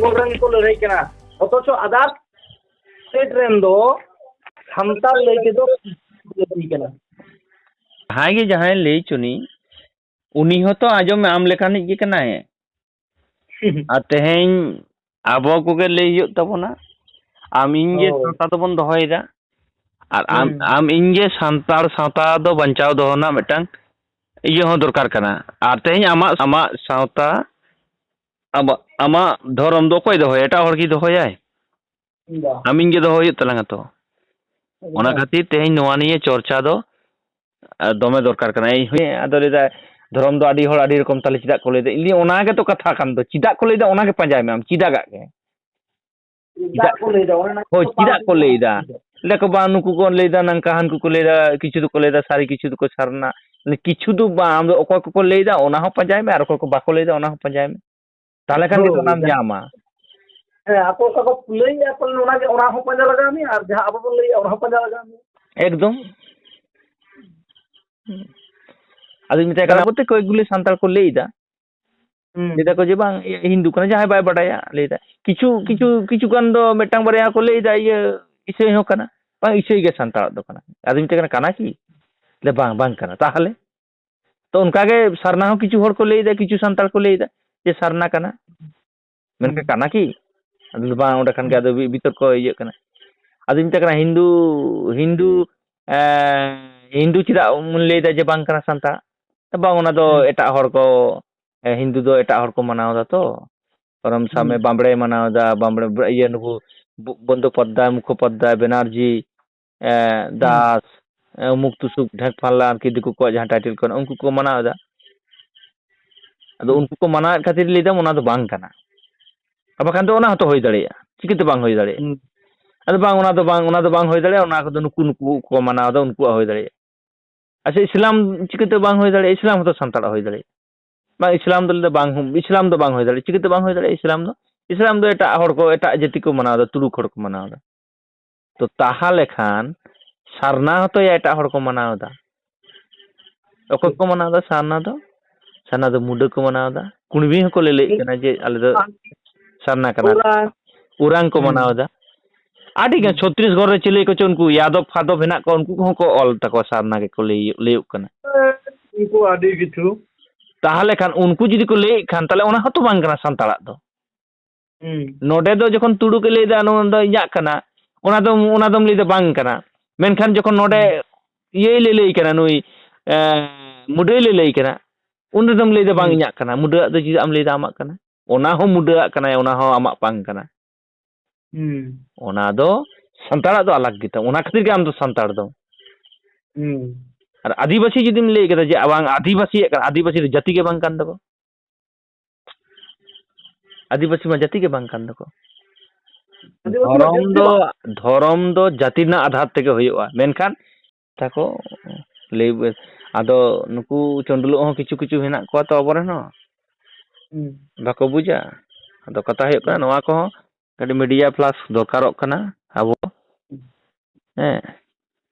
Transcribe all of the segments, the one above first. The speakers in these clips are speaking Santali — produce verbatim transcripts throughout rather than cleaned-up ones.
ᱠᱚ ᱨᱮᱱ ᱠᱚ ᱞᱟᱹᱲᱦᱟᱹᱭ ᱠᱟᱱᱟ, ᱚᱛᱷᱚᱪᱚ ᱟᱫᱟᱨ ᱥᱴᱮᱴ ᱨᱮᱱ ᱫᱚ ᱥᱟᱱᱛᱟᱲ ᱞᱟᱹᱭ ᱛᱮᱫᱚ ᱞᱟᱹᱲᱦᱟᱹᱭ ᱠᱟᱱᱟ᱾ ᱡᱟᱦᱟᱸᱭ ᱜᱮ ᱡᱟᱦᱟᱸᱭ ᱞᱟᱹᱭ ᱪᱩᱱᱤ, ᱩᱱᱤ ᱦᱚᱸᱛᱚ ᱟᱸᱡᱚᱢ ᱟᱢ ᱞᱮᱠᱟᱱᱤᱡ ᱜᱮ ᱠᱟᱱᱟᱭ᱾ ᱟᱨ ᱛᱮᱦᱮᱧ ᱟᱵᱚ ᱠᱚᱜᱮ ᱞᱟᱹᱭ ᱦᱩᱭᱩᱜ ᱛᱟᱵᱚᱱᱟ, ᱟᱢ ᱤᱧ ᱜᱮ ᱦᱳᱭ᱾ ᱥᱟᱶᱛᱟ ᱫᱚᱵᱚᱱ ᱫᱚᱦᱚᱭᱮᱫᱟ᱾ ᱟᱨ ᱟᱢ, ᱦᱩᱸ᱾ ᱟᱢ ᱤᱧ ᱜᱮ ᱥᱟᱱᱛᱟᱲ ᱥᱟᱶᱛᱟ ᱫᱚ ᱵᱟᱧᱪᱟᱣ ᱫᱚᱦᱚ ᱨᱮᱱᱟᱜ ᱢᱤᱫᱴᱟᱝ ᱤᱭᱟᱹ ᱦᱚᱸ ᱫᱚᱨᱠᱟᱨ ᱠᱟᱱᱟ᱾ ᱟᱨ ᱛᱮᱦᱮᱧ ᱟᱢᱟᱜ, ᱟᱢᱟᱜ ᱥᱟᱶᱛᱟ, ᱟᱢᱟᱜ, ᱟᱢᱟᱜ ᱫᱷᱚᱨᱚᱢ ᱫᱚ ᱚᱠᱚᱭ ᱫᱚᱦᱚᱭᱟ? ᱮᱴᱟᱜ ᱦᱚᱲ ᱠᱤ ᱫᱚᱦᱚᱭᱟᱭ? ᱵᱟ᱾ ᱟᱢ ᱤᱧ ᱜᱮ ᱫᱚᱦᱚ ᱦᱩᱭᱩᱜ ᱛᱟᱞᱟᱝᱟ ᱛᱚ᱾ ᱚᱱᱟ ᱮᱠᱫᱚᱢ᱾ ᱠᱷᱟᱹᱛᱤᱨ ᱛᱮᱦᱮᱧ ᱱᱚᱣᱟ ᱱᱤᱭᱮ ᱪᱚᱨᱪᱟ ᱫᱚ, ᱟ, ᱫᱚᱢᱮ ᱫᱚᱨᱠᱟᱨ ᱠᱟᱱᱟ᱾ ᱤᱧ ᱦᱚᱸ ᱟᱫᱚ ᱞᱟᱹᱭᱫᱟ, ᱫᱷᱚᱨᱚᱢ ᱫᱚ ᱟᱹᱰᱤ ᱦᱚᱲ ᱟᱹᱰᱤ ᱨᱚᱠᱚᱢ, ᱛᱟᱦᱞᱮ ᱪᱮᱫᱟᱜ ᱠᱚ ᱞᱟᱹᱭᱫᱟ? ᱤᱧ ᱞᱟᱹᱭ, ᱚᱱᱟ ᱜᱮᱛᱚ ᱠᱟᱛᱷᱟ ᱠᱟᱱ ᱫᱚ, ᱪᱮᱫᱟᱜ ᱠᱚ ᱞᱟᱹᱭᱫᱟ ᱚᱱᱟ ᱜᱮ ᱯᱟᱸᱡᱟᱭ ᱢᱮ ᱟᱢ, ᱪᱮᱫᱟᱜᱟᱜ ᱜᱮ᱾ ᱪᱮᱫᱟᱜ ᱠᱚ ᱞᱟᱹᱭᱫᱟ? ᱚᱱᱟ ᱦᱳᱭ, ᱪᱮᱫᱟᱜ ᱠᱚ ᱞᱟᱹᱭᱫᱟ? ᱞᱟᱹᱭ ᱫᱟᱠᱚ, ᱵᱟᱝ, ᱱᱩᱠᱩ ᱠᱚ ᱞᱟᱹᱭᱫᱟ ᱱᱚᱝᱠᱟ, ᱦᱟᱱᱠᱩ ᱠᱚ ᱞᱟᱹᱭᱫᱟ, ᱠᱤᱪᱷᱩ ᱫᱚᱠᱚ ᱞᱟᱹᱭᱫᱟ ᱥᱟᱹᱨᱤ, ᱠᱤᱪᱷᱩ ᱫᱚᱠᱚ ᱥᱟᱨᱱᱟ᱾ ᱠᱤᱪᱷᱩ ᱫᱚ ᱵᱟᱝ, ᱟᱢ ᱫᱚ ᱚᱠᱚᱭ ᱠᱚᱠᱚ ᱞᱟᱹᱭᱫᱟ ᱚᱱᱟ ᱦᱚᱸ ᱯᱟᱸᱡᱟᱭ ᱢᱮ, ᱟᱨ ᱚᱠᱚᱭ ᱠᱚ ᱵᱟᱠᱚ ᱞᱟᱹᱭᱫᱟ ᱚᱱᱟ ᱦᱚᱸ ᱯᱟᱸᱡᱟᱭ ᱢᱮ, ᱛᱟᱦᱞᱮ ᱠᱷᱟᱱ ᱜᱮ ᱦᱳᱭ, ᱚᱱᱟᱢ ᱡᱟᱦᱟᱸ, ᱧᱟᱢᱟ᱾ ᱦᱮᱸ, ᱟᱠᱚ ᱚᱠᱟ ᱠᱚ ᱞᱟᱹᱭᱮᱜᱼᱟ, ᱯᱟᱞᱮᱱ ᱚᱱᱟ ᱜᱮ, ᱚᱱᱟ ᱦᱚᱸ ᱯᱟᱸᱡᱟ ᱞᱟᱜᱟᱣ ᱢᱮᱭᱟ, ᱟᱨ ᱡᱟᱦᱟᱸ ᱟᱵᱚ ᱵᱚᱱ ᱞᱟᱹᱭᱮᱜᱼᱟ, ᱚᱱᱟ ᱦᱚᱸ ᱯᱟᱸᱡᱟ ᱞᱟᱜᱟᱣ ᱢᱮᱭᱟ᱾ ᱮᱠᱫᱚᱢ᱾ ᱟᱫᱚᱧ ᱢᱮᱛᱟᱭ ᱠᱟᱱᱟ, ᱵᱚᱞᱛᱮ ᱠᱚᱭᱮᱠ ᱜᱩᱞᱤ ᱥᱟᱱᱛᱟᱲ ᱠᱚ ᱞᱟᱹᱭᱫᱟ, ᱦᱩᱸ᱾ ᱞᱟᱹᱭ ᱫᱟᱠᱚ ᱡᱮ, "ᱵᱟᱝ, ᱤᱭᱟᱹ, ᱦᱤᱱᱫᱩ ᱠᱟᱱᱟ", ᱡᱟᱦᱟᱸᱭ ᱵᱟᱭ ᱵᱟᱰᱟᱭᱟ, ᱞᱟᱹᱭ ᱫᱟ᱾ ᱠᱤᱪᱷᱩ, ᱦᱩᱸ᱾ ᱠᱤᱪᱷᱩ, ᱠᱤᱪᱷᱩ ᱜᱟᱱ ᱫᱚ ᱢᱤᱫᱴᱟᱝ ᱵᱟᱨᱭᱟ ᱠᱚ ᱞᱟᱹᱭ ᱫᱟ, ᱤᱭᱟᱹ, ᱤᱥᱟᱹᱭ ᱦᱚᱸ ᱠᱟᱱᱟ, ᱵᱟᱝ, ᱤᱥᱟᱹᱭ ᱜᱮ ᱥᱟᱱᱛᱟᱲᱟᱜ ᱫᱚ ᱠᱟᱱᱟ᱾ ᱟᱫᱚᱧ ᱢᱮᱛᱟᱭ ᱠᱟᱱᱟ, "ᱠᱟᱱᱟ ᱠᱤ?" ᱞᱟᱹᱭ ᱫᱟ, "ᱵᱟᱝ, ᱵᱟᱝ ᱠᱟᱱᱟ᱾" ᱛᱟᱦᱚᱞᱮ? ᱛᱚ, ᱚᱱᱠᱟ ᱜᱮ ᱥᱟᱨᱱᱟ ᱦᱚᱸ ᱠᱤᱪᱷᱩ ᱦᱚᱲ ᱠᱚ ᱞᱟᱹᱭ ᱫᱟ, ᱠᱤᱪᱷᱩ ᱥᱟᱱᱛᱟᱲ ᱠᱚ ᱞᱟᱹᱭ ᱫᱟ ᱡᱮ ᱥᱟᱨᱱᱟ ᱠᱟᱱᱟ᱾ ᱢᱮᱱᱠᱷᱟᱱ ᱦᱩᱸ᱾ ᱠᱟᱱᱟ ᱠᱤ? ᱟᱫᱚ ᱞᱟᱹᱭ ᱫᱟ, "ᱵᱟᱝ, ᱚᱸᱰᱮ ᱠᱷᱟᱱ ᱜᱮ ᱦᱩᱸ᱾ ᱟᱫᱚ ᱵᱤ-, ᱵᱤᱛᱚᱨᱠᱚ ᱤᱭᱟᱹᱜ ᱠᱟᱱᱟ᱾" ᱟᱫᱚᱧ ᱢᱮᱛᱟᱭ ᱠᱟᱱᱟ, "ᱦᱤᱱᱫᱩ, ᱦᱤᱱᱫᱩ, ᱮᱸ, ᱦᱤᱱᱫᱩ ᱪᱮᱫᱟᱜ ᱮᱢ ᱞᱟᱹᱭ ᱫᱟ ᱡᱮ ᱵᱟᱝ ᱠᱟᱱᱟ ᱥᱟᱱᱛᱟᱲ?" ᱵᱟᱝ, ᱚᱱᱟ ᱫᱚ ᱦᱩᱸ᱾ ᱮᱴᱟᱜ ᱦᱚᱲ ᱠᱚ, ᱮ, ᱦᱤᱱᱫᱩ ᱫᱚ ᱮᱴᱟᱜ ᱦᱚᱲ ᱠᱚ ᱢᱟᱱᱟᱣ ᱫᱟ ᱛᱚ᱾ ᱯᱚᱨᱚᱢ ᱥᱟᱵ ᱢᱮ, ᱦᱩᱸ᱾ ᱵᱟᱢᱵᱲᱮᱭ ᱢᱟᱱᱟᱣ ᱫᱟ, ᱵᱟᱢᱵᱲᱮ, ᱤᱭᱟᱹ, ᱱᱩᱠᱩ ᱵᱚ-, ᱵᱚᱱᱫᱳᱯᱟᱫᱽᱫᱷᱟᱭ, ᱢᱩᱠᱷᱳᱯᱟᱫᱽᱫᱷᱟᱭ, ᱵᱮᱱᱟᱨᱡᱤ, ᱮ, ᱦᱩᱸ᱾ ᱫᱟᱥ, ᱮ, ᱩᱢᱩᱠ ᱛᱩᱥᱩᱠ, ᱰᱷᱮᱠ ᱯᱷᱟᱞᱞᱟ, ᱟᱨᱠᱤ ᱫᱤᱠᱩ ᱠᱚᱣᱟᱜ ᱡᱟᱦᱟᱸ title ᱠᱚ ᱢᱮᱱᱟᱜᱼᱟ, ᱩᱱᱠᱩ ᱠᱚ ᱢᱟᱱᱟᱣ ᱮᱫᱟ᱾ ᱟᱫᱚ ᱦᱩᱸ᱾ ᱩᱱᱠᱩ ᱠᱚ ᱢᱟᱱᱟᱣᱮᱫ ᱠᱷᱟᱹᱛᱤᱨ ᱞᱟᱹᱭ ᱫᱟᱢ ᱚᱱᱟ ᱫᱚ ᱵᱟᱝ ᱠᱟᱱᱟ᱾ ᱟᱨ ᱵᱟᱠᱷᱟᱱ ᱫᱚ ᱚᱱᱟ ᱦᱚᱸᱛᱚ ᱦᱩᱭ ᱫᱟᱲᱮᱭᱟᱜᱼᱟ, ᱪᱤᱠᱟᱹᱛᱮ ᱵᱟᱝ ᱦᱩᱭ ᱫᱟᱲᱮᱭᱟᱜᱼᱟ? ᱦᱩᱸ᱾ ᱟᱫᱚ ᱵᱟᱝ, ᱚᱱᱟ ᱫᱚ ᱵᱟᱝ, ᱚᱱᱟ ᱫᱚ ᱵᱟᱝ ᱦᱩᱭ ᱫᱟᱲᱮᱭᱟᱜᱼᱟ, ᱚᱱᱟ ᱠᱚᱫᱚ ᱱᱩᱠᱩ, ᱱᱩᱠᱩ ᱠᱚ ᱢᱟᱱᱟᱣ ᱮᱫᱟ, ᱩᱱᱠᱩᱣᱟᱜ ᱦᱩᱭ ᱫᱟᱲᱮᱭᱟᱜᱼᱟ᱾ ᱟᱪᱪᱷᱟ, ᱤᱥᱞᱟᱢ ᱪᱤᱠᱟᱹᱛᱮ ᱵᱟᱝ ᱦᱩᱭ ᱫᱟᱲᱮᱭᱟᱜᱼᱟ? ᱤᱥᱞᱟᱢ ᱦᱚᱸᱛᱚ ᱥᱟᱱᱛᱟᱲᱟᱜ ᱦᱩᱭ ᱫᱟᱲᱮᱭᱟᱜᱼᱟ᱾ ᱵᱟᱝ, ᱤᱥᱞᱟᱢ ᱫᱚ ᱞᱟᱹᱭ ᱫᱟ ᱵᱟᱝ ᱦᱩ-, ᱤᱥᱞᱟᱢ ᱫᱚ ᱵᱟᱝ ᱦᱩᱭ ᱫᱟᱲᱮᱭᱟᱜᱼᱟ᱾ ᱪᱤᱠᱟᱹᱛᱮ ᱵᱟᱝ ᱦᱩᱭ ᱫᱟᱲᱮᱭᱟᱜᱼᱟ ᱤᱥᱞᱟᱢ ᱫᱚ? ᱤᱥᱞᱟᱢ ᱫᱚ ᱮᱴᱟᱜ ᱦᱚᱲ ᱠᱚ, ᱮᱴᱟᱜ ᱡᱟᱹᱛᱤ ᱠᱚ ᱢᱟᱱᱟᱣ ᱮᱫᱟ, ᱛᱩᱲᱩᱠ ᱦᱚᱲ ᱠᱚ ᱢᱟᱱᱟᱣ ᱮᱫᱟ᱾ ᱛᱚ, ᱛᱟᱦᱞᱮ ᱠᱷᱟᱱ ᱥᱟᱨᱱᱟ ᱦᱚᱸᱛᱚ ᱭᱟ ᱮᱴᱟᱜ ᱦᱚᱲ ᱠᱚ ᱢᱟᱱᱟᱣ ᱮᱫᱟ᱾ ᱚᱠᱚᱭ ᱠᱚ ᱢᱟᱱᱟᱣ ᱮᱫᱟ ᱥᱟᱨᱱᱟ ᱫᱚ? ᱥᱟᱨᱱᱟ ᱫᱚ ᱢᱩᱰᱟᱹ ᱠᱚ ᱢᱟᱱᱟᱣ ᱮᱫᱟ᱾ ᱠᱩᱲᱢᱤ ᱦᱚᱸᱠᱚ ᱞᱟᱹᱞᱟᱹᱭᱮᱫ ᱠᱟᱱᱟ ᱡᱮ ᱟᱞᱮ ᱫᱚ ᱥᱟᱨᱱᱟ ᱠᱟᱱᱟ᱾ ᱳᱨᱟᱝ᱾ ᱳᱨᱟᱝ ᱠᱚ ᱦᱩᱸ᱾ ᱢᱟᱱᱟᱣ ᱮᱫᱟ᱾ ᱟᱹᱰᱤ ᱜᱟᱱ ᱦᱩᱸ᱾ ᱪᱷᱚᱛᱨᱤᱥᱜᱚᱲ ᱨᱮ ᱪᱤᱞᱤ ᱠᱚᱪᱚ ᱩᱱᱠᱩ ᱭᱟᱫᱚᱵ ᱯᱷᱟᱫᱚᱵ ᱦᱮᱱᱟᱜ ᱠᱚᱣᱟ, ᱩᱱᱠᱩ ᱠᱚᱦᱚᱸ ᱠᱚ ᱚᱞ ᱛᱟᱠᱚᱣᱟ, ᱥᱟᱨᱱᱟ ᱜᱮᱠᱚ ᱞᱟᱹᱭ, ᱞᱟᱹᱭᱚᱜ ᱠᱟᱱᱟ᱾ ᱩᱱᱠᱩ ᱟᱹᱰᱤ ᱠᱤᱪᱷᱩ᱾ ᱛᱟᱦᱚᱞᱮ ᱠᱷᱟᱱ ᱩᱱᱠᱩ ᱡᱩᱫᱤ ᱠᱚ ᱞᱟᱹᱭᱮᱫ ᱠᱷᱟᱱ, ᱛᱟᱦᱚᱞᱮ ᱚᱱᱟ ᱦᱚᱸᱛᱚ ᱵᱟᱝ ᱠᱟᱱᱟ ᱥᱟᱱᱛᱟᱲᱟᱜ ᱫᱚ᱾ ᱦᱩᱸ᱾ ᱱᱚᱰᱮ ᱫᱚ ᱡᱚᱠᱷᱚᱱ ᱛᱩᱲᱩᱠ ᱮ ᱞᱟᱹᱭ ᱮᱫᱟ, "ᱱᱚᱣᱟ ᱫᱚ ᱤᱧᱟᱹᱜ ᱠᱟᱱᱟ", ᱚᱱᱟ ᱫᱚ, ᱚᱱᱟ ᱫᱚᱢ ᱞᱟᱹᱭ ᱮᱫᱟ ᱵᱟᱝ ᱠᱟᱱᱟ᱾ ᱢᱮᱱᱠᱷᱟᱱ ᱡᱚᱠᱷᱚᱱ ᱱᱚᱰᱮ ᱦᱩᱸ᱾ ᱤᱭᱟᱹᱭ ᱞᱟᱹᱞᱟᱹᱭ ᱠᱟᱱᱟ, ᱱᱩᱭ, ᱮᱸ, ᱢᱩᱰᱟᱹᱭ ᱞᱟᱹᱞᱟᱹᱭ ᱠᱟᱱᱟ, ᱩᱱ ᱨᱮᱫᱚᱢ ᱞᱟᱹᱭ ᱮᱫᱟ, "ᱵᱟᱝ ᱦᱩᱸ᱾ ᱤᱧᱟᱹᱜ ᱠᱟᱱᱟ, ᱢᱩᱰᱟᱹᱣᱟᱜ ᱫᱚ ᱪᱮᱫᱟᱜ ᱮᱢ ᱞᱟᱹᱭ ᱮᱫᱟ ᱟᱢᱟᱜ ᱠᱟᱱᱟ?" ᱚᱱᱟ ᱦᱚᱸ ᱢᱩᱰᱟᱹᱣᱟᱜ ᱠᱟᱱᱟᱭ, ᱚᱱᱟ ᱦᱚᱸ ᱟᱢᱟᱜ ᱵᱟᱝ ᱠᱟᱱᱟ᱾ ᱦᱩᱸ᱾ ᱚᱱᱟ ᱫᱚ ᱥᱟᱱᱛᱟᱲᱟᱜ ᱫᱚ ᱟᱞᱟᱜᱽ ᱜᱮᱛᱟᱢ, ᱚᱱᱟ ᱠᱷᱟᱹᱛᱤᱨ ᱜᱮ ᱟᱢ ᱫᱚ ᱥᱟᱱᱛᱟᱲ ᱫᱚ᱾ ᱦᱩᱸ᱾ ᱟᱨ ᱟᱹᱫᱤᱵᱟᱹᱥᱤ ᱡᱩᱫᱤᱢ ᱞᱟᱹᱭ ᱠᱮᱫᱟ ᱡᱮ, ᱵᱟᱝ, ᱟᱹᱫᱤᱵᱟᱹᱥᱤᱭᱟᱜ ᱠᱟᱱᱟ, ᱟᱹᱫᱤᱵᱟᱹᱥᱤ ᱫᱚ ᱡᱟᱹᱛᱤ ᱜᱮ ᱵᱟᱝ ᱠᱟᱱ ᱛᱟᱠᱚ᱾ ᱟᱹᱫᱤᱵᱟᱹᱥᱤ ᱢᱟ ᱡᱟᱹᱛᱤ ᱜᱮ ᱵᱟᱝ ᱠᱟᱱ ᱛᱟᱠᱚ᱾ ᱟᱹᱫᱤᱵᱟᱹᱥᱤ ᱢᱟ ᱫᱷᱚᱨᱚᱢ ᱡᱟᱹᱛᱤ ᱫᱚ, ᱵᱟᱝ᱾ ᱫᱷᱚᱨᱚᱢ ᱫᱚ ᱡᱟᱹᱛᱤ ᱨᱮᱱᱟᱜ ᱟᱫᱷᱟᱨ ᱛᱮᱜᱮ ᱦᱩᱭᱩᱜᱼᱟ, ᱢᱮᱱᱠᱷᱟᱱ ᱛᱟᱠᱚ ᱞᱟᱹᱭ, ᱟᱫᱚ ᱱᱩᱠᱩ ᱪᱚᱱᱰᱞᱚᱜ ᱦᱚᱸ ᱠᱤᱪᱷᱩ ᱠᱤᱪᱷᱩ ᱦᱮᱱᱟᱜ ᱠᱚᱣᱟ ᱛᱚ ᱟᱵᱚᱨᱮᱱ ᱦᱚᱸ᱾ ᱦᱩᱸ᱾ ᱵᱟᱠᱚ ᱵᱩᱡᱟ᱾ ᱟᱫᱚ ᱠᱟᱛᱷᱟ ᱦᱩᱭᱩᱜ ᱠᱟᱱᱟ, ᱱᱚᱣᱟ ᱠᱚᱦᱚᱸ ᱠᱟᱹᱴᱤᱡ media plus ᱫᱚᱨᱠᱟᱨᱚᱜ ᱠᱟᱱᱟ ᱟᱵᱚ᱾ ᱦᱮᱸ᱾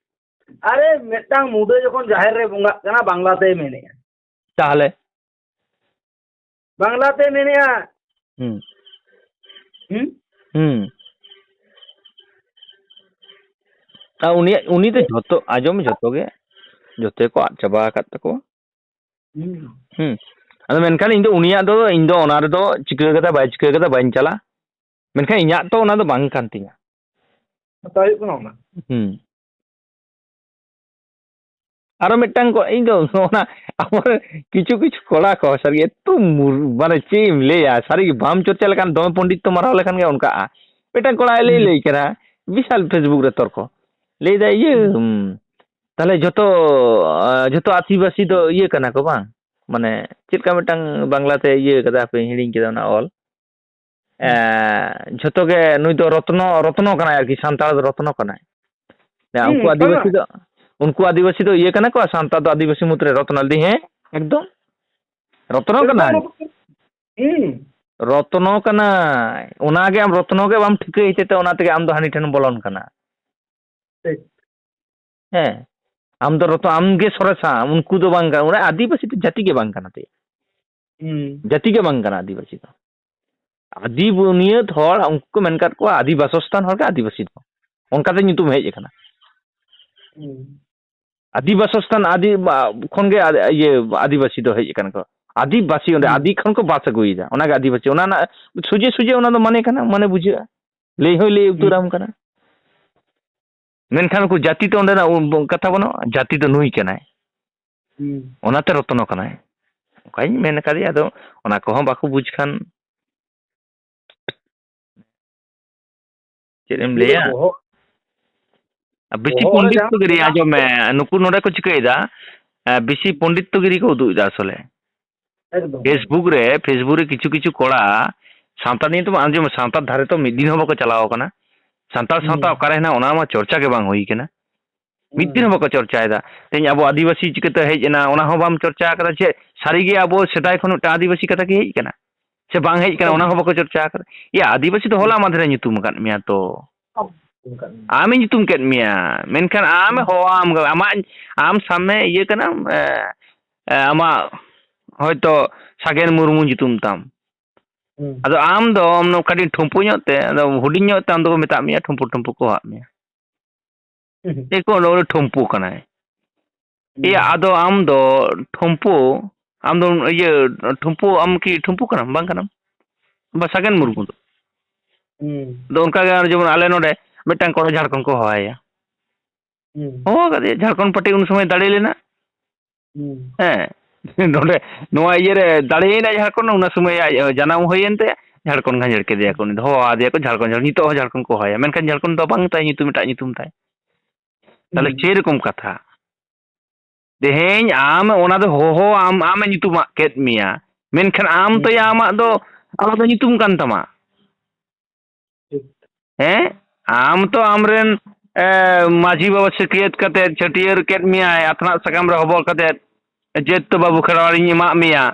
ᱟᱨᱮ, ᱢᱤᱫᱴᱟᱝ ᱢᱩᱰᱟᱹ ᱡᱚᱠᱷᱚᱱ ᱡᱟᱦᱮᱨ ᱨᱮ ᱵᱚᱸᱜᱟᱜ ᱠᱟᱱᱟ, ᱵᱟᱝᱞᱟ ᱛᱮᱭ ᱢᱮᱱᱮᱜᱼᱟ᱾ ᱛᱟᱦᱚᱞᱮ? ᱵᱟᱝᱞᱟ ᱛᱮᱭ ᱢᱮᱱᱮᱜᱼᱟ᱾ ᱦᱩᱸ᱾ ᱦᱩᱸ? ᱦᱩᱸ᱾ ᱟᱨ ᱩᱱᱤᱭᱟᱜ, ᱩᱱᱤ ᱫᱚ ᱡᱷᱚᱛᱚ, ᱟᱸᱡᱚᱢ, ᱡᱷᱚᱛᱚ ᱜᱮ, ᱡᱷᱚᱛᱚ ᱠᱚ ᱟᱫ ᱪᱟᱵᱟ ᱟᱠᱟᱫ ᱛᱟᱠᱚᱣᱟ᱾ ᱦᱩᱸ᱾ ᱦᱩᱸ᱾ ᱟᱫᱚ ᱢᱮᱱᱠᱷᱟᱱ ᱤᱧ ᱫᱚ ᱩᱱᱤᱭᱟᱜ ᱫᱚ, ᱤᱧ ᱫᱚ ᱚᱱᱟ ᱨᱮᱫᱚ ᱪᱤᱠᱟᱹ ᱠᱟᱫᱟ ᱵᱟᱭ ᱪᱤᱠᱟᱹ ᱠᱟᱫᱟ ᱵᱟᱹᱧ ᱪᱟᱞᱟᱜᱼᱟ᱾ ᱢᱮᱱᱠᱷᱟᱱ ᱤᱧᱟᱹᱜ ᱛᱚ ᱚᱱᱟ ᱫᱚ ᱵᱟᱝ ᱠᱟᱱ ᱛᱤᱧᱟ᱾ ᱠᱟᱛᱷᱟ ᱦᱩᱭᱩᱜ ᱠᱟᱱᱟ ᱚᱱᱟ᱾ ᱦᱩᱸ᱾ ᱟᱨᱚ ᱢᱤᱫᱴᱟᱝ ᱠᱚ, ᱤᱧ ᱫᱚ ᱚᱱᱟ ᱟᱵᱚᱨᱮᱱ ᱠᱤᱪᱷᱩ ᱠᱤᱪᱷᱩ ᱠᱚᱲᱟ ᱠᱚ ᱥᱟᱹᱨᱤ ᱮᱛᱚ ᱢᱩᱨ-, ᱢᱟᱱᱮ ᱪᱮᱫ ᱮᱢ ᱞᱟᱹᱭᱟ, ᱥᱟᱹᱨᱤ ᱜᱮ ᱵᱟᱢ ᱪᱚᱨᱪᱟ ᱞᱮᱠᱷᱟᱱ ᱫᱚᱢᱮ ᱯᱚᱱᱰᱤᱛ ᱛᱚ ᱢᱟᱨᱟᱣ ᱞᱮᱠᱷᱟᱱ ᱜᱮ ᱚᱱᱠᱟᱜᱼᱟ᱾ ᱢᱤᱫᱴᱟᱝ ᱠᱚᱲᱟᱭ ᱞᱟᱹᱭ, ᱦᱩᱸ᱾ ᱞᱟᱹᱭ ᱠᱟᱱᱟ, ᱵᱤᱥᱟᱞ Facebook ᱨᱮ ᱛᱚᱨᱠᱚ᱾ ᱞᱟᱹᱭ ᱫᱟᱭ, ᱤᱭᱟᱹ, ᱦᱩᱸ᱾ ᱩᱸ, ᱛᱟᱦᱞᱮ ᱡᱷᱚᱛᱚ, ᱟ, ᱡᱷᱚᱛᱚ ᱟᱹᱫᱤᱵᱟᱹᱥᱤ ᱫᱚ ᱤᱭᱟᱹ ᱠᱟᱱᱟ ᱠᱚ ᱵᱟᱝ? ᱢᱟᱱᱮ ᱪᱮᱫ ᱞᱮᱠᱟ ᱢᱤᱫᱴᱟᱝ ᱵᱟᱝᱞᱟ ᱛᱮ ᱤᱭᱟᱹ ᱠᱟᱫᱟ, ᱦᱟᱯᱮᱧ ᱦᱤᱲᱤᱧ ᱠᱮᱫᱟ ᱚᱱᱟ ᱚᱞ᱾ ᱮ, ᱦᱩᱸ᱾ ᱡᱷᱚᱛᱚ ᱜᱮ ᱱᱩᱭ ᱫᱚ ᱨᱚᱛᱱᱚ, ᱨᱚᱛᱱᱚ ᱠᱟᱱᱟᱭ ᱟᱨᱠᱤ, ᱥᱟᱱᱛᱟᱲ ᱫᱚ ᱨᱚᱛᱱᱚ ᱠᱟᱱᱟᱭ᱾ ᱦᱩᱸ, ᱩᱱᱠᱩ ᱠᱟᱱᱟ᱾ ᱟᱹᱫᱤᱵᱟᱹᱥᱤ ᱫᱚ, ᱩᱱᱠᱩ ᱟᱹᱫᱤᱵᱟᱹᱥᱤ ᱫᱚ ᱤᱭᱟᱹ ᱠᱟᱱᱟ ᱠᱚ, ᱟᱨ ᱥᱟᱱᱛᱟᱲ ᱫᱚ ᱟᱹᱫᱤᱵᱟᱹᱥᱤ ᱢᱩᱫᱽᱨᱮ ᱨᱚᱛᱱᱚ᱾ ᱞᱟᱹᱭ ᱫᱟᱹᱧ, ᱦᱮᱸ, ᱮᱠᱫᱚᱢ᱾ ᱨᱚᱛᱱᱚ ᱮᱠᱫᱚᱢ ᱠᱟᱱᱟᱭ᱾ ᱨᱚᱛᱱᱚ᱾ ᱦᱩᱸ᱾ ᱨᱚᱛᱱᱚ ᱠᱟᱱᱟᱭ᱾ ᱚᱱᱟᱜᱮ ᱟᱢ ᱨᱚᱛᱱᱚ ᱜᱮ ᱵᱟᱢ ᱴᱷᱤᱠᱟᱹᱭ ᱦᱚᱛᱮᱡ ᱛᱮ ᱚᱱᱟ ᱛᱮᱜᱮ ᱟᱢ ᱫᱚ ᱦᱟᱹᱱᱤ ᱴᱷᱮᱱ ᱵᱚᱞᱚᱱ ᱠᱟᱱᱟ᱾ ᱴᱷᱤᱠ᱾ ᱦᱮᱸ᱾ ᱟᱢ ᱫᱚ ᱨᱚᱛᱚ-, ᱟᱢ ᱜᱮ ᱥᱚᱨᱮᱥᱟ, ᱩᱱᱠᱩ ᱫᱚ ᱵᱟᱝ ᱠᱟᱱᱟ᱾ ᱚᱱᱟ ᱟᱹᱫᱤᱵᱟᱹᱥᱤ ᱫᱚ ᱡᱟᱹᱛᱤ ᱜᱮ ᱵᱟᱝ ᱠᱟᱱᱟ ᱛᱮ᱾ ᱦᱩᱸ᱾ ᱡᱟᱹᱛᱤ ᱜᱮ ᱵᱟᱝ ᱠᱟᱱᱟ ᱟᱹᱫᱤᱵᱟᱹᱥᱤ ᱫᱚ᱾ ᱟᱹᱫᱤ ᱵᱩᱱᱤᱭᱟᱹᱫ ᱦᱚᱲ, ᱩᱱᱠᱩ ᱠᱚ ᱢᱮᱱ ᱠᱟᱫ ᱠᱚᱣᱟ ᱟᱹᱫᱤ ᱵᱟᱥᱚᱥᱛᱷᱟᱱ ᱦᱚᱲ ᱜᱮ ᱟᱹᱫᱤᱵᱟᱹᱥᱤ ᱫᱚ᱾ ᱚᱱᱠᱟᱛᱮ ᱧᱩᱛᱩᱢ ᱦᱮᱡ ᱟᱠᱟᱱᱟ᱾ ᱦᱩᱸ᱾ ᱟᱹᱫᱤ ᱵᱟᱥᱚᱥᱛᱷᱟᱱ, ᱟᱹᱫᱤ, ᱵᱟ-, ᱠᱷᱚᱱ ᱜᱮ ᱟᱫ-, ᱤᱭᱟᱹ, ᱟᱹᱫᱤᱵᱟᱹᱥᱤ ᱫᱚ ᱦᱮᱡ ᱟᱠᱟᱱᱟ ᱠᱚ᱾ ᱟᱹᱫᱤᱵᱟᱹᱥᱤ, ᱚᱸᱰᱮ ᱦᱩᱸ᱾ ᱟᱹᱫᱤ ᱠᱷᱚᱱ ᱠᱚ ᱵᱟᱥ ᱟᱹᱜᱩᱭᱮᱫᱟ, ᱚᱱᱟᱜᱮ ᱟᱹᱫᱤᱵᱟᱹᱥᱤ᱾ ᱚᱱᱟ ᱨᱮᱱᱟᱜ ᱥᱚᱡᱷᱮ ᱥᱚᱡᱷᱮ ᱚᱱᱟ ᱫᱚ ᱢᱟᱱᱮ ᱠᱟᱱᱟ, ᱢᱟᱱᱮ ᱵᱩᱡᱷᱟᱹᱜᱼᱟ᱾ ᱞᱟᱹᱭ ᱦᱚᱸᱭ ᱞᱟᱹᱭ ᱦᱩᱸ᱾ ᱩᱛᱟᱹᱨᱟᱢ ᱠᱟᱱᱟ᱾ ᱢᱮᱱᱠᱷᱟᱱ ᱩᱱᱠᱩ ᱡᱟᱹᱛᱤ ᱫᱚ ᱚᱸᱰᱮᱱᱟᱜ ᱩᱱ-, ᱠᱟᱛᱷᱟ ᱵᱟᱹᱱᱩᱜᱼᱟ, ᱡᱟᱹᱛᱤ ᱫᱚ ᱱᱩᱭ ᱠᱟᱱᱟᱭ᱾ ᱦᱩᱸ᱾ ᱚᱱᱟᱛᱮ ᱨᱚᱛᱱᱚ ᱠᱟᱱᱟᱭ᱾ ᱚᱱᱠᱟᱧ ᱢᱮᱱ ᱠᱟᱫᱮᱭᱟ, ᱟᱫᱚ ᱚᱱᱟ ᱠᱚᱦᱚᱸ ᱵᱟᱠᱚ ᱵᱩᱡᱽ ᱠᱷᱟᱱ᱾ ᱪᱮᱫ ᱮᱢ ᱱᱩᱠᱩ ᱫᱚ ᱞᱟᱹᱭᱟ? ᱵᱚᱦᱚᱜ, ᱟᱨ ᱵᱮᱥᱤ ᱵᱚᱦᱚᱜ ᱨᱮ ᱯᱚᱱᱰᱤᱛ ᱡᱟᱦᱟᱸ ᱠᱚ ᱜᱤᱨᱤ, ᱢᱮᱱᱟᱜ ᱟᱸᱡᱚᱢ ᱢᱮ, ᱱᱩᱠᱩ ᱱᱚᱰᱮ ᱠᱚ ᱪᱤᱠᱟᱹᱭᱮᱫᱟ? ᱮ, ᱵᱮᱥᱤ ᱯᱚᱱᱰᱤᱛ ᱜᱤᱨᱤ ᱠᱚ ᱩᱫᱩᱜ ᱮᱫᱟ ᱟᱥᱚᱞᱮ᱾ ᱮᱠᱫᱚᱢ᱾ Facebook ᱨᱮ, Facebook ᱨᱮ ᱠᱤᱪᱷᱩ ᱠᱤᱪᱷᱩ ᱠᱚᱲᱟ ᱥᱟᱶᱛᱟ ᱱᱤᱭᱮ ᱛᱚ ᱟᱸᱡᱚᱢ ᱢᱮ, ᱥᱟᱶᱛᱟ ᱫᱷᱟᱨᱮ ᱛᱚ ᱢᱤᱫ ᱫᱤᱱ ᱦᱚᱸ ᱵᱟᱠᱚ ᱪᱟᱞᱟᱣ ᱟᱠᱟᱱᱟ᱾ ᱥᱟᱱᱛᱟᱲ ᱥᱟᱶᱛᱟ ᱦᱩᱸ᱾ ᱚᱠᱟᱨᱮ ᱦᱮᱱᱟᱜ, ᱚᱱᱟ ᱢᱟ ᱪᱚᱨᱪᱟ ᱜᱮ ᱵᱟᱝ ᱦᱩᱭ ᱠᱟᱱᱟ᱾ ᱢᱤᱫ ᱫᱤᱱ ᱦᱚᱸ ᱦᱩᱸ᱾ ᱵᱟᱠᱚ ᱪᱚᱨᱪᱟᱭᱮᱫᱟ᱾ ᱛᱮᱦᱮᱧ ᱟᱵᱚ ᱟᱹᱫᱤᱵᱟᱹᱥᱤ ᱪᱤᱠᱟᱹᱛᱮ ᱦᱮᱡ ᱮᱱᱟ, ᱚᱱᱟ ᱦᱚᱸ ᱵᱟᱢ ᱪᱚᱨᱪᱟ ᱟᱠᱟᱫᱟ᱾ ᱪᱮᱫ ᱥᱟᱹᱨᱤᱜᱮ ᱟᱵᱚ ᱥᱮᱫᱟᱭ ᱠᱷᱚᱱ ᱢᱤᱫᱴᱟᱝ ᱟᱹᱫᱤᱵᱟᱹᱥᱤ ᱠᱟᱛᱷᱟ ᱠᱤ ᱦᱮᱡ ᱟᱠᱟᱱᱟ? ᱥᱮ ᱵᱟᱝ ᱦᱮᱡ ᱟᱠᱟᱱᱟ, ᱚᱱᱟ ᱦᱚᱸ ᱵᱟᱠᱚ ᱪᱚᱨᱪᱟ ᱟᱠᱟᱫᱟ᱾ ᱭᱟ, ᱟᱹᱫᱤᱵᱟᱹᱥᱤ ᱫᱚ ᱦᱚᱞᱟ ᱢᱟᱫᱷᱮᱨᱮ ᱧᱩᱛᱩᱢ ᱟᱠᱟᱫ ᱢᱮᱭᱟ ᱛᱚ᱾ ᱚᱱᱠᱟ ᱜᱮ᱾ ᱟᱢᱮ ᱧᱩᱛᱩᱢ ᱠᱮᱫ ᱢᱮᱭᱟ, ᱢᱮᱱᱠᱷᱟᱱ ᱟᱢᱮ ᱦᱩᱸ᱾ ᱦᱚᱦᱚᱣᱟᱢ ᱠᱟᱱᱟ᱾ ᱟᱢᱟᱜ, ᱟᱢ ᱥᱟᱵ ᱢᱮ ᱤᱭᱟᱹ ᱠᱟᱱᱟᱢ, ᱮ, ᱮ, ᱟᱢᱟᱜ ᱦᱚᱭᱛᱚ ᱥᱟᱜᱮᱱ ᱢᱩᱨᱢᱩ ᱧᱩᱛᱩᱢ ᱛᱟᱢ᱾ ᱦᱩᱸ᱾ ᱟᱫᱚ ᱟᱢ ᱫᱚ ᱟᱢ ᱫᱚ ᱠᱟᱹᱴᱤᱡ ᱴᱷᱩᱢᱯᱩ ᱧᱚᱜ ᱛᱮ, ᱟᱫᱚ ᱦᱩᱰᱤᱧ ᱧᱚᱜ ᱛᱮ ᱟᱢ ᱫᱚᱠᱚ ᱢᱮᱛᱟᱜ ᱢᱮᱭᱟ, ᱴᱷᱩᱢᱯᱩ ᱴᱷᱩᱢᱯᱩ ᱠᱚ ᱦᱚᱦᱚᱣᱟᱜ ᱢᱮᱭᱟ᱾ ᱦᱩᱸ᱾ ᱮ ᱠᱚ ᱱᱚᱜᱼᱚᱭ ᱴᱷᱩᱢᱯᱩ ᱠᱟᱱᱟᱭ᱾ ᱦᱩᱸ᱾ ᱮᱭᱟ, ᱟᱫᱚ ᱟᱢ ᱫᱚ ᱴᱷᱩᱢᱯᱩ, ᱟᱢ ᱫᱚ ᱤᱭᱟᱹ, ᱴᱷᱩᱢᱯᱩ, ᱟᱢ ᱠᱤ ᱴᱷᱩᱢᱯᱩ ᱠᱟᱱᱟᱢ, ᱵᱟᱝ ᱠᱟᱱᱟᱢ? ᱵᱟ ᱥᱟᱜᱮᱱ ᱢᱩᱨᱢᱩ ᱫᱚ᱾ ᱦᱩᱸ᱾ ᱟᱫᱚ ᱚᱱᱠᱟ ᱜᱮ ᱟᱨ ᱡᱮᱢᱚᱱ ᱟᱞᱮ ᱱᱚᱰᱮ ᱢᱤᱫᱴᱟᱝ ᱠᱚᱲᱟ ᱡᱷᱟᱲᱠᱷᱚᱸᱰ ᱠᱚ ᱦᱚᱦᱚᱣᱟᱭᱟ᱾ ᱦᱩᱸ᱾ ᱦᱚᱦᱚ ᱠᱟᱫᱮᱭᱟ, ᱡᱷᱟᱲᱠᱷᱚᱸᱰ ᱯᱟᱨᱴᱤ ᱩᱱ ᱥᱚᱢᱚᱭ ᱫᱟᱲᱮ ᱞᱮᱱᱟ᱾ ᱦᱩᱸ᱾ ᱦᱮᱸ᱾ ᱱᱚᱰᱮ ᱱᱚᱣᱟ ᱤᱭᱟᱹ ᱨᱮ ᱫᱟᱲᱮᱭᱮᱱᱟᱭ ᱡᱷᱟᱲᱠᱷᱚᱸᱰ, ᱚᱱᱟ ᱥᱚᱢᱚᱭ ᱟᱡ ᱡᱟᱱᱟᱢ ᱦᱩᱭᱮᱱ ᱛᱟᱭᱟ, ᱡᱷᱟᱲᱠᱷᱚᱸᱰ ᱜᱷᱟᱸᱡᱮᱲ ᱠᱮᱫᱮᱭᱟ ᱠᱚ, ᱩᱱᱤ ᱫᱚ ᱦᱚᱦᱚ ᱟᱫᱮᱭᱟ ᱠᱚ ᱡᱷᱟᱲᱠᱷᱚᱸᱰ, ᱡᱷᱟᱲᱠᱷᱚᱸᱰ᱾ ᱱᱤᱛᱚᱜ ᱦᱚᱸ ᱡᱷᱟᱲᱠᱷᱚᱸᱰ ᱠᱚ ᱦᱚᱦᱚᱭᱟ, ᱢᱮᱱᱠᱷᱟᱱ ᱡᱷᱟᱲᱠᱷᱚᱸᱰ ᱫᱚ ᱵᱟᱝ ᱛᱟᱭ ᱧᱩᱛᱩᱢ, ᱮᱴᱟᱜ ᱧᱩᱛᱩᱢ ᱛᱟᱭ᱾ ᱛᱟᱦᱞᱮ ᱦᱩᱸ᱾ ᱥᱮᱨᱚᱠᱚᱢ ᱠᱟᱛᱷᱟ᱾ ᱛᱮᱦᱮᱧ ᱟᱢ ᱚᱱᱟ ᱫᱚ ᱦᱚᱦᱚ, ᱟᱢ, ᱟᱢᱮ ᱧᱩᱛᱩᱢᱟᱜ ᱠᱮᱫ ᱢᱮᱭᱟ, ᱢᱮᱱᱠᱷᱟᱱ ᱟᱢ ᱛᱚ ᱦᱩᱸ᱾ ᱭᱟ ᱟᱢᱟᱜ ᱫᱚ ᱟᱞᱟᱫᱟ ᱧᱩᱛᱩᱢ ᱠᱟᱱ ᱛᱟᱢᱟ᱾ ᱴᱷᱤᱠ᱾ ᱦᱮᱸ? ᱟᱢ ᱛᱚ ᱟᱢᱨᱮᱱ, ᱮ, ᱢᱟᱹᱡᱷᱤ ᱵᱟᱵᱟ ᱥᱤᱠᱷᱭᱟᱹᱛ ᱠᱟᱛᱮᱫ, ᱪᱷᱟᱹᱴᱭᱟᱹᱨ ᱠᱮᱫ ᱢᱮᱭᱟᱭ, ᱟᱛᱱᱟᱜ ᱥᱟᱠᱟᱢ ᱨᱮ ᱦᱚᱵᱚᱨ ᱠᱟᱛᱮᱫ, ᱡᱟᱹᱛ ᱛᱚ ᱵᱟᱹᱵᱩ ᱠᱷᱮᱨᱣᱟᱲᱤᱧ ᱮᱢᱟᱜ ᱢᱮᱭᱟ᱾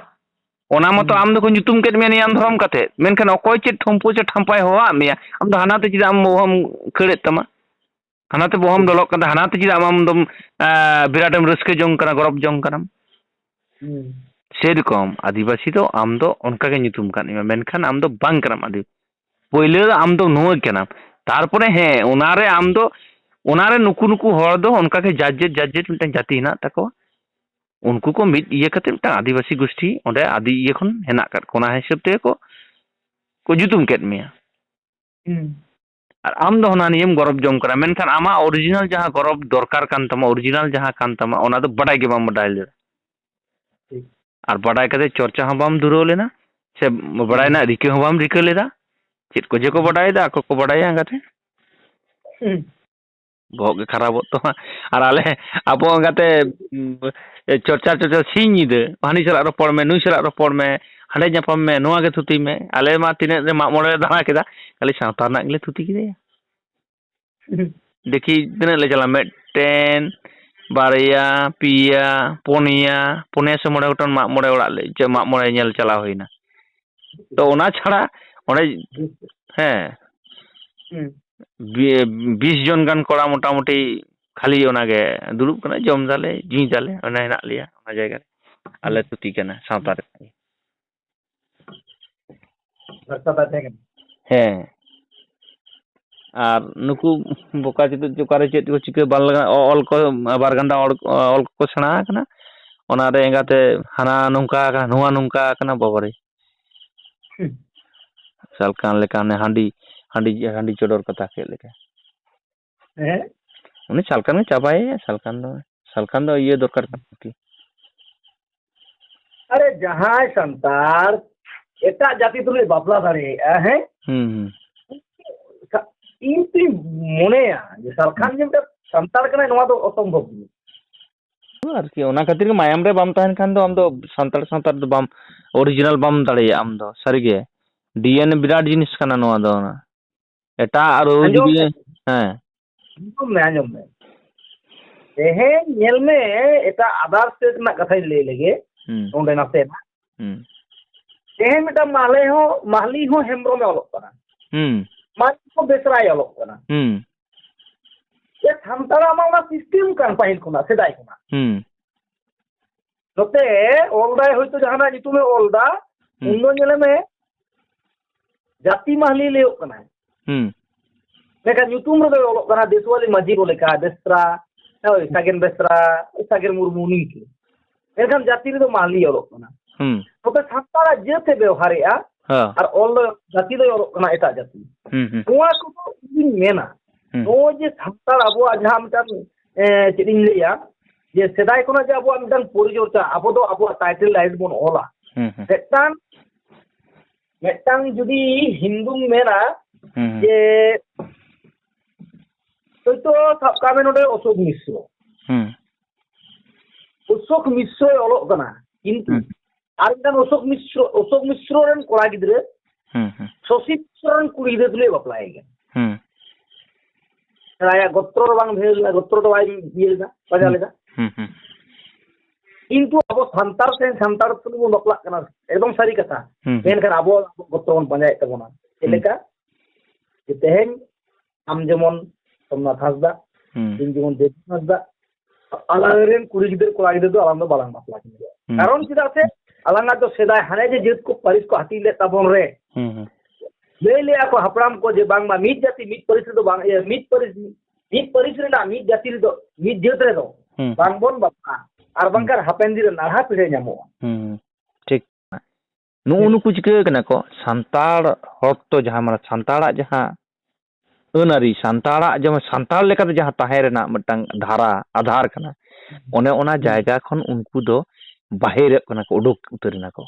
ᱚᱱᱟ ᱢᱚᱛᱚ ᱦᱩᱸ᱾ ᱟᱢ ᱫᱚᱠᱚ ᱧᱩᱛᱩᱢ ᱠᱮᱫ ᱢᱮᱭᱟ ᱱᱤᱭᱟᱢ ᱫᱷᱚᱨᱚᱢ ᱠᱟᱛᱮᱫ᱾ ᱢᱮᱱᱠᱷᱟᱱ ᱚᱠᱚᱭ ᱪᱮᱫ ᱴᱷᱩᱢᱯᱩ ᱥᱮ ᱴᱷᱟᱢᱯᱟᱭ ᱦᱚᱦᱚᱣᱟᱜ ᱢᱮᱭᱟ, ᱟᱢ ᱫᱚ ᱦᱟᱱᱟᱛᱮ ᱪᱮᱫᱟᱜ ᱮᱢ ᱵᱚᱦᱚᱜ ᱮᱢ ᱠᱷᱟᱹᱲᱮᱫ ᱛᱟᱢᱟ? ᱦᱟᱱᱟᱛᱮ ᱵᱚᱦᱚᱜ ᱮᱢ ᱦᱩᱸ᱾ ᱫᱚᱞᱚᱜ ᱠᱟᱱᱟ, ᱦᱟᱱᱟᱛᱮ ᱪᱮᱫᱟᱜ ᱟᱢ ᱫᱚᱢ, ᱮ, ᱵᱤᱨᱟᱴ ᱮᱢ ᱨᱟᱹᱥᱠᱟᱹ ᱡᱚᱝ ᱠᱟᱱᱟ, ᱜᱚᱨᱚᱵᱽ ᱡᱚᱝ ᱠᱟᱱᱟᱢ? ᱦᱩᱸ᱾ ᱥᱮᱨᱚᱠᱚᱢ ᱟᱹᱫᱤᱵᱟᱹᱥᱤ ᱫᱚ ᱟᱢ ᱫᱚ ᱚᱱᱠᱟ ᱜᱮ ᱧᱩᱛᱩᱢ ᱠᱟᱫ ᱢᱮᱭᱟ, ᱢᱮᱱᱠᱷᱟᱱ ᱟᱢ ᱫᱚ ᱵᱟᱝ ᱠᱟᱱᱟᱢ ᱟᱹᱫᱤ-, ᱯᱳᱭᱞᱳ ᱫᱚ ᱟᱢ ᱫᱚ ᱱᱩᱭ ᱠᱟᱱᱟᱢ, ᱛᱟᱨᱯᱚᱨᱮ ᱦᱮᱸ, ᱚᱱᱟᱨᱮ ᱟᱢ ᱫᱚ, ᱚᱱᱟᱨᱮ ᱱᱩᱠᱩ ᱱᱩᱠᱩ ᱦᱚᱲ ᱫᱚ ᱚᱱᱠᱟ ᱜᱮ ᱡᱟᱨ ᱡᱮᱨ, ᱡᱟᱨ ᱡᱮᱨ ᱢᱤᱫᱴᱟᱝ ᱡᱟᱹᱛᱤ ᱦᱮᱱᱟᱜ ᱛᱟᱠᱚᱣᱟ, ᱩᱱᱠᱩ ᱠᱚ ᱢᱤᱫ ᱤᱭᱟᱹ ᱠᱟᱛᱮ ᱢᱤᱫᱴᱟᱝ ᱟᱹᱫᱤᱵᱟᱹᱥᱤ ᱜᱳᱥᱴᱤ ᱚᱸᱰᱮ ᱟᱹᱫᱤ ᱤᱭᱟᱹ ᱠᱷᱚᱱ ᱦᱮᱱᱟᱜ ᱟᱠᱟᱫ ᱠᱚᱣᱟ, ᱚᱱᱟ ᱦᱤᱥᱟᱹᱵ ᱛᱮᱜᱮ ᱠᱚ, ᱠᱚ ᱧᱩᱛᱩᱢ ᱠᱮᱫ ᱢᱮᱭᱟ᱾ ᱦᱩᱸ᱾ ᱟᱨ ᱟᱢ ᱫᱚ ᱦᱟᱱᱟ ᱱᱤᱭᱟᱹᱢ ᱜᱚᱨᱚᱵᱽ ᱡᱚᱝ ᱠᱟᱱᱟ, ᱢᱮᱱᱠᱷᱟᱱ ᱟᱢᱟᱜ ᱚᱨᱤᱡᱤᱱᱟᱞ ᱡᱟᱦᱟᱸ ᱜᱚᱨᱚᱵᱽ ᱫᱚᱨᱠᱟᱨ ᱠᱟᱱ ᱛᱟᱢᱟ, ᱚᱨᱤᱡᱤᱱᱟᱞ ᱡᱟᱦᱟᱸ ᱠᱟᱱ ᱛᱟᱢᱟ, ᱚᱱᱟ ᱫᱚ ᱵᱟᱰᱟᱭ ᱜᱮ ᱵᱟᱢ ᱵᱟᱰᱟᱭ ᱞᱮᱫᱟ᱾ ᱴᱷᱤᱠ᱾ ᱟᱨ ᱵᱟᱰᱟᱭ ᱠᱟᱛᱮ ᱪᱚᱨᱪᱟ ᱦᱚᱸ ᱵᱟᱢ ᱫᱷᱩᱨᱟᱹᱣ ᱞᱮᱱᱟ, ᱥᱮ ᱵᱟᱰᱟᱭ ᱨᱮᱱᱟᱜ ᱨᱤᱠᱟᱹ ᱦᱚᱸ ᱵᱟᱢ ᱨᱤᱠᱟᱹ ᱞᱮᱫᱟ᱾ ᱪᱮᱫ ᱠᱚ ᱡᱮ ᱠᱚ ᱵᱟᱰᱟᱭᱮᱫᱟ, ᱟᱠᱚ ᱠᱚ ᱵᱟᱰᱟᱭᱟ ᱮᱸᱜᱟᱛᱮ᱾ ᱦᱩᱸ᱾ ᱵᱚᱦᱚᱜ ᱜᱮ ᱠᱷᱟᱨᱟᱯᱚᱜ ᱛᱟᱢᱟ᱾ ᱟᱨ ᱟᱞᱮ, ᱟᱵᱚ ᱮᱸᱜᱟᱛᱮ, ᱩᱸ, ᱪᱚᱨᱪᱟ, ᱪᱚᱨᱪᱟ ᱥᱤᱧ ᱧᱤᱫᱟᱹ, ᱦᱟᱹᱱᱤ ᱥᱟᱞᱟᱜ ᱨᱚᱯᱚᱲ ᱢᱮ, ᱱᱩᱭ ᱥᱟᱞᱟᱜ ᱨᱚᱯᱚᱲ ᱢᱮ, ᱦᱟᱸᱰᱮ ᱧᱟᱯᱟᱢ ᱢᱮ, ᱱᱚᱣᱟ ᱜᱮ ᱛᱷᱩᱛᱤ ᱢᱮ᱾ ᱟᱞᱮ ᱢᱟ ᱛᱤᱱᱟᱹᱜ ᱨᱮ ᱢᱟᱜ ᱢᱚᱬᱮ ᱞᱮ ᱫᱟᱬᱟ ᱠᱮᱫᱟ, ᱠᱷᱟᱹᱞᱤ ᱥᱟᱶᱛᱟ ᱨᱮᱱᱟᱜ ᱜᱮᱞᱮ ᱛᱷᱩᱛᱤ ᱠᱮᱫᱟ᱾ ᱫᱮᱠᱷᱤ ᱛᱤᱱᱟᱹᱜ ᱞᱮ ᱪᱟᱞᱟᱜᱼᱟ, ᱢᱤᱫᱴᱮᱱ, ᱵᱟᱨᱭᱟ, ᱯᱮᱭᱟ, ᱯᱩᱱᱭᱟ, ᱯᱩᱱᱭᱟ ᱥᱮ ᱢᱚᱬᱮ ᱜᱚᱴᱟᱝ ᱢᱟᱜ ᱢᱚᱬᱮ ᱚᱲᱟᱜ ᱞᱮ, ᱪᱮ ᱢᱟᱜ ᱢᱚᱬᱮ ᱧᱮᱞ ᱪᱟᱞᱟᱣ ᱦᱩᱭᱱᱟ᱾ ᱛᱚ ᱚᱱᱟ ᱪᱷᱟᱲᱟ ᱚᱸᱰᱮ, ᱦᱮᱸ, ᱦᱩᱸ᱾ ᱵᱤ-, ᱵᱤᱥ ᱡᱚᱱ ᱜᱟᱱ ᱠᱚᱲᱟ ᱢᱚᱴᱟᱢᱩᱴᱤ ᱠᱷᱟᱹᱞᱤ ᱚᱱᱟᱜᱮ ᱫᱩᱲᱩᱵ ᱠᱟᱱᱟ, ᱡᱚᱢ ᱫᱟᱞᱮ, ᱧᱩᱭ ᱫᱟᱞᱮ, ᱚᱱᱟ ᱦᱮᱱᱟᱜ ᱞᱮᱭᱟ ᱚᱱᱟ ᱡᱟᱭᱜᱟ ᱨᱮ᱾ ᱟᱞᱮ ᱛᱷᱩᱛᱤ ᱠᱟᱱᱟ ᱥᱟᱶᱛᱟ ᱨᱮ᱾ ᱵᱷᱟᱥᱟ ᱵᱟᱭ ᱛᱟᱦᱮᱸ ᱠᱟᱱᱟ᱾ ᱦᱮᱸ᱾ ᱟᱨ ᱱᱩᱠᱩ ᱵᱚᱠᱟ ᱪᱩᱫᱩ ᱚᱠᱟᱨᱮ ᱪᱮᱫ ᱠᱚ ᱪᱤᱠᱟᱹ ᱵᱟᱝ ᱞᱟᱜᱟᱜ, ᱚ-, ᱚᱞ ᱠᱚ, ᱵᱟᱨ ᱜᱟᱱᱰᱟ ᱚᱞ, ᱚᱞ ᱠᱚᱠᱚ ᱥᱮᱬᱟ ᱟᱠᱟᱱᱟ᱾ ᱚᱱᱟᱨᱮ ᱮᱸᱜᱟᱛᱮ ᱦᱟᱱᱟ ᱱᱚᱝᱠᱟ ᱟᱠᱟᱱᱟ, ᱱᱚᱣᱟ ᱱᱚᱝᱠᱟ ᱟᱠᱟᱱᱟ, ᱵᱟᱵᱟᱨᱮ᱾ ᱦᱩᱸ᱾ ᱥᱟᱞᱠᱷᱟᱱ ᱞᱮᱠᱟ ᱦᱟᱱᱮ ᱦᱟᱺᱰᱤ, ᱦᱟᱺᱰᱤ, ᱦᱟᱺᱰᱤ ᱪᱚᱰᱚᱨ ᱠᱟᱛᱷᱟ ᱠᱮᱫ ᱞᱮᱠᱟ᱾ ᱦᱮᱸ? ᱩᱱᱤ ᱥᱟᱞᱠᱷᱟᱱ ᱜᱮ ᱪᱟᱵᱟᱭᱮᱭᱟ, ᱥᱟᱞᱠᱷᱟᱱ ᱫᱚ, ᱥᱟᱞᱠᱷᱟᱱ ᱫᱚ ᱤᱭᱟᱹ ᱫᱚᱨᱠᱟᱨ ᱠᱟᱱᱟ ᱟᱨᱠᱤ᱾ ᱟᱨᱮ, ᱡᱟᱦᱟᱸᱭ ᱥᱟᱱᱛᱟᱲ ᱮᱴᱟᱜ ᱡᱟᱹᱛᱤ ᱛᱩᱞᱩᱡ ᱵᱟᱯᱞᱟ ᱫᱟᱲᱮᱭᱟᱜᱼᱟ, ᱦᱮᱸ? ᱦᱩᱸ, ᱦᱩᱸ᱾ ᱤᱧ ᱛᱩᱧ ᱢᱚᱱᱮᱭᱟ ᱡᱮ ᱥᱟᱞᱠᱷᱟᱱ ᱡᱮ ᱢᱤᱫᱴᱟᱝ ᱥᱟᱱᱛᱟᱲ ᱠᱟᱱᱟᱭ, ᱱᱚᱣᱟ ᱫᱚ ᱚᱥᱚᱢᱵᱷᱚᱵ ᱡᱤᱱᱤᱥ᱾ ᱟᱨᱠᱤ ᱚᱱᱟ ᱠᱷᱟᱹᱛᱤᱨ ᱜᱮ ᱢᱟᱭᱟᱢ ᱨᱮ ᱵᱟᱢ ᱛᱟᱦᱮᱱ ᱠᱷᱟᱱ ᱫᱚ ᱟᱢ ᱫᱚ ᱥᱟᱱᱛᱟᱲ, ᱥᱟᱱᱛᱟᱲ ᱫᱚ ᱵᱟᱢ, original ᱵᱟᱢ ᱫᱟᱲᱮᱭᱟᱜᱼᱟ ᱟᱢ ᱫᱚ, ᱥᱟᱹᱨᱤᱜᱮ᱾ DNA ᱵᱤᱨᱟᱴ ᱡᱤᱱᱤᱥ ᱠᱟᱱᱟ ᱱᱚᱣᱟ ᱫᱚ᱾ ᱮᱴᱟᱜ ᱟᱨ ᱦᱩᱭ ᱟᱸᱡᱚᱢ ᱡᱩᱫᱤ, ᱢᱮ᱾ ᱦᱮᱸ᱾ ᱟᱸᱡᱚᱢ ᱢᱮ, ᱟᱸᱡᱚᱢ ᱢᱮ᱾ ᱛᱮᱦᱮᱧ ᱧᱮᱞ ᱢᱮ, ᱮᱴᱟᱜ other state ᱨᱮᱱᱟᱜ ᱠᱟᱛᱷᱟᱧ ᱞᱟᱹᱭ ᱞᱮᱜᱮ, ᱦᱩᱸ, ᱱᱚᱸᱰᱮ ᱱᱟᱥᱮᱱᱟᱜ᱾ ᱦᱩᱸ, ᱛᱮᱦᱮᱧ ᱢᱤᱫᱴᱟᱝ ᱢᱟᱦᱞᱮ ᱦᱚᱸ, ᱢᱟᱦᱞᱤ ᱦᱚᱸ ᱦᱮᱢᱵᱨᱚᱢᱮ ᱚᱞᱚᱜ ᱠᱟᱱᱟ, ᱦᱩᱸ, ᱢᱟᱦᱞᱤ ᱦᱚᱸ ᱵᱮᱥᱨᱟᱭ ᱚᱞᱚᱜ ᱠᱟᱱᱟ᱾ ᱦᱩᱸ, ᱮ, ᱥᱟᱱᱛᱟᱲᱟᱜ ᱢᱟ ᱚᱱᱟ system ᱠᱟᱱ ᱯᱟᱹᱦᱤᱞ ᱠᱷᱚᱱᱟᱜ, ᱥᱮᱫᱟᱭ ᱠᱷᱚᱱᱟᱜ᱾ ᱦᱩᱸ, ᱱᱚᱛᱮ ᱚᱞ ᱫᱟᱭ ᱦᱚᱭᱛᱳ ᱡᱟᱦᱟᱱᱟᱜ ᱧᱩᱛᱩᱢᱮ ᱚᱞ ᱫᱟ, ᱦᱩᱸ᱾ ᱩᱱ ᱫᱚ ᱧᱮᱞᱮ ᱢᱮ ᱡᱟᱹᱛᱤ ᱢᱟᱦᱞᱤ ᱞᱟᱹᱭᱚᱜ ᱠᱟᱱᱟᱭ᱾ ᱦᱩᱸ᱾ ᱢᱮᱱᱠᱷᱟᱱ ᱧᱩᱛᱩᱢ ᱨᱮᱫᱚᱭ ᱚᱞᱚᱜ ᱠᱟᱱᱟ ᱫᱮᱥᱣᱟᱞᱤ ᱢᱟᱹᱡᱷᱤ ᱠᱚ ᱞᱮᱠᱟ, ᱵᱮᱥᱨᱟ, ᱦᱳᱭ, ᱥᱟᱜᱮᱱ ᱵᱮᱥᱨᱟ, ᱥᱟᱜᱮᱱ ᱢᱩᱨᱢᱩ, ᱱᱤᱝᱠᱟᱹ᱾ ᱢᱮᱱᱠᱷᱟᱱ ᱡᱟᱹᱛᱤ ᱨᱮᱫᱚ ᱢᱟᱦᱞᱤ ᱚᱞᱚᱜ ᱠᱟᱱᱟ᱾ ᱦᱩᱸ᱾ ᱛᱚᱵᱮ ᱥᱟᱱᱛᱟᱲᱟᱜ ᱡᱟᱹᱛ ᱮ ᱵᱮᱣᱦᱟᱨᱮᱜᱼᱟ, ᱦᱮᱸ᱾ ᱟᱨ ᱚᱞ ᱫᱚ, ᱡᱟᱹᱛᱤ ᱫᱚᱭ ᱚᱞᱚᱜ ᱠᱟᱱᱟ ᱮᱴᱟᱜ ᱡᱟᱹᱛᱤ᱾ ᱦᱩᱸ, ᱦᱩᱸ᱾ ᱱᱚᱣᱟ ᱠᱚᱫᱚ ᱤᱧ ᱢᱮᱱᱟ, ᱦᱩᱸ᱾ ᱱᱚᱜᱼᱚᱭ ᱡᱮ ᱥᱟᱱᱛᱟᱲ ᱟᱵᱚᱣᱟᱜ ᱡᱟᱦᱟᱸ ᱢᱤᱫᱴᱟᱝ, ᱮ, ᱪᱮᱫ ᱤᱧ ᱞᱟᱹᱭᱟ, ᱡᱮ ᱥᱮᱫᱟᱭ ᱠᱷᱚᱱᱟᱜ ᱡᱮ ᱟᱵᱚᱣᱟᱜ ᱢᱤᱫᱴᱟᱝ ᱯᱚᱨᱤᱪᱚᱨᱪᱟ, ᱟᱵᱚ ᱫᱚ ᱟᱵᱚᱣᱟᱜ title line ᱵᱚᱱ ᱚᱞᱟ᱾ ᱦᱩᱸ, ᱦᱩᱸ᱾ ᱢᱤᱫᱴᱟᱝ, ᱢᱤᱫᱴᱟᱝ ᱡᱩᱫᱤ ᱦᱤᱱᱫᱩᱢ ᱢᱮᱱᱟ ᱦᱩᱸ, ᱦᱩᱸ᱾ ᱡᱮ ᱦᱚᱭᱛᱳ ᱥᱟᱵ ᱠᱟᱜ ᱢᱮ ᱱᱚᱰᱮ ᱚᱥᱳᱠ ᱢᱤᱥᱨᱚ᱾ ᱦᱩᱸ᱾ ᱚᱥᱳᱠ ᱢᱤᱥᱨᱚᱭ ᱚᱞᱚᱜ ᱠᱟᱱᱟ, ᱠᱤᱱᱛᱩ ᱦᱩᱸ᱾ ᱟᱨ ᱢᱤᱫᱴᱟᱝ ᱚᱥᱳᱠ ᱢᱤᱥᱨᱚ, ᱚᱥᱳᱠ ᱢᱤᱥᱨᱚ ᱨᱮᱱ ᱠᱚᱲᱟ ᱜᱤᱫᱽᱨᱟᱹ ᱦᱩᱸ, ᱦᱩᱸ᱾ ᱥᱚᱥᱤ ᱢᱤᱥᱨᱚ ᱨᱮᱱ ᱠᱩᱲᱤ ᱜᱤᱫᱽᱨᱟᱹ ᱛᱩᱞᱩᱡ ᱮ ᱵᱟᱯᱞᱟᱭᱮ ᱠᱟᱱᱟ᱾ ᱦᱩᱸ᱾ ᱟᱭᱟᱜ ᱜᱚᱛᱨᱚ ᱫᱚ ᱵᱟᱝ ᱵᱷᱮᱜᱟᱨ ᱞᱮᱱᱟ, ᱜᱚᱛᱨᱚ ᱫᱚ ᱵᱟᱭ ᱤᱭᱟᱹ ᱞᱮᱫᱟ, ᱯᱟᱸᱡᱟ ᱦᱩᱸ᱾ ᱞᱮᱫᱟ᱾ ᱦᱩᱸ, ᱦᱩᱸ᱾ ᱠᱤᱱᱛᱩ ᱟᱵᱚ ᱥᱟᱱᱛᱟᱲ ᱥᱮ ᱥᱟᱱᱛᱟᱲ ᱛᱩᱞᱩᱡ ᱵᱚᱱ ᱵᱟᱯᱞᱟᱜ ᱠᱟᱱᱟ, ᱮᱠᱫᱚᱢ ᱥᱟᱹᱨᱤ ᱠᱟᱛᱷᱟ᱾ ᱦᱩᱸ, ᱦᱩᱸ᱾ ᱢᱮᱱᱠᱷᱟᱱ ᱟᱵᱚ ᱜᱚᱛᱨᱚ ᱵᱚᱱ ᱯᱟᱸᱡᱟᱭᱮᱫ ᱛᱟᱵᱚᱱᱟ᱾ ᱪᱮᱫ ᱦᱩᱸ᱾ ᱞᱮᱠᱟ? ᱡᱮ ᱛᱮᱦᱮᱧ ᱟᱢ ᱡᱮᱢᱚᱱ ᱥᱳᱢᱱᱟᱛᱷ ᱦᱟᱸᱥᱫᱟ, ᱦᱩᱸ᱾ ᱤᱧ ᱡᱮᱢᱚᱱ ᱫᱮᱵ ᱦᱟᱸᱥᱫᱟ, ᱟᱞᱟᱝ ᱨᱮᱱ ᱠᱩᱲᱤ ᱜᱤᱫᱽᱨᱟᱹ ᱠᱚᱲᱟ ᱜᱤᱫᱽᱨᱟᱹ ᱫᱚ ᱟᱞᱟᱝ ᱫᱚ ᱵᱟᱞᱟᱝ ᱵᱟᱯᱞᱟ ᱠᱤᱱᱟ᱾ ᱦᱩᱸ᱾ ᱠᱟᱨᱚᱱ ᱪᱮᱫᱟᱜ ᱥᱮ ᱟᱞᱟᱝᱟᱜ ᱫᱚ ᱥᱮᱫᱟᱭ ᱦᱟᱱᱮ ᱡᱮ ᱡᱟᱹᱛ ᱠᱚ ᱯᱟᱹᱨᱤᱥ ᱠᱚ ᱦᱟᱹᱴᱤᱧ ᱞᱮᱫ ᱛᱟᱵᱚᱱ ᱨᱮ, ᱦᱩᱸ, ᱦᱩᱸ᱾ ᱞᱟᱹᱭ ᱞᱮᱜᱼᱟ ᱠᱚ ᱦᱟᱯᱲᱟᱢ ᱠᱚ ᱡᱮ ᱵᱟᱝᱢᱟ ᱢᱤᱫ ᱡᱟᱹᱛᱤ ᱢᱤᱫ ᱯᱟᱹᱨᱤᱥ ᱨᱮᱫᱚ ᱵᱟᱝ, ᱤᱭᱟᱹ, ᱢᱤᱫ ᱯᱟᱹᱨᱤᱥ, ᱢᱤᱫ ᱯᱟᱹᱨᱤᱥ ᱨᱮᱱᱟᱜ ᱢᱤᱫ ᱡᱟᱹᱛᱤ ᱨᱮᱫᱚ, ᱢᱤᱫ ᱡᱟᱹᱛ ᱨᱮᱫᱚ ᱦᱩᱸ᱾ ᱵᱟᱝᱵᱚᱱ ᱵᱟᱯᱞᱟᱜᱼᱟ, ᱟᱨ ᱦᱩᱸ᱾ ᱵᱟᱝᱠᱷᱟᱱ ᱦᱟᱯᱮᱱ ᱫᱤᱱ ᱨᱮ ᱱᱟᱲᱦᱟ ᱯᱤᱲᱦᱟᱹ ᱧᱟᱢᱚᱜᱼᱟ᱾ ᱦᱩᱸ, ᱦᱩᱸ᱾ ᱴᱷᱤᱠ᱾ ᱱᱩᱜᱼᱩ ᱦᱮᱸ᱾ ᱱᱩᱠᱩ ᱪᱤᱠᱟᱹ ᱠᱟᱱᱟ ᱠᱚ, ᱥᱟᱱᱛᱟᱲ ᱦᱚᱲ ᱛᱚ ᱡᱟᱦᱟᱸ, ᱢᱟᱱᱮ, ᱥᱟᱱᱛᱟᱲᱟᱜ ᱡᱟᱦᱟᱸ ᱟᱹᱱ ᱟᱹᱨᱤ, ᱥᱟᱱᱛᱟᱲᱟᱜ ᱡᱮᱢᱚᱱ ᱥᱟᱱᱛᱟᱲ ᱞᱮᱠᱟᱛᱮ ᱡᱟᱦᱟᱸ ᱛᱟᱦᱮᱸ ᱨᱮᱱᱟᱜ ᱢᱤᱫᱴᱟᱝ ᱫᱷᱟᱨᱟ, ᱟᱫᱷᱟᱨ ᱠᱟᱱᱟ, ᱚᱱᱮ ᱚᱱᱟ ᱦᱩᱸ᱾ ᱡᱟᱭᱜᱟ ᱠᱷᱚᱱ ᱩᱱᱠᱩ ᱫᱚ ᱵᱟᱦᱮᱨᱚᱜ ᱠᱟᱱᱟ ᱠᱚ, ᱩᱰᱩᱠ ᱩᱛᱟᱹᱨ ᱮᱱᱟ ᱠᱚ᱾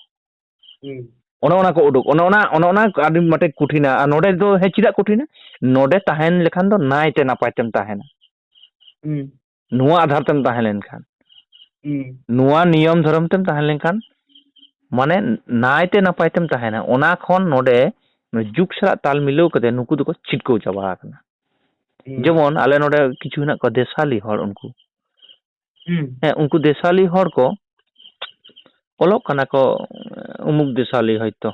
ᱦᱩᱸ᱾ ᱚᱱᱮ ᱚᱱᱟ ᱠᱚ ᱩᱰᱩᱠ, ᱚᱱᱮ ᱚᱱᱟ, ᱚᱱᱮ ᱚᱱᱟ ᱟᱹᱰᱤ ᱢᱤᱫᱴᱮᱱ ᱠᱚᱴᱷᱤᱱᱟ᱾ ᱟᱨ ᱱᱚᱰᱮ ᱫᱚ, ᱦᱮᱸ, ᱪᱮᱫᱟᱜ ᱠᱚᱴᱷᱤᱱᱟ? ᱱᱚᱰᱮ ᱛᱟᱦᱮᱱ ᱞᱮᱠᱷᱟᱱ ᱫᱚ ᱱᱟᱭᱛᱮ ᱱᱟᱯᱟᱭ ᱛᱮᱢ ᱛᱟᱦᱮᱱᱟ᱾ ᱦᱩᱸ᱾ ᱱᱚᱣᱟ ᱟᱫᱷᱟᱨ ᱛᱮᱢ ᱛᱟᱦᱮᱸ ᱞᱮᱱᱠᱷᱟᱱ, ᱦᱩᱸ᱾ ᱱᱚᱣᱟ ᱱᱤᱭᱚᱢ ᱫᱷᱚᱨᱚᱢ ᱛᱮᱢ ᱛᱟᱦᱮᱸ ᱞᱮᱱᱠᱷᱟᱱ, ᱢᱟᱱᱮ, ᱱᱟᱭᱛᱮ ᱱᱟᱯᱟᱭ ᱛᱮᱢ ᱛᱟᱦᱮᱱᱟ᱾ ᱚᱱᱟ ᱠᱷᱚᱱ ᱱᱚᱰᱮ ᱡᱩᱜᱽ ᱥᱟᱞᱟᱜ ᱛᱟᱞ ᱢᱤᱞᱟᱹᱣ ᱠᱟᱛᱮ ᱱᱩᱠᱩ ᱫᱚᱠᱚ ᱪᱷᱤᱴᱠᱟᱹᱣ ᱪᱟᱵᱟ ᱟᱠᱟᱱᱟ᱾ ᱦᱩᱸ᱾ ᱡᱮᱢᱚᱱ ᱟᱞᱮ ᱱᱚᱰᱮ ᱠᱤᱪᱷᱩ ᱦᱮᱱᱟᱜ ᱠᱚᱣᱟ ᱫᱮᱥᱟᱞᱤ ᱦᱚᱲ, ᱩᱱᱠᱩ, ᱦᱩᱸ᱾ ᱦᱮᱸ, ᱩᱱᱠᱩ ᱫᱮᱥᱟᱞᱤ ᱦᱚᱲ ᱠᱚ ᱚᱞᱚᱜ ᱠᱟᱱᱟ ᱠᱚ, ᱩᱢᱩᱠ ᱫᱮᱥᱟᱞᱤ ᱦᱚᱭᱛᱚ,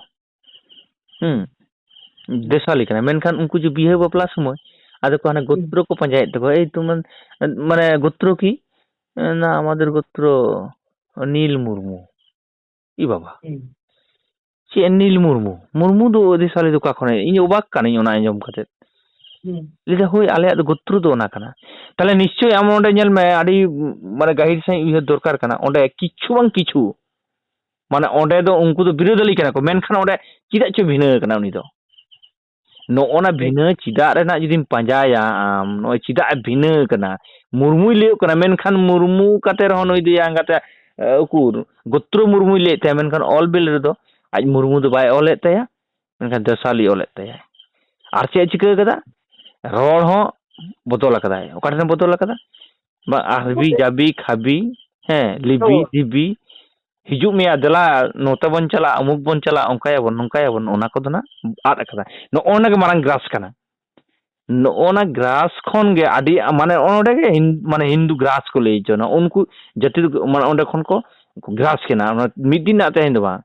ᱦᱩᱸ, ᱫᱮᱥᱟᱞᱤ ᱠᱟᱱᱟ, ᱢᱮᱱᱠᱷᱟᱱ ᱩᱱᱠᱩ ᱡᱮ ᱵᱤᱦᱟᱹ ᱵᱟᱯᱞᱟ ᱥᱚᱢᱚᱭ ᱟᱫᱚ ᱠᱚ ᱦᱟᱱᱮ ᱦᱩᱸ᱾ ᱜᱳᱛᱨᱚ ᱠᱚ ᱯᱟᱸᱡᱟᱭᱮᱫ ᱛᱟᱠᱚᱣᱟ, "ᱮᱭ ᱛᱩᱢᱟᱨ, ᱢᱟᱱᱮ, ᱜᱳᱛᱨᱚ ᱠᱤ?" "ᱮ, ᱱᱟ, ᱟᱢᱟᱫᱮᱨ ᱜᱳᱛᱨᱚ ᱱᱤᱞ ᱢᱩᱨᱢᱩ᱾ ᱤ ᱵᱟᱵᱟ, ᱦᱩᱸ᱾ ᱪᱮᱫ ᱱᱤᱞ ᱢᱩᱨᱢᱩ? ᱢᱩᱨᱢᱩ ᱫᱚ ᱟᱹᱫᱤᱥᱟᱞᱤ ᱫᱚ ᱚᱠᱟ ᱠᱷᱚᱱᱮ? ᱤᱧ ᱚᱵᱟᱠ ᱠᱟᱹᱱᱟᱹᱧ ᱚᱱᱟ ᱟᱸᱡᱚᱢ ᱠᱟᱛᱮ᱾ ᱦᱩᱸ᱾ ᱞᱟᱹᱭᱫᱟ, "ᱦᱳᱭ, ᱟᱞᱮᱭᱟᱜ ᱫᱚ ᱜᱳᱛᱨᱚ ᱫᱚ ᱚᱱᱟ ᱠᱟᱱᱟ᱾" ᱛᱟᱦᱞᱮ ᱱᱤᱥᱪᱳᱭ ᱟᱢ ᱚᱸᱰᱮ ᱧᱮᱞ ᱢᱮ, ᱟᱹᱰᱤ, ᱢᱟᱱᱮ, ᱜᱟᱹᱦᱤᱨ ᱥᱟᱺᱦᱤᱡ ᱩᱭᱦᱟᱹᱨ ᱫᱚᱨᱠᱟᱨ ᱠᱟᱱᱟ᱾ ᱚᱸᱰᱮ ᱠᱤᱪᱷᱩ ᱵᱟᱝ ᱠᱤᱪᱷᱩ, ᱢᱟᱱᱮ, ᱚᱸᱰᱮ ᱫᱚ ᱩᱱᱠᱩ ᱫᱚ ᱵᱤᱨᱳᱫᱷᱟᱞᱤ ᱠᱟᱱᱟ ᱠᱚ, ᱢᱮᱱᱠᱷᱟᱱ ᱚᱸᱰᱮ ᱪᱮᱫᱟᱜ ᱪᱚ ᱵᱷᱤᱱᱟᱹ ᱠᱟᱱᱟ ᱩᱱᱤ ᱫᱚ᱾ ᱱᱚᱜᱼᱚ ᱱᱟ ᱴᱷᱤᱠ᱾ ᱵᱷᱤᱱᱟᱹ ᱪᱮᱫᱟᱜ ᱨᱮᱱᱟᱜ ᱡᱩᱫᱤᱢ ᱯᱟᱸᱡᱟᱭᱟ ᱟᱢ, ᱱᱚᱜᱼᱚᱭ ᱪᱮᱫᱟᱜ ᱮ ᱵᱷᱤᱱᱟᱹ ᱠᱟᱱᱟ? ᱢᱩᱨᱢᱩᱭ ᱞᱟᱹᱭᱚᱜ ᱠᱟᱱᱟ, ᱢᱮᱱᱠᱷᱟᱱ ᱢᱩᱨᱢᱩ ᱠᱟᱛᱮ ᱨᱮᱦᱚᱸ ᱱᱩᱭ ᱫᱚ ᱭᱟ ᱮᱸᱜᱟᱛᱮ, ᱮ, ᱩᱠᱩᱨ, ᱜᱳᱛᱨᱚ ᱢᱩᱨᱢᱩᱭ ᱞᱟᱹᱭᱮᱫ ᱛᱟᱭᱟ, ᱢᱮᱱᱠᱷᱟᱱ ᱚᱞ ᱵᱤᱞ ᱨᱮᱫᱚ ᱟᱡ ᱢᱩᱨᱢᱩ ᱫᱚ ᱵᱟᱭ ᱚᱞᱮᱫ ᱛᱟᱭᱟ, ᱢᱮᱱᱠᱷᱟᱱ ᱫᱮᱥᱟᱞᱤ ᱚᱞᱮᱫ ᱛᱟᱭᱟ᱾ ᱟᱨ ᱪᱮᱫ ᱮ ᱪᱤᱠᱟᱹ ᱠᱟᱫᱟ? ᱨᱚᱲ ᱦᱚᱸ ᱵᱚᱫᱚᱞ ᱟᱠᱟᱫᱟᱭ᱾ ᱚᱠᱟ ᱴᱷᱮᱱ ᱵᱚᱫᱚᱞ ᱟᱠᱟᱫᱟ? ᱵᱟ, ᱟᱦᱵᱤ, ᱡᱟᱵᱤ, ᱠᱷᱟᱵᱤ, ᱦᱮᱸ, ᱞᱤᱵᱤ, ᱦᱳᱭ᱾ ᱫᱤᱵᱤ, ᱦᱤᱡᱩᱜ ᱢᱮᱭᱟ, ᱫᱮᱞᱟ, ᱱᱚᱛᱮ ᱵᱚᱱ ᱪᱟᱞᱟᱜᱼᱟ, ᱚᱢᱩᱠ ᱵᱚᱱ ᱪᱟᱞᱟᱜᱼᱟ, ᱚᱱᱠᱟᱭᱟᱵᱚᱱ, ᱱᱚᱝᱠᱟᱭᱟᱵᱚᱱ, ᱚᱱᱟ ᱠᱚᱫᱚ ᱱᱟᱜ ᱟᱫ ᱟᱠᱟᱫᱟ᱾ ᱱᱚᱜᱼᱚ ᱱᱟ ᱜᱮ ᱢᱟᱨᱟᱝ ᱜᱨᱟᱥ ᱠᱟᱱᱟ᱾ ᱱᱚᱜᱼᱚ ᱱᱟ ᱜᱨᱟᱥ ᱠᱷᱚᱱ ᱜᱮ ᱟᱹᱰᱤ, ᱢᱟᱱᱮ, ᱚᱸᱰᱮ ᱜᱮ ᱦᱤᱱ-, ᱢᱟᱱᱮ, ᱦᱤᱱᱫᱩ ᱜᱨᱟᱥ ᱠᱚ ᱞᱟᱹᱭ ᱦᱚᱪᱚ ᱱᱟ᱾ ᱩᱱᱠᱩ ᱡᱟᱹᱛᱤ ᱫᱚ, ᱢᱟᱱᱮ, ᱚᱸᱰᱮ ᱠᱷᱚᱱ ᱠᱚ ᱜᱨᱟᱥ ᱠᱟᱱᱟ᱾ ᱚᱱᱟ ᱢᱤᱫ ᱫᱤᱱ ᱨᱮᱱᱟᱜ ᱛᱮᱦᱮᱧ ᱫᱚ ᱵᱟᱝ,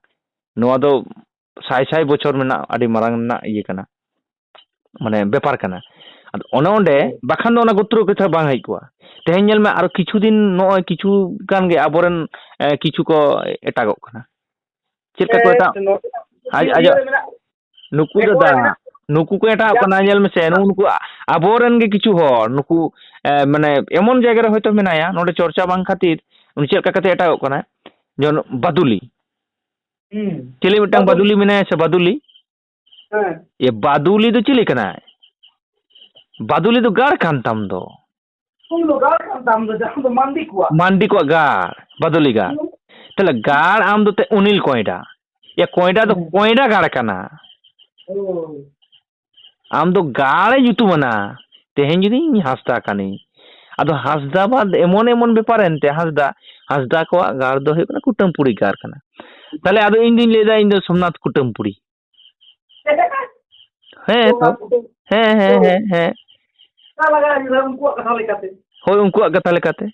ᱱᱚᱣᱟ ᱫᱚ ᱥᱟᱭ ᱥᱟᱭ ᱵᱚᱪᱷᱚᱨ ᱢᱮᱱᱟᱜ, ᱟᱹᱰᱤ ᱢᱟᱨᱟᱝ ᱨᱮᱱᱟᱜ ᱤᱭᱟᱹ ᱠᱟᱱᱟ, ᱢᱟᱱᱮ, ᱵᱮᱯᱟᱨ ᱠᱟᱱᱟ᱾ ᱟᱫᱚ ᱚᱱᱮ ᱚᱸᱰᱮ, ᱵᱟᱠᱷᱟᱱ ᱫᱚ ᱚᱱᱟ ᱜᱳᱛᱨᱚ ᱠᱟᱛᱷᱟ ᱵᱟᱝ ᱦᱮᱡ ᱠᱚᱜᱼᱟ᱾ ᱛᱮᱦᱮᱧ ᱧᱮᱞ ᱢᱮ, ᱟᱨᱚ ᱠᱤᱪᱷᱩ ᱫᱤᱱ, ᱱᱚᱜᱼᱚᱭ ᱠᱤᱪᱷᱩ ᱜᱟᱱ ᱜᱮ ᱟᱵᱚᱨᱮᱱ, ᱮ, ᱠᱤᱪᱷᱩ ᱠᱚ ᱮᱴᱟᱜᱚᱜ ᱠᱟᱱᱟ᱾ ᱪᱮᱫ ᱞᱮᱠᱟ ᱠᱚ ᱮᱴᱟᱜ? ᱦᱮᱸ, ᱱᱚᱰᱮ ᱟᱡ-, ᱤᱭᱟᱹ ᱟᱡᱟᱜ ᱨᱮ ᱢᱮᱱᱟᱜ ᱱᱩᱠᱩ ᱫᱚ ᱮᱠᱵᱟᱨᱮ ᱫᱟ, ᱢᱮᱱᱟᱜ ᱱᱩᱠᱩ ᱠᱚ ᱮᱴᱟᱜ ᱜᱮᱭᱟ᱾ ᱠᱟᱱᱟ, ᱧᱮᱞ ᱢᱮᱥᱮ, ᱱᱩᱜᱼᱩ ᱱᱩᱠᱩ ᱟ-, ᱟᱵᱚᱨᱮᱱ ᱜᱮ ᱠᱤᱪᱷᱩ ᱦᱚᱲ, ᱱᱩᱠᱩ, ᱮ, ᱢᱟᱱᱮ, ᱮᱢᱚᱱ ᱡᱟᱭᱜᱟ ᱨᱮ ᱦᱚᱭᱛᱳ ᱢᱮᱱᱟᱭᱟ, ᱱᱚᱰᱮ ᱪᱚᱨᱪᱟ ᱵᱟᱝ ᱠᱷᱟᱹᱛᱤᱨ ᱩᱱᱤ ᱪᱮᱫ ᱞᱮᱠᱟ ᱠᱟᱛᱮ ᱮᱴᱟᱜᱚᱜ ᱠᱟᱱᱟᱭ? ᱡᱮᱢᱚᱱ ᱵᱟᱫᱩᱞᱤ᱾ ᱦᱩᱸ᱾ ᱪᱤᱞᱤ ᱢᱤᱫᱴᱟᱝ ᱵᱟᱫᱩᱞᱤ᱾ ᱵᱟᱫᱩᱞᱤ ᱢᱮᱱᱟᱭᱟ ᱥᱮ, ᱵᱟᱫᱩᱞᱤ? ᱦᱮᱸ᱾ ᱮ, ᱵᱟᱫᱩᱞᱤ ᱫᱚ ᱪᱤᱞᱤ ᱠᱟᱱᱟᱭ? ᱵᱟᱫᱩᱞᱤ ᱫᱚ ᱜᱟᱲ ᱠᱟᱱ ᱛᱟᱢ ᱫᱚ᱾ ᱩᱱᱤ ᱫᱚ ᱜᱟᱲ ᱠᱟᱱ ᱛᱟᱢ ᱫᱚ, ᱡᱟᱦᱟᱸ ᱫᱚ ᱢᱟᱱᱰᱤ ᱠᱚᱣᱟᱜ᱾ ᱢᱟᱱᱰᱤ ᱠᱚᱣᱟᱜ ᱜᱟᱲ, ᱵᱟᱫᱩᱞᱤ ᱜᱟᱲ᱾ ᱦᱩᱸ᱾ ᱛᱟᱦᱞᱮ ᱜᱟᱲ ᱟᱢ ᱫᱚ ᱛᱮ ᱚᱱᱤᱞ ᱠᱚᱭᱰᱟ᱾ ᱭᱟ, ᱠᱚᱭᱰᱟ ᱫᱚ ᱦᱩᱸ᱾ ᱠᱚᱭᱰᱟ ᱜᱟᱲ ᱠᱟᱱᱟ᱾ ᱦᱳᱭ᱾ ᱟᱢ ᱫᱚ ᱜᱟᱲᱮ ᱧᱩᱛᱩᱢ ᱟᱱᱟ᱾ ᱛᱮᱦᱮᱧ ᱡᱩᱫᱤ ᱤᱧ ᱦᱟᱸᱥᱫᱟ ᱠᱟᱹᱱᱟᱹᱧ᱾ ᱟᱫᱚ ᱦᱟᱸᱥᱫᱟ ᱵᱟᱫ ᱮᱢᱚᱱ ᱮᱢᱚᱱ ᱵᱮᱯᱟᱨ ᱮᱱᱛᱮ ᱦᱟᱸᱥᱫᱟ, ᱦᱟᱸᱥᱫᱟ ᱠᱚᱣᱟᱜ ᱜᱟᱲ ᱫᱚ ᱦᱩᱭᱩᱜ ᱠᱟᱱᱟ ᱠᱩᱴᱟᱹᱢᱯᱩᱲᱤ ᱜᱟᱲ ᱠᱟᱱᱟ᱾ ᱛᱟᱦᱞᱮ ᱟᱫᱚ ᱤᱧ ᱫᱩᱧ ᱞᱟᱹᱭᱫᱟ ᱤᱧ ᱫᱚ ᱥᱳᱢᱱᱟᱛᱷ ᱠᱩᱴᱟᱹᱢᱯᱩᱲᱤ᱾ ᱦᱮᱸ ᱛᱚ᱾ ᱦᱮᱸ, ᱦᱮᱸ, ᱦᱮᱸ, ᱦᱮᱸ᱾ ᱩᱱᱠᱩᱣᱟᱜ ᱠᱟᱛᱷᱟ ᱞᱮᱠᱟᱛᱮ᱾ ᱦᱳᱭ, ᱩᱱᱠᱩᱣᱟᱜ ᱠᱟᱛᱷᱟ ᱞᱮᱠᱟᱛᱮ᱾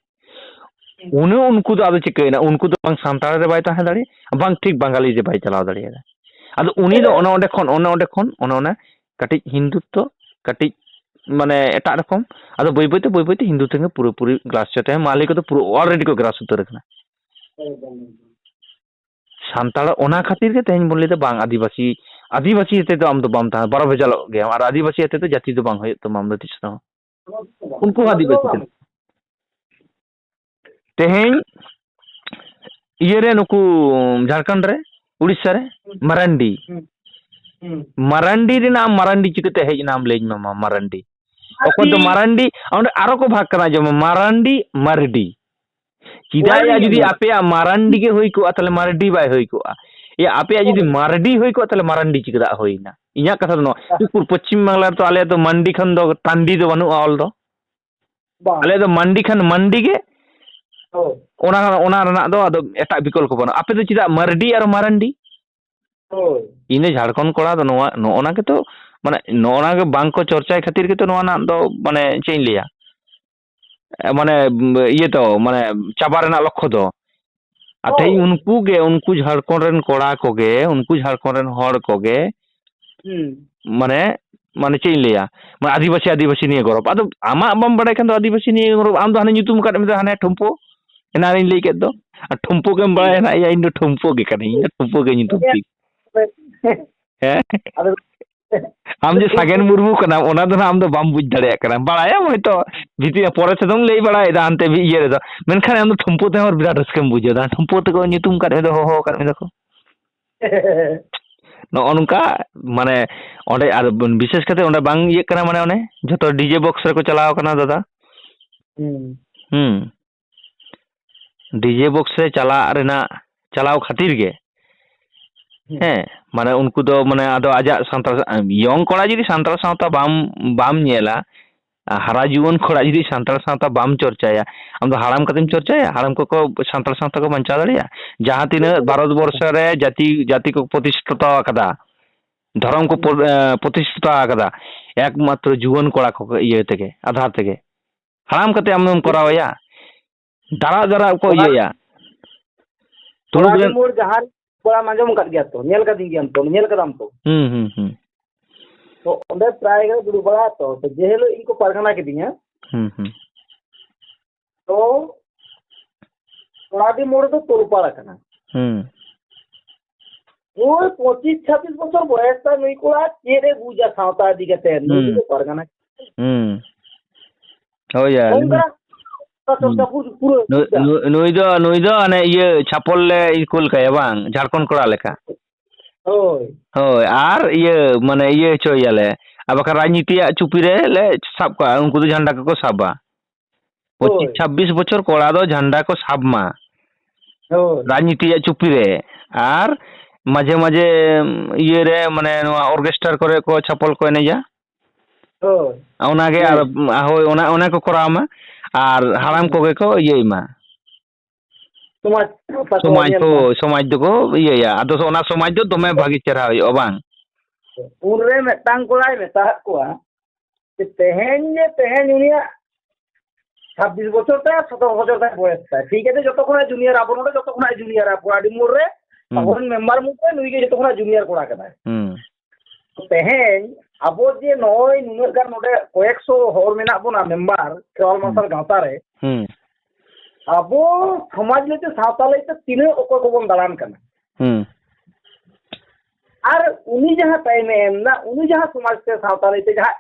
ᱦᱩᱸ᱾ ᱩᱱᱤ, ᱩᱱᱠᱩ ᱫᱚ ᱟᱫᱚ ᱪᱤᱠᱟᱹᱭᱮᱱᱟ? ᱩᱱᱠᱩ ᱫᱚ ᱵᱟᱝ ᱥᱟᱱᱛᱟᱲ ᱨᱮ ᱵᱟᱭ ᱛᱟᱦᱮᱸ ᱫᱟᱲᱮᱭᱟᱜᱼᱟ, ᱵᱟᱝ ᱴᱷᱤᱠ ᱵᱟᱝᱜᱟᱞᱤ ᱨᱮ ᱵᱟᱭ ᱪᱟᱞᱟᱣ ᱫᱟᱲᱮᱭᱟᱜᱼᱟ᱾ ᱟᱫᱚ ᱩᱱᱤ ᱫᱚ ᱦᱮᱸ᱾ ᱚᱱᱮ ᱚᱸᱰᱮ ᱠᱷᱚᱱ, ᱚᱱᱮ ᱚᱸᱰᱮ ᱠᱷᱚᱱ, ᱚᱱᱮ ᱚᱱᱟ ᱠᱟᱹᱴᱤᱡ ᱦᱤᱱᱫᱩᱛᱛᱚ, ᱠᱟᱹᱴᱤᱡ ᱢᱟᱱᱮ ᱮᱴᱟᱜ ᱨᱚᱠᱚᱢ᱾ ᱟᱫᱚ ᱵᱟᱹᱭ ᱵᱟᱹᱭ ᱛᱮ, ᱵᱟᱹᱭ ᱵᱟᱹᱭ ᱛᱮ ᱦᱤᱱᱫᱩ ᱴᱷᱮᱱ ᱜᱮ ᱯᱩᱨᱟᱹᱯᱩᱨᱤ ᱜᱨᱟᱥ ᱪᱚ ᱛᱟᱦᱮᱸ, ᱢᱟᱦᱞᱮ ᱠᱚᱫᱚ ᱯᱩᱨᱟᱹ already ᱠᱚ ᱜᱨᱟᱥ ᱩᱛᱟᱹᱨ ᱟᱠᱟᱱᱟ᱾ ᱥᱟᱱᱛᱟᱲ, ᱚᱱᱟ ᱠᱷᱟᱹᱛᱤᱨ ᱜᱮ ᱛᱮᱦᱮᱧ ᱵᱚᱱ ᱞᱟᱹᱭᱫᱟ, ᱵᱟᱝ, ᱟᱹᱫᱤᱵᱟᱹᱥᱤ, ᱟᱹᱫᱤᱵᱟᱹᱥᱤ ᱟᱛᱮ ᱫᱚ ᱟᱢ ᱫᱚ ᱵᱟᱢ ᱛᱟᱦᱮᱸ, ᱵᱟᱨᱚ ᱵᱷᱮᱡᱟᱞᱚᱜ ᱜᱮᱭᱟᱢ, ᱟᱨ ᱟᱹᱫᱤᱵᱟᱹᱥᱤ ᱟᱛᱮ ᱫᱚ ᱡᱟᱹᱛᱤ ᱫᱚ ᱵᱟᱝ ᱦᱩᱭᱩᱜ ᱛᱟᱢᱟ ᱟᱢ ᱫᱚ ᱛᱤᱥ ᱨᱮᱦᱚᱸ᱾ ᱩᱱᱠᱩ ᱦᱚᱸ ᱟᱹᱫᱤᱵᱟᱹᱥᱤ ᱠᱟᱱᱟ᱾ ᱛᱮᱦᱮᱧ ᱤᱭᱟᱹ ᱨᱮ ᱱᱩᱠᱩ ᱡᱷᱟᱲᱠᱷᱚᱸᱰ ᱨᱮ, ᱩᱲᱤᱥᱥᱟ ᱨᱮ ᱢᱟᱨᱟᱱᱰᱤ, ᱢᱟᱨᱟᱱᱰᱤ ᱨᱮᱱᱟᱜ ᱢᱟᱨᱟᱱᱰᱤ ᱪᱤᱠᱟᱹᱛᱮ ᱦᱮᱡ ᱮᱱᱟ ᱟᱢ ᱞᱟᱹᱭᱟᱹᱧ ᱢᱮ ᱢᱟ, ᱢᱟᱨᱟᱱᱰᱤ᱾ ᱚᱠᱚᱭ ᱫᱚ ᱢᱟᱨᱟᱱᱰᱤ, ᱚᱸᱰᱮ ᱟᱨᱚ ᱠᱚ ᱵᱷᱟᱜᱽ ᱠᱟᱱᱟ, ᱡᱮᱢᱚᱱ ᱢᱟᱨᱟᱱᱰᱤ, ᱢᱟᱨᱰᱤ᱾ ᱪᱮᱫᱟᱜ ᱭᱟ? ᱡᱩᱫᱤ ᱟᱯᱮᱭᱟᱜ ᱢᱟᱨᱟᱱᱰᱤ ᱜᱮ ᱦᱩᱭ ᱠᱚᱜᱼᱟ, ᱛᱟᱦᱞᱮ ᱢᱟᱨᱰᱤ ᱵᱟᱭ ᱦᱩᱭ ᱠᱚᱜᱼᱟ᱾ ᱮᱭᱟ, ᱟᱯᱮᱭᱟᱜ ᱡᱩᱫᱤ ᱢᱟᱨᱰᱤ ᱦᱩᱭ ᱠᱚᱜᱼᱟ, ᱛᱟᱦᱞᱮ ᱢᱟᱨᱟᱱᱰᱤ ᱪᱤᱠᱟᱹᱫᱟᱜ ᱦᱩᱭᱱᱟ? ᱤᱧᱟᱹᱜ ᱠᱟᱛᱷᱟ ᱫᱚ ᱱᱚᱣᱟ, ᱩᱠᱩᱨ ᱯᱚᱪᱷᱤᱢ ᱵᱟᱝᱞᱟ ᱨᱮᱛᱚ ᱟᱞᱮᱭᱟᱜ ᱫᱚ ᱢᱟᱱᱰᱤ ᱠᱷᱚᱱ ᱫᱚ ᱴᱟᱱᱰᱤ ᱫᱚ ᱵᱟᱹᱱᱩᱜᱼᱟ ᱚᱞ ᱫᱚ᱾ ᱵᱟᱝ᱾ ᱟᱞᱮ ᱫᱚ ᱢᱟᱱᱰᱤ ᱠᱷᱟᱱ ᱢᱟᱱᱰᱤ ᱜᱮ᱾ ᱦᱳᱭ᱾ ᱚᱱᱟ, ᱚᱱᱟ ᱨᱮᱱᱟᱜ ᱫᱚ ᱟᱫᱚ ᱮᱴᱟᱜ ᱵᱤᱠᱚᱞᱯᱚ ᱵᱟᱹᱱᱩᱜᱼᱟ᱾ ᱟᱯᱮ ᱫᱚ ᱪᱮᱫᱟᱜ ᱢᱟᱨᱰᱤ ᱟᱨ ᱢᱟᱨᱟᱱᱰᱤ? ᱦᱳᱭ᱾ ᱤᱧ ᱫᱚ ᱡᱷᱟᱲᱠᱷᱚᱸᱰ ᱠᱚᱲᱟ ᱫᱚ ᱱᱚᱣᱟ, ᱱᱚᱜᱼᱚ ᱱᱟ ᱜᱮᱛᱚ, ᱢᱟᱱᱮ, ᱱᱚᱜᱼᱚ ᱱᱟ ᱜᱮ ᱵᱟᱝ ᱠᱚ ᱪᱚᱨᱪᱟᱭ ᱠᱷᱟᱹᱛᱤᱨ ᱜᱮᱛᱚ ᱱᱚᱣᱟ ᱨᱮᱱᱟᱜ ᱫᱚ, ᱢᱟᱱᱮ, ᱪᱮᱫ ᱤᱧ ᱞᱟᱹᱭᱟ? ᱮ, ᱢᱟᱱᱮ, ᱤᱭᱟᱹ ᱛᱚ, ᱢᱟᱱᱮ, ᱪᱟᱵᱟ ᱨᱮᱱᱟᱜ ᱞᱚᱠᱠᱷᱚ ᱫᱚ᱾ ᱟᱨ ᱦᱳᱭ᱾ ᱛᱮᱦᱮᱧ ᱩᱱᱠᱩ ᱜᱮ, ᱩᱱᱠᱩ ᱡᱷᱟᱲᱠᱷᱚᱸᱰ ᱨᱮᱱ ᱠᱚᱲᱟ ᱠᱚᱜᱮ, ᱩᱱᱠᱩ ᱡᱷᱟᱲᱠᱷᱚᱸᱰ ᱨᱮᱱ ᱦᱚᱲ ᱠᱚᱜᱮ, ᱦᱩᱸ᱾ ᱢᱟᱱᱮ, ᱢᱟᱱᱮ, ᱪᱮᱫ ᱤᱧ ᱞᱟᱹᱭᱟ? ᱢᱟᱱᱮ, ᱟᱹᱫᱤᱵᱟᱹᱥᱤ, ᱟᱹᱫᱤᱵᱟᱹᱥᱤ ᱱᱤᱭᱮ ᱜᱚᱨᱚᱵᱽ᱾ ᱟᱫᱚ ᱟᱢᱟᱜ ᱵᱟᱢ ᱵᱟᱲᱟᱭ ᱠᱷᱟᱱ ᱫᱚ ᱟᱹᱫᱤᱵᱟᱹᱥᱤ ᱱᱤᱭᱮ ᱜᱚᱨᱚᱵᱽ᱾ ᱟᱢ ᱫᱚ ᱦᱟᱱᱮ ᱧᱩᱛᱩᱢ ᱟᱠᱟᱫ ᱢᱮ ᱫᱚ, ᱦᱟᱱᱮ ᱴᱷᱩᱢᱯᱩ᱾ ᱮᱱᱟᱱ ᱨᱤᱧ ᱞᱟᱹᱭ ᱠᱮᱫ ᱫᱚ᱾ ᱟᱨ ᱴᱷᱩᱢᱯᱩ ᱜᱮᱢ ᱵᱟᱲᱟᱭᱟ ᱱᱟᱜ, ᱤᱭᱟᱹ, ᱤᱧ ᱫᱚ ᱴᱷᱩᱢᱯᱩ ᱜᱮ ᱠᱟᱹᱱᱟᱹᱧ, ᱤᱧ ᱫᱚ ᱴᱷᱩᱢᱯᱩ ᱜᱮ ᱧᱩᱛᱩᱢ ᱛᱤᱧ᱾ ᱦᱮᱸ? ᱟᱫᱚ ᱟᱢ ᱡᱮ ᱥᱟᱜᱮᱱ ᱢᱩᱨᱢᱩ ᱠᱟᱱᱟᱢ, ᱚᱱᱟ ᱫᱚ ᱱᱟᱜ ᱟᱢ ᱫᱚ ᱵᱟᱢ ᱵᱩᱡᱽ ᱫᱟᱲᱮᱭᱟᱜ ᱠᱟᱱᱟ᱾ ᱵᱟᱲᱟᱭᱟᱢ ᱦᱚᱭᱛᱚ, ᱵᱷᱤᱛᱤᱨ ᱨᱮ ᱯᱚᱨᱮ ᱛᱮᱫᱚᱢ ᱞᱟᱹᱭ ᱵᱟᱲᱟᱭᱮᱫᱟ ᱦᱟᱱᱛᱮ ᱤᱭᱟᱹ ᱨᱮᱫᱚ, ᱢᱮᱱᱠᱷᱟᱱ ᱟᱢ ᱫᱚ ᱴᱷᱩᱢᱯᱩ ᱛᱮᱦᱚᱸ ᱵᱤᱨᱟᱴ ᱨᱟᱹᱥᱠᱟᱹᱢ ᱵᱩᱡᱷᱟᱹᱣ ᱫᱟ᱾ ᱴᱷᱩᱢᱯᱩ ᱛᱮᱠᱚ ᱧᱩᱛᱩᱢ ᱟᱠᱟᱫ ᱢᱮ ᱫᱚ, ᱦᱚᱦᱚ ᱟᱠᱟᱫ ᱢᱮ ᱫᱚᱠᱚ᱾ ᱱᱚᱜᱼᱚ ᱱᱚᱝᱠᱟ, ᱢᱟᱱᱮ, ᱚᱸᱰᱮ ᱟᱨ ᱵᱤᱥᱮᱥ ᱠᱟᱛᱮ ᱚᱸᱰᱮ ᱵᱟᱝ ᱤᱭᱟᱹᱜ ᱠᱟᱱᱟ, ᱢᱟᱱᱮ, ᱚᱱᱮ ᱡᱷᱚᱛᱚ ᱰᱤᱡᱮ ᱵᱚᱠᱥ ᱨᱮᱠᱚ ᱪᱟᱞᱟᱣ ᱠᱟᱱᱟ ᱫᱟᱫᱟ᱾ ᱦᱩᱸ᱾ ᱦᱩᱸ᱾ ᱰᱤᱡᱮ ᱵᱚᱠᱥ ᱨᱮ ᱪᱟᱞᱟᱜ ᱨᱮᱱᱟᱜ, ᱪᱟᱞᱟᱣ ᱠᱷᱟᱹᱛᱤᱨ ᱜᱮ, ᱦᱩᱸ᱾ ᱦᱮᱸ, ᱢᱟᱱᱮ, ᱩᱱᱠᱩ ᱫᱚ, ᱢᱟᱱᱮ, ᱟᱫᱚ ᱟᱡᱟᱜ ᱥᱟᱱᱛᱟᱲ, ᱭᱚᱝ ᱠᱚᱲᱟ ᱡᱩᱫᱤ ᱥᱟᱱᱛᱟᱲ ᱥᱟᱶᱛᱟ ᱵᱟᱢ, ᱵᱟᱢ ᱧᱮᱞᱟ, ᱟᱨ ᱦᱟᱨᱟ ᱡᱩᱣᱟᱹᱱ ᱠᱚᱲᱟ ᱡᱩᱫᱤ ᱥᱟᱱᱛᱟᱲ ᱥᱟᱶᱛᱟ ᱵᱟᱢ ᱪᱚᱨᱪᱟᱭᱟ, ᱟᱢ ᱫᱚ ᱦᱟᱲᱟᱢ ᱠᱟᱛᱮᱢ ᱪᱚᱨᱪᱟᱭᱟ? ᱦᱟᱲᱟᱢ ᱠᱚᱠᱚ ᱥᱟᱱᱛᱟᱲ ᱥᱟᱶᱛᱟ ᱠᱚ ᱵᱟᱧᱪᱟᱣ ᱫᱟᱲᱮᱭᱟᱜᱼᱟ? ᱡᱟᱦᱟᱸ ᱛᱤᱱᱟᱹᱜ ᱵᱷᱟᱨᱚᱛ ᱵᱚᱨᱥᱚ ᱨᱮ ᱡᱟᱹᱛᱤ, ᱡᱟᱹᱛᱤ ᱠᱚ ᱯᱨᱚᱛᱤᱥᱴᱷᱤᱛᱚ ᱟᱠᱟᱫᱟ, ᱫᱷᱚᱨᱚᱢ ᱠᱚ ᱯᱨᱚ-, ᱮ, ᱯᱨᱚᱛᱤᱥᱴᱷᱤᱛᱚ ᱟᱠᱟᱫᱟ, ᱮᱠᱢᱟᱛᱨᱚ ᱡᱩᱣᱟᱹᱱ ᱠᱚᱲᱟ ᱠᱚ ᱤᱭᱟᱹ ᱛᱮᱜᱮ, ᱟᱫᱷᱟᱨ ᱛᱮᱜᱮ᱾ ᱦᱟᱲᱟᱢ ᱠᱟᱛᱮ ᱟᱢ ᱫᱚᱢ ᱠᱚᱨᱟᱣ ᱮᱭᱟ? ᱫᱟᱨᱟ ᱫᱟᱨᱟ ᱠᱚ ᱚᱱᱟ ᱤᱭᱟᱹᱭᱟ᱾ ᱛᱩᱲᱩᱠ ᱚᱱᱟ ᱨᱮᱱ ᱢᱳᱲ ᱡᱟᱦᱟᱸ ᱠᱚᱲᱟᱢ ᱟᱸᱡᱚᱢ ᱟᱠᱟᱫ ᱜᱮᱭᱟ ᱛᱚ, ᱧᱮᱞ ᱠᱟᱫᱤᱧ ᱜᱮᱭᱟᱢ ᱛᱚ, ᱧᱮᱞ ᱠᱟᱫᱟᱢ ᱛᱚ᱾ ᱦᱩᱸ, ᱦᱩᱸ, ᱦᱩᱸ᱾ ᱛᱚ ᱚᱸᱰᱮ ᱯᱨᱟᱭ ᱜᱮ ᱫᱩᱲᱩᱵ ᱵᱟᱲᱟ ᱛᱚ, ᱛᱚ ᱡᱮ ᱦᱤᱞᱳᱜ ᱤᱧ ᱠᱚ ᱯᱟᱨᱜᱟᱱᱟ ᱠᱤᱫᱤᱧᱟ, ᱦᱩᱸ, ᱦᱩᱸ᱾ ᱛᱚ ᱯᱚᱲᱟᱰᱤ ᱢᱳᱲ ᱨᱮᱫᱚ ᱛᱚᱞᱯᱟᱲ ᱟᱠᱟᱱᱟ᱾ ᱦᱩᱸ᱾ ᱳᱭ ᱯᱚᱸᱪᱤᱥ ᱪᱷᱟᱵᱵᱤᱥ ᱵᱚᱪᱷᱚᱨ ᱵᱚᱭᱮᱥ ᱛᱟᱭ ᱱᱩᱭ ᱠᱚᱲᱟ, ᱪᱮᱫ ᱮ ᱵᱩᱡᱟ ᱥᱟᱶᱛᱟ ᱤᱫᱤ ᱠᱟᱛᱮ? ᱱᱩᱭ ᱦᱩᱸ᱾ ᱫᱚ ᱯᱟᱨᱜᱟᱱᱟ᱾ ᱦᱩᱸ᱾ ᱦᱳᱭ ᱭᱟ, ᱱᱚᱝᱠᱟ ᱱᱩᱭ, ᱪᱚᱨᱪᱟ ᱦᱩᱸ᱾ ᱯᱩᱨᱟᱹ, ᱯᱩᱨᱟᱹ ᱱᱩᱭ, ᱵᱩᱡᱟ᱾ ᱱᱩᱭ, ᱱᱩᱭ ᱫᱚ, ᱱᱩᱭ ᱫᱚ ᱦᱟᱱᱮ ᱤᱭᱟᱹ ᱪᱷᱟᱯᱚᱞ ᱞᱮ ᱠᱩᱞ ᱠᱟᱭᱟ ᱵᱟᱝ, ᱡᱷᱟᱲᱠᱷᱚᱸᱰ ᱠᱚᱲᱟ ᱞᱮᱠᱟ᱾ ᱦᱳᱭ᱾ ᱦᱳᱭ, ᱟᱨ ᱤᱭᱟᱹ, ᱢᱟᱱᱮ ᱤᱭᱟᱹ ᱦᱚᱪᱚᱭᱮᱭᱟᱞᱮ᱾ ᱟᱨ ᱵᱟᱠᱷᱟᱱ ᱨᱟᱡᱽᱱᱤᱛᱤᱭᱟᱜ ᱪᱩᱯᱤ ᱨᱮ ᱞᱮ ᱥᱟᱵ ᱠᱚᱣᱟ, ᱩᱱᱠᱩ ᱫᱚ ᱡᱷᱟᱱᱰᱟ ᱠᱚᱠᱚ ᱥᱟᱵᱟ᱾ ᱯᱚᱸᱪᱤᱥ ᱦᱳᱭ᱾ ᱪᱷᱟᱵᱵᱤᱥ ᱵᱚᱪᱷᱚᱨ ᱠᱚᱲᱟ ᱫᱚ ᱡᱷᱟᱱᱰᱟ ᱠᱚ ᱥᱟᱵ ᱢᱟ᱾ ᱦᱳᱭ᱾ ᱨᱟᱡᱽᱱᱤᱛᱤᱭᱟᱜ ᱪᱩᱯᱤ ᱨᱮ᱾ ᱟᱨ ᱢᱟᱡᱷᱮ ᱢᱟᱡᱷᱮ ᱤᱭᱟᱹ ᱨᱮ, ᱢᱟᱱᱮ ᱱᱚᱣᱟ orchestra ᱠᱚᱨᱮ ᱠᱚ ᱪᱷᱟᱯᱚᱞ ᱠᱚ ᱮᱱᱮᱡᱟ᱾ ᱦᱳᱭ᱾ ᱚᱱᱟᱜᱮ ᱟᱨ, ᱦᱳᱭ᱾ ᱦᱳᱭ, ᱚᱱᱟ, ᱚᱱᱟ ᱠᱚ ᱠᱚᱨᱟᱣ ᱢᱟ᱾ ᱟᱨ ᱦᱟᱲᱟᱢ ᱦᱩᱸ᱾ ᱠᱚᱜᱮ ᱠᱚ ᱤᱭᱟᱹᱭ ᱢᱟ᱾ ᱥᱚᱢᱟᱡᱽ ᱦᱚᱸ ᱛᱟᱠᱚ ᱥᱚᱢᱟᱡᱽ ᱧᱮᱞ ᱠᱚ, ᱢᱟ᱾ ᱥᱚᱢᱟᱡᱽ ᱫᱚᱠᱚ ᱤᱭᱟᱹᱭᱟ᱾ ᱟᱫᱚ ᱚᱱᱟ ᱥᱚᱢᱟᱡᱽ ᱫᱚ ᱫᱚᱢᱮ ᱵᱷᱟᱹᱜᱤ ᱪᱮᱦᱨᱟ ᱦᱩᱭᱩᱜᱼᱟ, ᱵᱟᱝ? ᱩᱱᱨᱮ ᱢᱤᱫᱴᱟᱝ ᱠᱚᱲᱟᱭ ᱢᱮᱛᱟᱫ ᱠᱚᱣᱟ ᱡᱮ, ᱛᱮᱦᱮᱧ ᱡᱮ, ᱛᱮᱦᱮᱧ ᱩᱱᱤᱭᱟᱜ ᱪᱷᱟᱵᱵᱤᱥ ᱵᱚᱪᱷᱚᱨ ᱛᱟᱭ, ᱥᱚᱛᱨᱚ ᱵᱚᱪᱷᱚᱨ ᱛᱟᱭ ᱵᱚᱭᱮᱥ ᱛᱟᱭ, ᱴᱷᱤᱠ ᱟᱪᱷᱮ, ᱡᱚᱛᱚ ᱠᱷᱚᱱᱟᱜ junior, ᱟᱵᱚ ᱱᱚᱰᱮ ᱡᱚᱛᱚ ᱠᱷᱚᱱᱟᱜ junior, ᱟᱵᱚ ᱟᱹᱰᱤ ᱢᱳᱲ ᱨᱮ, ᱦᱩᱸ᱾ ᱟᱵᱚᱨᱮᱱ member ᱢᱩᱫᱽᱨᱮ ᱱᱩᱭ ᱜᱮ ᱡᱚᱛᱚ ᱠᱷᱚᱱᱟᱜ junior ᱠᱚᱲᱟ ᱠᱟᱱᱟᱭ᱾ ᱦᱩᱸ᱾ ᱛᱮᱦᱮᱧ ᱟᱵᱚ ᱡᱮ ᱱᱚᱜᱼᱚᱭ ᱱᱩᱱᱟᱹᱜ ᱜᱟᱱ ᱱᱚᱰᱮ ᱠᱚᱭᱮᱠᱥᱚ ᱦᱚᱲ ᱢᱮᱱᱟᱜ ᱵᱚᱱᱟ member ᱠᱷᱮᱨᱣᱟᱞ ᱦᱩᱸ᱾ ᱢᱟᱨᱥᱟᱞ ᱜᱟᱶᱛᱟ ᱨᱮ, ᱦᱩᱸ᱾ ᱟᱵᱚ ᱥᱚᱢᱟᱡᱽ ᱞᱟᱹᱭᱛᱮ, ᱥᱟᱶᱛᱟ ᱞᱟᱹᱭᱛᱮ ᱛᱤᱱᱟᱹᱜ ᱚᱠᱚᱭ ᱠᱚᱵᱚᱱ ᱫᱟᱬᱟᱱ ᱠᱟᱱᱟ? ᱦᱩᱸ᱾ ᱟᱨ ᱩᱱᱤ ᱡᱟᱦᱟᱸ time ᱮ ᱮᱢ ᱮᱫᱟ, ᱩᱱᱤ ᱡᱟᱦᱟᱸ ᱥᱚᱢᱟᱡᱽ ᱛᱮ, ᱥᱟᱶᱛᱟ ᱞᱟᱹᱭᱛᱮ ᱡᱟᱦᱟᱸ,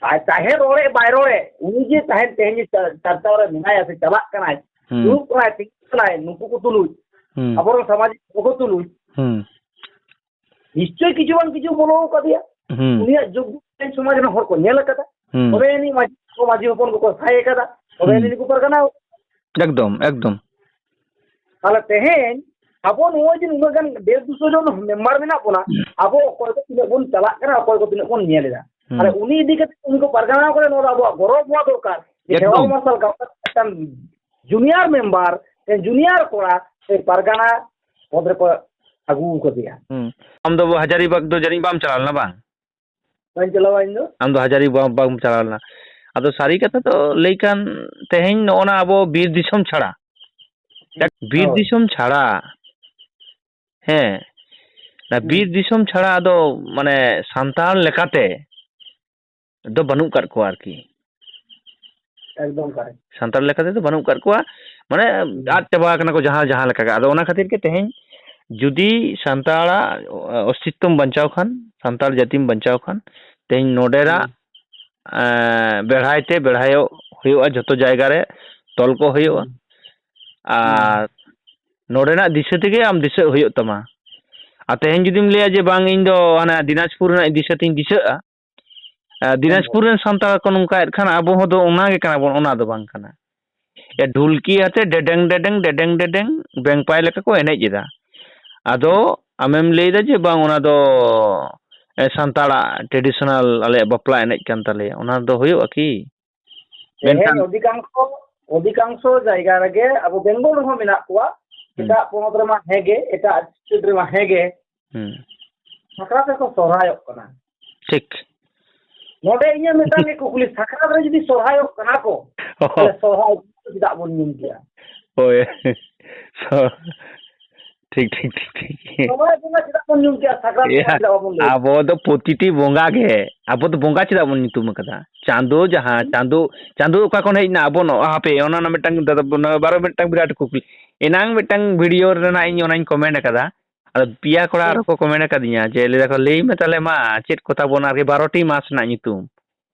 ᱟᱨ ᱪᱟᱦᱮ ᱨᱚᱲᱮ ᱵᱟᱭ ᱨᱚᱲᱮ, ᱩᱱᱤ ᱡᱮ ᱛᱟᱦᱮᱸᱱ, ᱛᱮᱦᱮᱧ ᱡᱮ ᱪᱟ-, ᱪᱟᱨᱪᱟᱣ ᱨᱮ ᱢᱮᱱᱟᱭᱟ ᱥᱮ ᱪᱟᱞᱟᱜ ᱠᱟᱱᱟᱭ, ᱦᱩᱸ᱾ ᱫᱩᱲᱩᱵ ᱠᱟᱱᱟᱭ, ᱛᱤᱸᱜᱩ ᱠᱟᱱᱟᱭ, ᱱᱩᱠᱩ ᱠᱚ ᱛᱩᱞᱩᱡ, ᱦᱩᱸ᱾ ᱟᱵᱚᱨᱮᱱ ᱥᱟᱢᱟᱡᱤᱠ ᱠᱚ ᱛᱩᱞᱩᱡ, ᱦᱩᱸ᱾ ᱱᱤᱥᱪᱚᱭ ᱠᱤᱪᱷᱩ ᱵᱟᱝ ᱠᱤᱪᱷᱩ ᱵᱚᱞᱚ ᱟᱠᱟᱫᱮᱭᱟ᱾ ᱦᱩᱸ᱾ ᱩᱱᱤᱭᱟᱜ ᱡᱳᱜᱽ ᱜᱩᱱ ᱥᱚᱢᱟᱡᱽ ᱨᱮᱱ ᱦᱚᱲ ᱠᱚ ᱧᱮᱞ ᱟᱠᱟᱫᱟ᱾ ᱦᱩᱸ᱾ ᱛᱚᱵᱮ ᱟᱹᱱᱤᱡ ᱢᱟᱹᱡᱷᱤ, ᱢᱟᱹᱡᱷᱤ ᱦᱚᱯᱚᱱ ᱠᱚᱠᱚ ᱥᱟᱭ ᱟᱠᱟᱫᱟ᱾ ᱛᱚᱵᱮ ᱦᱩᱸ᱾ ᱟᱹᱱᱤᱡ ᱱᱩᱠᱩ ᱯᱟᱨᱜᱟᱱᱟ᱾ ᱮᱠᱫᱚᱢ, ᱮᱠᱫᱚᱢ᱾ ᱛᱟᱦᱞᱮ ᱛᱮᱦᱮᱧ ᱟᱵᱚ ᱱᱚᱜᱼᱚᱭ ᱡᱮ ᱱᱩᱱᱟᱹᱜ ᱜᱟᱱ ᱰᱮᱲ ᱫᱩᱥᱚ ᱡᱚᱱ member ᱢᱮᱱᱟᱜ ᱵᱚᱱᱟ, ᱟᱵᱚ ᱚᱠᱚᱭ ᱠᱚ ᱛᱤᱱᱟᱹᱜ ᱵᱚᱱ ᱪᱟᱞᱟᱜ ᱠᱟᱱᱟ, ᱚᱠᱚᱭ ᱠᱚ ᱛᱤᱱᱟᱹᱜ ᱵᱚᱱ ᱧᱮᱞ ᱮᱫᱟ᱾ ᱦᱩᱸ᱾ ᱛᱟᱦᱞᱮ ᱩᱱᱤ ᱤᱫᱤ ᱠᱟᱛᱮ ᱩᱱᱤ ᱠᱚ ᱯᱟᱨᱜᱟᱱᱟ ᱠᱚᱨᱮ ᱱᱚᱣᱟ ᱫᱚ ᱟᱵᱚᱣᱟᱜ ᱜᱚᱨᱚᱵᱽ ᱦᱚᱣᱟ ᱫᱚᱨᱠᱟᱨ᱾ ᱡᱮ ᱮᱠᱫᱚᱢ᱾ ᱠᱷᱮᱨᱣᱟᱞ ᱢᱟᱨᱥᱟᱞ ᱜᱟᱶᱛᱟ ᱢᱤᱫᱴᱟᱝ junior member, ᱡᱩᱱᱤᱭᱟᱨ ᱠᱚᱲᱟ ᱥᱮ ᱯᱟᱨᱜᱟᱱᱟ ᱯᱚᱫᱽ ᱨᱮᱠᱚ ᱟᱹᱜᱩ ᱠᱟᱫᱮᱭᱟ᱾ ᱦᱩᱸ᱾ ᱟᱢ ᱫᱚ ᱦᱟᱡᱟᱨᱤᱵᱟᱜᱽ ᱫᱚ ᱡᱟᱹᱱᱤᱡ ᱵᱟᱢ ᱪᱟᱞᱟᱣ ᱞᱮᱱᱟ, ᱵᱟᱝ? ᱵᱟᱹᱧ ᱪᱟᱞᱟᱣᱟ ᱤᱧ ᱫᱚ᱾ ᱟᱢ ᱫᱚ ᱦᱟᱡᱟᱨᱤᱵᱟᱜᱽ ᱵᱟᱢ ᱪᱟᱞᱟᱣ ᱞᱮᱱᱟ᱾ ᱟᱫᱚ ᱥᱟᱹᱨᱤ ᱠᱟᱛᱷᱟ ᱫᱚ ᱞᱟᱹᱭ ᱠᱷᱟᱱ, ᱛᱮᱦᱮᱧ ᱱᱚᱜᱼᱚ ᱱᱟ ᱟᱵᱚ ᱵᱤᱨ ᱫᱤᱥᱚᱢ ᱪᱷᱟᱲᱟ, ᱵᱤᱨ ᱦᱳᱭ᱾ ᱫᱤᱥᱚᱢ ᱪᱷᱟᱲᱟ, ᱦᱮᱸ, ᱚᱱᱟ ᱦᱩᱸ᱾ ᱵᱤᱨ ᱫᱤᱥᱚᱢ ᱪᱷᱟᱲᱟ ᱫᱚ, ᱢᱟᱱᱮ, ᱥᱟᱱᱛᱟᱲ ᱞᱮᱠᱟᱛᱮ ᱫᱚ ᱵᱟᱹᱱᱩᱜ ᱠᱟᱫ ᱠᱚᱣᱟ ᱟᱨᱠᱤ᱾ ᱮᱠᱫᱚᱢ ᱠᱟᱨᱮᱠᱴ᱾ ᱥᱟᱱᱛᱟᱲ ᱞᱮᱠᱟ ᱛᱮᱫᱚ ᱵᱟᱹᱱᱩᱜ ᱟᱠᱟᱫ ᱠᱚᱣᱟ, ᱢᱟᱱᱮ ᱦᱩᱸ᱾ ᱟᱫ ᱪᱟᱵᱟ ᱟᱠᱟᱱᱟ ᱠᱚ ᱡᱟᱦᱟᱸ, ᱡᱟᱦᱟᱸ ᱞᱮᱠᱟ ᱜᱮ᱾ ᱟᱫᱚ ᱚᱱᱟ ᱠᱷᱟᱹᱛᱤᱨ ᱜᱮ ᱛᱮᱦᱮᱧ ᱡᱩᱫᱤ ᱥᱟᱱᱛᱟᱲᱟᱜ ᱚᱥᱛᱤᱛᱛᱚᱢ ᱵᱟᱧᱪᱟᱣ ᱠᱷᱟᱱ, ᱥᱟᱱᱛᱟᱲ ᱡᱟᱹᱛᱤᱢ ᱵᱟᱧᱪᱟᱣ ᱠᱷᱟᱱ, ᱛᱮᱦᱮᱧ ᱱᱚᱰᱮᱱᱟᱜ, ᱦᱩᱸ᱾ ᱮᱸ, ᱵᱮᱲᱦᱟᱭ ᱛᱮ ᱵᱮᱲᱦᱟᱭᱚᱜ ᱦᱩᱭᱩᱜᱼᱟ, ᱡᱷᱚᱛᱚ ᱡᱟᱭᱜᱟ ᱨᱮ ᱛᱚᱞ ᱠᱚᱜ ᱦᱩᱭᱩᱜᱼᱟ᱾ ᱦᱩᱸ᱾ ᱟᱨ ᱱᱚᱰᱮᱱᱟᱜ ᱫᱤᱥᱟᱹ ᱛᱮᱜᱮ ᱟᱢ ᱫᱤᱥᱟᱹᱜ ᱦᱩᱭᱩᱜ ᱛᱟᱢᱟ᱾ ᱟᱨ ᱛᱮᱦᱮᱧ ᱡᱩᱫᱤᱢ ᱞᱟᱹᱭᱟ ᱡᱮ, "ᱵᱟᱝ, ᱤᱧ ᱫᱚ ᱦᱟᱱᱟ ᱫᱤᱱᱟᱡᱽᱯᱩᱨ ᱨᱮᱱᱟᱜ ᱫᱤᱥᱟᱹ ᱛᱤᱧ ᱫᱤᱥᱟᱹᱜᱼᱟ", ᱟᱨ ᱫᱤᱱᱟᱡᱽᱯᱩᱨ ᱨᱮᱱ ᱥᱟᱱᱛᱟᱲ ᱠᱚ ᱱᱚᱝᱠᱟᱭᱮᱫ ᱠᱷᱟᱱ, ᱟᱵᱚ ᱦᱚᱸ ᱫᱚ ᱚᱱᱟ ᱜᱮ ᱠᱟᱱᱟ ᱵᱚᱱ, ᱚᱱᱟ ᱫᱚ ᱵᱟᱝ ᱠᱟᱱᱟ᱾ ᱮ, ᱰᱷᱩᱞᱠᱤ ᱟᱛᱮ ᱰᱮᱰᱮᱝ, ᱰᱮᱰᱮᱝ, ᱰᱮᱰᱮᱝ, ᱰᱮᱰᱮᱝ ᱵᱮᱝᱯᱟᱭ ᱞᱮᱠᱟ ᱠᱚ ᱮᱱᱮᱡ ᱮᱫᱟ᱾ ᱟᱫᱚ ᱟᱢᱮᱢ ᱞᱟᱹᱭ ᱮᱫᱟ ᱡᱮ, ᱵᱟᱝ, ᱚᱱᱟ ᱫᱚ, ᱮ, ᱥᱟᱱᱛᱟᱲᱟᱜ traditional ᱟᱞᱮᱭᱟᱜ ᱵᱟᱯᱞᱟ ᱮᱱᱮᱡ ᱠᱟᱱ ᱛᱟᱞᱮᱭᱟ, ᱚᱱᱟ ᱫᱚ ᱦᱩᱭᱩᱜᱼᱟ ᱠᱤ? ᱛᱮᱦᱮᱧ ᱢᱮᱱᱠᱷᱟᱱ ᱚᱫᱷᱤᱠᱟᱝᱥᱚ, ᱚᱫᱷᱤᱠᱟᱝᱥᱚ ᱡᱟᱭᱜᱟ ᱨᱮᱜᱮ ᱟᱵᱚ ᱵᱮᱝᱜᱚᱞ ᱨᱮᱦᱚᱸ ᱢᱮᱱᱟᱜ ᱠᱚᱣᱟ, ᱦᱩᱸ᱾ ᱮᱴᱟᱜ ᱯᱚᱱᱚᱛ ᱨᱮᱢᱟ ᱦᱮᱸᱜᱮ, ᱮᱴᱟᱜ state ᱨᱮᱢᱟ ᱦᱮᱸᱜᱮ, ᱦᱩᱸ᱾ ᱥᱟᱠᱨᱟᱛ ᱨᱮᱠᱚ ᱥᱚᱨᱦᱟᱭᱚᱜ ᱠᱟᱱᱟ᱾ ᱴᱷᱤᱠ᱾ ᱱᱚᱰᱮ ᱤᱧᱟᱹᱜ ᱢᱤᱫᱴᱟᱝ ᱜᱮ ᱠᱩᱠᱞᱤ, ᱥᱟᱠᱨᱟᱛ ᱨᱮ ᱡᱩᱫᱤ ᱥᱚᱨᱦᱟᱭᱚᱜ ᱠᱟᱱᱟ ᱠᱚ, ᱚᱦᱚ᱾ ᱛᱟᱦᱞᱮ ᱥᱚᱨᱦᱟᱭ ᱪᱮᱫᱟᱜ ᱵᱚᱱ ᱧᱩᱢ ᱠᱮᱜᱼᱟ? ᱦᱳᱭ᱾ ᱥᱚ-, ᱴᱷᱤᱠ, ᱴᱷᱤᱠ, ᱴᱷᱤᱠ, ᱴᱷᱤᱠ᱾ ᱥᱚᱨᱦᱟᱭ ᱵᱚᱸᱜᱟ ᱪᱮᱫᱟᱜ ᱵᱚᱱ ᱧᱩᱢ ᱠᱮᱜᱼᱟ? ᱥᱟᱠᱨᱟᱛ ᱮᱭᱟ, ᱵᱚᱸᱜᱟ ᱪᱮᱫᱟᱜ ᱵᱟᱵᱚᱱ ᱞᱟᱹᱭ? ᱟᱵᱚ ᱫᱚ ᱯᱨᱚᱛᱤᱴᱤ ᱵᱚᱸᱜᱟ ᱜᱮ, ᱟᱵᱚ ᱫᱚ ᱵᱚᱸᱜᱟ ᱪᱮᱫᱟᱜ ᱵᱚᱱ ᱧᱩᱛᱩᱢ ᱟᱠᱟᱫᱟ? ᱪᱟᱸᱫᱚ ᱡᱟᱦᱟᱸ, ᱪᱟᱸᱫᱚ, ᱪᱟᱸᱫᱚ ᱚᱠᱟ ᱠᱷᱚᱱ ᱦᱮᱡ ᱮᱱᱟ? ᱟᱵᱚ ᱱᱚ-, ᱦᱟᱯᱮ, ᱚᱱᱟ ᱨᱮᱱᱟᱜ ᱢᱤᱫᱴᱟᱝ ᱫᱟᱫᱟ, ᱚᱱᱟ ᱵᱟᱨᱚ ᱢᱤᱫᱴᱟᱝ ᱵᱤᱨᱟᱴ ᱠᱩᱠᱞᱤ᱾ ᱮᱱᱟᱝ ᱢᱤᱫᱴᱟᱝ video ᱨᱮᱱᱟᱜ ᱤᱧ ᱚᱱᱟᱧ comment ᱟᱠᱟᱫᱟ, ᱟᱫᱚ ᱯᱮᱭᱟ ᱠᱚᱲᱟ ᱦᱩᱸ᱾ ᱟᱨᱦᱚᱸ ᱠᱚ comment ᱟᱠᱟᱫᱤᱧᱟ ᱡᱮ, ᱞᱟᱹᱭ ᱫᱟᱠᱚ, "ᱞᱟᱹᱭ ᱢᱮ ᱛᱟᱦᱞᱮ ᱢᱟ, ᱪᱮᱫ ᱠᱚ ᱛᱟᱵᱚᱱ ᱟᱨᱠᱤ ᱵᱟᱨᱚ ᱴᱤ ᱢᱟᱥ ᱨᱮᱱᱟᱜ ᱧᱩᱛᱩᱢ?"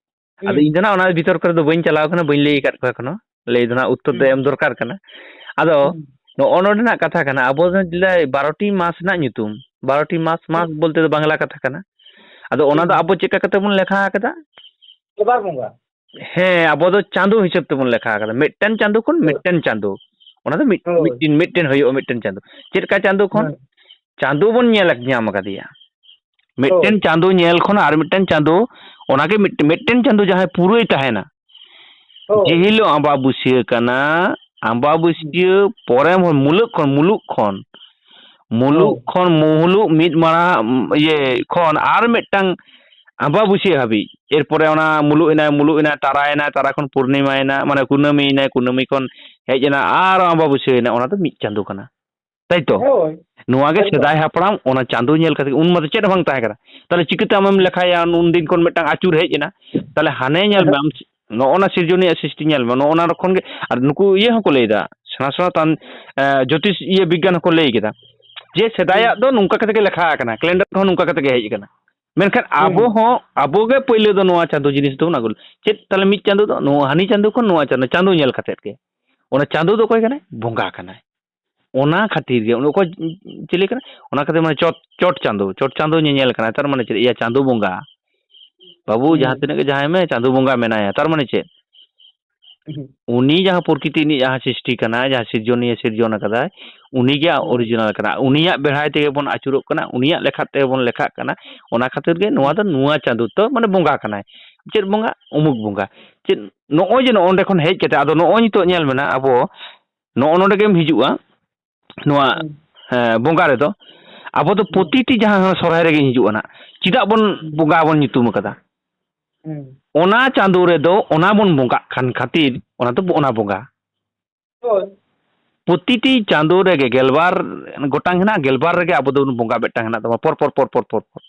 ᱟᱫᱚ ᱦᱩᱸ᱾ ᱤᱧ ᱫᱚ ᱱᱟᱜ ᱚᱱᱟ ᱵᱷᱤᱛᱚᱨ ᱠᱚᱨᱮ ᱫᱚ ᱵᱟᱹᱧ ᱪᱟᱞᱟᱣ ᱠᱟᱱᱟ, ᱵᱟᱹᱧ ᱞᱟᱹᱭ ᱟᱠᱟᱫ ᱠᱚᱣᱟ ᱮᱠᱷᱚᱱᱚ᱾ ᱞᱟᱹᱭ ᱫᱚ ᱱᱟᱜ ᱩᱛᱛᱚᱨ ᱫᱚ ᱦᱩᱸ᱾ ᱮᱢ ᱫᱚᱨᱠᱟᱨ ᱠᱟᱱᱟ᱾ ᱟᱫᱚ ᱦᱩᱸ᱾ ᱱᱚᱜᱼᱚ ᱱᱚᱰᱮᱱᱟᱜ ᱠᱟᱛᱷᱟ ᱠᱟᱱᱟ, ᱟᱵᱚ ᱫᱚ ᱞᱟᱹᱭ ᱵᱟᱨᱚ ᱴᱤ ᱢᱟᱥ ᱨᱮᱱᱟᱜ ᱧᱩᱛᱩᱢ, ᱵᱟᱨᱚ ᱴᱤ ᱢᱟᱥ, ᱢᱟᱥ ᱦᱩᱸ᱾ ᱵᱚᱞᱛᱮ ᱫᱚ ᱵᱟᱝᱞᱟ ᱠᱟᱛᱷᱟ ᱠᱟᱱᱟ᱾ ᱟᱫᱚ ᱚᱱᱟ ᱫᱚ ᱦᱩᱸ᱾ ᱟᱵᱚ ᱪᱮᱫ ᱞᱮᱠᱟ ᱠᱟᱛᱮ ᱵᱚᱱ ᱞᱮᱠᱷᱟ ᱟᱠᱟᱫᱟ? ᱥᱚᱵᱟᱨ ᱵᱚᱸᱜᱟ᱾ ᱦᱮᱸ, ᱟᱵᱚ ᱫᱚ ᱪᱟᱸᱫᱚ ᱦᱤᱥᱟᱹᱵ ᱛᱮᱵᱚᱱ ᱞᱮᱠᱷᱟ ᱟᱠᱟᱫᱟ, ᱢᱤᱫᱴᱮᱱ ᱪᱟᱸᱫᱚ ᱠᱷᱚᱱ ᱦᱳᱭ᱾ ᱢᱤᱫᱴᱮᱱ ᱪᱟᱸᱫᱚ᱾ ᱚᱱᱟ ᱫᱚ ᱢᱤᱫ-, ᱦᱳᱭ᱾ ᱢᱤᱫᱴᱮᱱ, ᱢᱤᱫᱴᱮᱱ ᱦᱩᱭᱩᱜᱼᱟ, ᱢᱤᱫᱴᱮᱱ ᱪᱟᱸᱫᱚ᱾ ᱪᱮᱫ ᱞᱮᱠᱟ ᱪᱟᱸᱫᱚ ᱠᱷᱚᱱ? ᱦᱳᱭ᱾ ᱪᱟᱸᱫᱚ ᱵᱚᱱ ᱧᱮᱞ ᱧᱟᱢ ᱟᱠᱟᱫᱮᱭᱟ᱾ ᱢᱤᱫᱴᱮᱱ ᱦᱳᱭ᱾ ᱪᱟᱸᱫᱚ ᱧᱮᱞ ᱠᱷᱚᱱ ᱟᱨ ᱢᱤᱫᱴᱮᱱ ᱪᱟᱸᱫᱚ, ᱚᱱᱟᱜᱮ ᱢᱤᱫ-, ᱢᱤᱫᱴᱮᱱ ᱪᱟᱸᱫᱚ ᱡᱟᱦᱟᱸᱭ ᱯᱩᱨᱟᱹᱭ ᱛᱟᱦᱮᱱᱟ, ᱦᱳᱭ᱾ ᱡᱮ ᱦᱤᱞᱳᱜ ᱟᱢᱵᱟᱵᱟᱹᱥᱭᱟᱹ ᱠᱟᱱᱟ, ᱟᱢᱵᱟᱵᱟᱹᱥᱭᱟᱹ ᱯᱚᱨᱮ ᱦᱚᱸ ᱢᱩᱞᱩᱜ ᱠᱷᱚᱱ, ᱢᱩᱞᱩᱜ ᱠᱷᱚᱱ, ᱢᱩᱞᱩᱜ ᱦᱳᱭ᱾ ᱠᱷᱚᱱ, ᱢᱩᱞᱩᱜ ᱢᱤᱫ ᱢᱟᱲᱟᱝ, ᱤᱭᱟᱹ ᱠᱷᱚᱱ ᱟᱨ ᱢᱤᱫᱴᱟᱝ ᱟᱢᱵᱟᱵᱟᱹᱥᱭᱟᱹ ᱦᱟᱹᱵᱤᱡ, ᱮᱨᱯᱚᱨᱮ ᱚᱱᱟ ᱢᱩᱞᱩᱜ ᱮᱱᱟᱭ, ᱢᱩᱞᱩᱜ ᱮᱱᱟᱭ, ᱛᱟᱨᱟᱭᱮᱱᱟᱭ, ᱛᱟᱨᱟ ᱠᱷᱚᱱ ᱯᱩᱨᱱᱤᱢᱟᱭᱮᱱᱟ, ᱢᱟᱱᱮ ᱠᱩᱱᱟᱹᱢᱤᱭᱮᱱᱟᱭ, ᱠᱩᱱᱟᱹᱢᱤ ᱠᱷᱚᱱ ᱦᱮᱡ ᱮᱱᱟ, ᱟᱨ ᱟᱢᱵᱟᱵᱟᱹᱥᱭᱟᱹᱭᱮᱱᱟ, ᱚᱱᱟ ᱫᱚ ᱢᱤᱫ ᱪᱟᱸᱫᱚ ᱠᱟᱱᱟ᱾ ᱛᱟᱭ ᱛᱚ? ᱦᱳᱭ᱾ ᱱᱚᱣᱟ ᱜᱮ ᱮᱠᱫᱚᱢ᱾ ᱥᱮᱫᱟᱭ ᱦᱟᱯᱲᱟᱢ ᱚᱱᱟ ᱪᱟᱸᱫᱚ ᱧᱮᱞ ᱠᱟᱛᱮ, ᱩᱱ ᱢᱟ ᱪᱮᱫ ᱦᱚᱸ ᱵᱟᱝ ᱛᱟᱦᱮᱸ ᱠᱟᱱᱟ᱾ ᱛᱟᱦᱞᱮ ᱪᱤᱠᱟᱹᱛᱮ ᱟᱢᱮᱢ ᱞᱮᱠᱷᱟᱭᱟ, ᱩᱱ ᱫᱤᱱ ᱠᱷᱚᱱ ᱢᱤᱫᱴᱟᱝ ᱟᱹᱪᱩᱨ ᱦᱮᱡ ᱮᱱᱟ? ᱛᱟᱦᱞᱮ ᱦᱟᱱᱮ ᱧᱮᱞ ᱢᱮ ᱟᱢ, ᱱᱚᱜᱼᱚ ᱱᱟ ᱥᱤᱨᱡᱚᱱᱤᱭᱟᱹ ᱥᱨᱤᱥᱴᱤ ᱧᱮᱞ ᱢᱮ, ᱱᱚᱜᱼᱚ ᱱᱟ ᱠᱷᱚᱱ ᱜᱮ᱾ ᱟᱨ ᱱᱩᱠᱩ ᱤᱭᱟᱹ ᱦᱚᱸᱠᱚ ᱞᱟᱹᱭ ᱮᱫᱟ, ᱥᱮᱬᱟ ᱥᱮᱬᱟ ᱛᱟᱱ-, ᱮ, ᱡᱳᱛᱤᱥ ᱤᱭᱟᱹ ᱵᱤᱜᱽᱜᱟᱱ ᱦᱚᱸᱠᱚ ᱞᱟᱹᱭ ᱠᱮᱫᱟ ᱡᱮ ᱥᱮᱫᱟᱭᱟᱜ ᱫᱚ ᱱᱚᱝᱠᱟ ᱠᱟᱛᱮ ᱜᱮ ᱞᱮᱠᱷᱟ ᱟᱠᱟᱱᱟ, ᱠᱮᱞᱮᱱᱰᱟᱨ ᱠᱚᱦᱚᱸ ᱱᱚᱝᱠᱟ ᱠᱟᱛᱮ ᱜᱮ ᱦᱮᱡ ᱟᱠᱟᱱᱟ᱾ ᱢᱮᱱᱠᱷᱟᱱ ᱟᱵᱚ ᱦᱚᱸ, ᱟᱵᱚ ᱜᱮ ᱯᱳᱭᱞᱳ ᱫᱚ ᱱᱚᱣᱟ ᱪᱟᱸᱫᱚ ᱡᱤᱱᱤᱥ ᱫᱚᱵᱚᱱ ᱟᱹᱜᱩ ᱞᱮᱫᱟ᱾ ᱪᱮᱫ ᱛᱟᱦᱞᱮ ᱢᱤᱫ ᱪᱟᱸᱫᱚ ᱫᱚ ᱱᱚᱣᱟ ᱦᱟᱹᱱᱤ ᱪᱟᱸᱫᱚ ᱠᱷᱚᱱ ᱱᱚᱣᱟ ᱪᱟᱸᱫᱚ, ᱪᱟᱸᱫᱚ ᱧᱮᱞ ᱠᱟᱛᱮᱫ ᱜᱮ᱾ ᱚᱱᱟ ᱪᱟᱸᱫᱚ ᱫᱚ ᱚᱠᱚᱭ ᱠᱟᱱᱟᱭ? ᱵᱚᱸᱜᱟ ᱠᱟᱱᱟᱭ᱾ ᱚᱱᱟ ᱠᱷᱟᱹᱛᱤᱨ ᱜᱮ ᱩᱱᱤ ᱚᱠᱚᱭ ᱪᱤᱞᱤ ᱠᱟᱱᱟᱭ? ᱚᱱᱟ ᱠᱷᱟᱹᱛᱤᱨ ᱢᱟᱱᱮ ᱪᱚᱴ, ᱪᱚᱴ ᱪᱟᱸᱫᱚ, ᱪᱚᱴ ᱪᱟᱸᱫᱚ ᱧᱮᱧᱮᱞ ᱠᱟᱱᱟᱭ, ᱛᱟᱨ ᱢᱟᱱᱮ ᱪᱮᱫ? ᱮᱭᱟ ᱪᱟᱸᱫᱚ ᱵᱚᱸᱜᱟ᱾ ᱵᱟᱹᱵᱩ, ᱦᱩᱸ᱾ ᱡᱟᱦᱟᱸ ᱛᱤᱱᱟᱹᱜ ᱜᱮ ᱡᱟᱦᱟᱸᱭ ᱢᱮ, ᱪᱟᱸᱫᱚ ᱵᱚᱸᱜᱟ ᱢᱮᱱᱟᱭᱟ, ᱛᱟᱨ ᱢᱟᱱᱮ ᱪᱮᱫ? ᱦᱩᱸ᱾ ᱩᱱᱤ ᱡᱟᱦᱟᱸ ᱯᱨᱚᱠᱤᱛᱤ ᱨᱤᱱᱤᱡ ᱡᱟᱦᱟᱸ ᱥᱨᱤᱥᱴᱤ ᱠᱟᱱᱟᱭ, ᱡᱟᱦᱟᱸ ᱥᱤᱨᱡᱚᱱᱤᱭᱟᱹ ᱥᱤᱨᱡᱚᱱ ᱟᱠᱟᱫᱟᱭ, ᱩᱱᱤᱜᱮ ᱦᱩᱸ᱾ Original ᱠᱟᱱᱟ᱾ ᱩᱱᱤᱭᱟᱜ ᱵᱮᱲᱦᱟᱭ ᱛᱮᱜᱮ ᱵᱚᱱ ᱟᱹᱪᱩᱨᱚᱜ ᱠᱟᱱᱟ, ᱩᱱᱤᱭᱟᱜ ᱞᱮᱠᱷᱟ ᱛᱮᱜᱮ ᱵᱚᱱ ᱞᱮᱠᱷᱟᱜ ᱠᱟᱱᱟ᱾ ᱚᱱᱟ ᱠᱷᱟᱹᱛᱤᱨ ᱜᱮ ᱱᱚᱣᱟ ᱦᱩᱸ᱾ ᱫᱚ ᱱᱚᱣᱟ ᱪᱟᱸᱫᱚ ᱛᱚ ᱢᱟᱱᱮ ᱵᱚᱸᱜᱟ ᱠᱟᱱᱟᱭ᱾ ᱪᱮᱫ ᱵᱚᱸᱜᱟ? ᱩᱢᱩᱠ ᱵᱚᱸᱜᱟ᱾ ᱪᱮᱫ ᱱᱚᱜᱼᱚᱭ ᱡᱮ ᱱᱚᱜᱼᱚ ᱱᱚᱸᱰᱮ ᱠᱷᱚᱱ ᱦᱮᱡ ᱠᱟᱛᱮ, ᱟᱫᱚ ᱱᱚᱜᱼᱚᱭ ᱱᱤᱛᱚᱜ ᱧᱮᱞ ᱢᱮ ᱱᱟᱜ, ᱟᱵᱚ ᱱᱚᱜᱼᱚ ᱱᱚᱸᱰᱮ ᱜᱮᱢ ᱦᱤᱡᱩᱜᱼᱟ, ᱱᱚᱣᱟ, ᱦᱩᱸ᱾ ᱦᱮᱸ, ᱵᱚᱸᱜᱟ ᱨᱮᱫᱚ ᱟᱵᱚ ᱫᱚ ᱦᱩᱸ᱾ ᱯᱨᱚᱛᱤᱴᱤ ᱡᱟᱦᱟᱸ ᱥᱚᱨᱦᱟᱭ ᱨᱮᱜᱮ ᱦᱤᱡᱩᱜᱼᱟ ᱱᱟᱜ, ᱪᱮᱫᱟᱜ ᱵᱚᱱ ᱦᱩᱸ᱾ ᱵᱚᱸᱜᱟ ᱵᱚᱱ ᱧᱩᱛᱩᱢ ᱟᱠᱟᱫᱟ? ᱦᱩᱸ᱾ ᱚᱱᱟ ᱪᱟᱸᱫᱳ ᱨᱮᱫᱚ ᱚᱱᱟ ᱵᱚᱱ ᱵᱚᱸᱜᱟᱜ ᱠᱟᱱ ᱠᱷᱟᱹᱛᱤᱨ ᱚᱱᱟ ᱫᱚ ᱚᱱᱟ ᱵᱚᱸᱜᱟ᱾ ᱦᱳᱭ᱾ ᱯᱨᱚᱛᱤᱴᱤ ᱪᱟᱸᱫᱳ ᱨᱮᱜᱮ ᱜᱮᱞᱵᱟᱨ ᱜᱚᱴᱟᱝ ᱦᱮᱱᱟᱜᱼᱟ, ᱜᱮᱞᱵᱟᱨ ᱨᱮᱜᱮ ᱟᱵᱚ ᱫᱚᱵᱚᱱ ᱵᱚᱸᱜᱟ ᱢᱤᱫᱴᱟᱝ ᱦᱮᱱᱟᱜ ᱛᱟᱵᱚᱱᱟ, ᱯᱚᱨ ᱯᱚᱨ, ᱯᱚᱨ ᱯᱚᱨ, ᱯᱚᱨ ᱯᱚᱨ᱾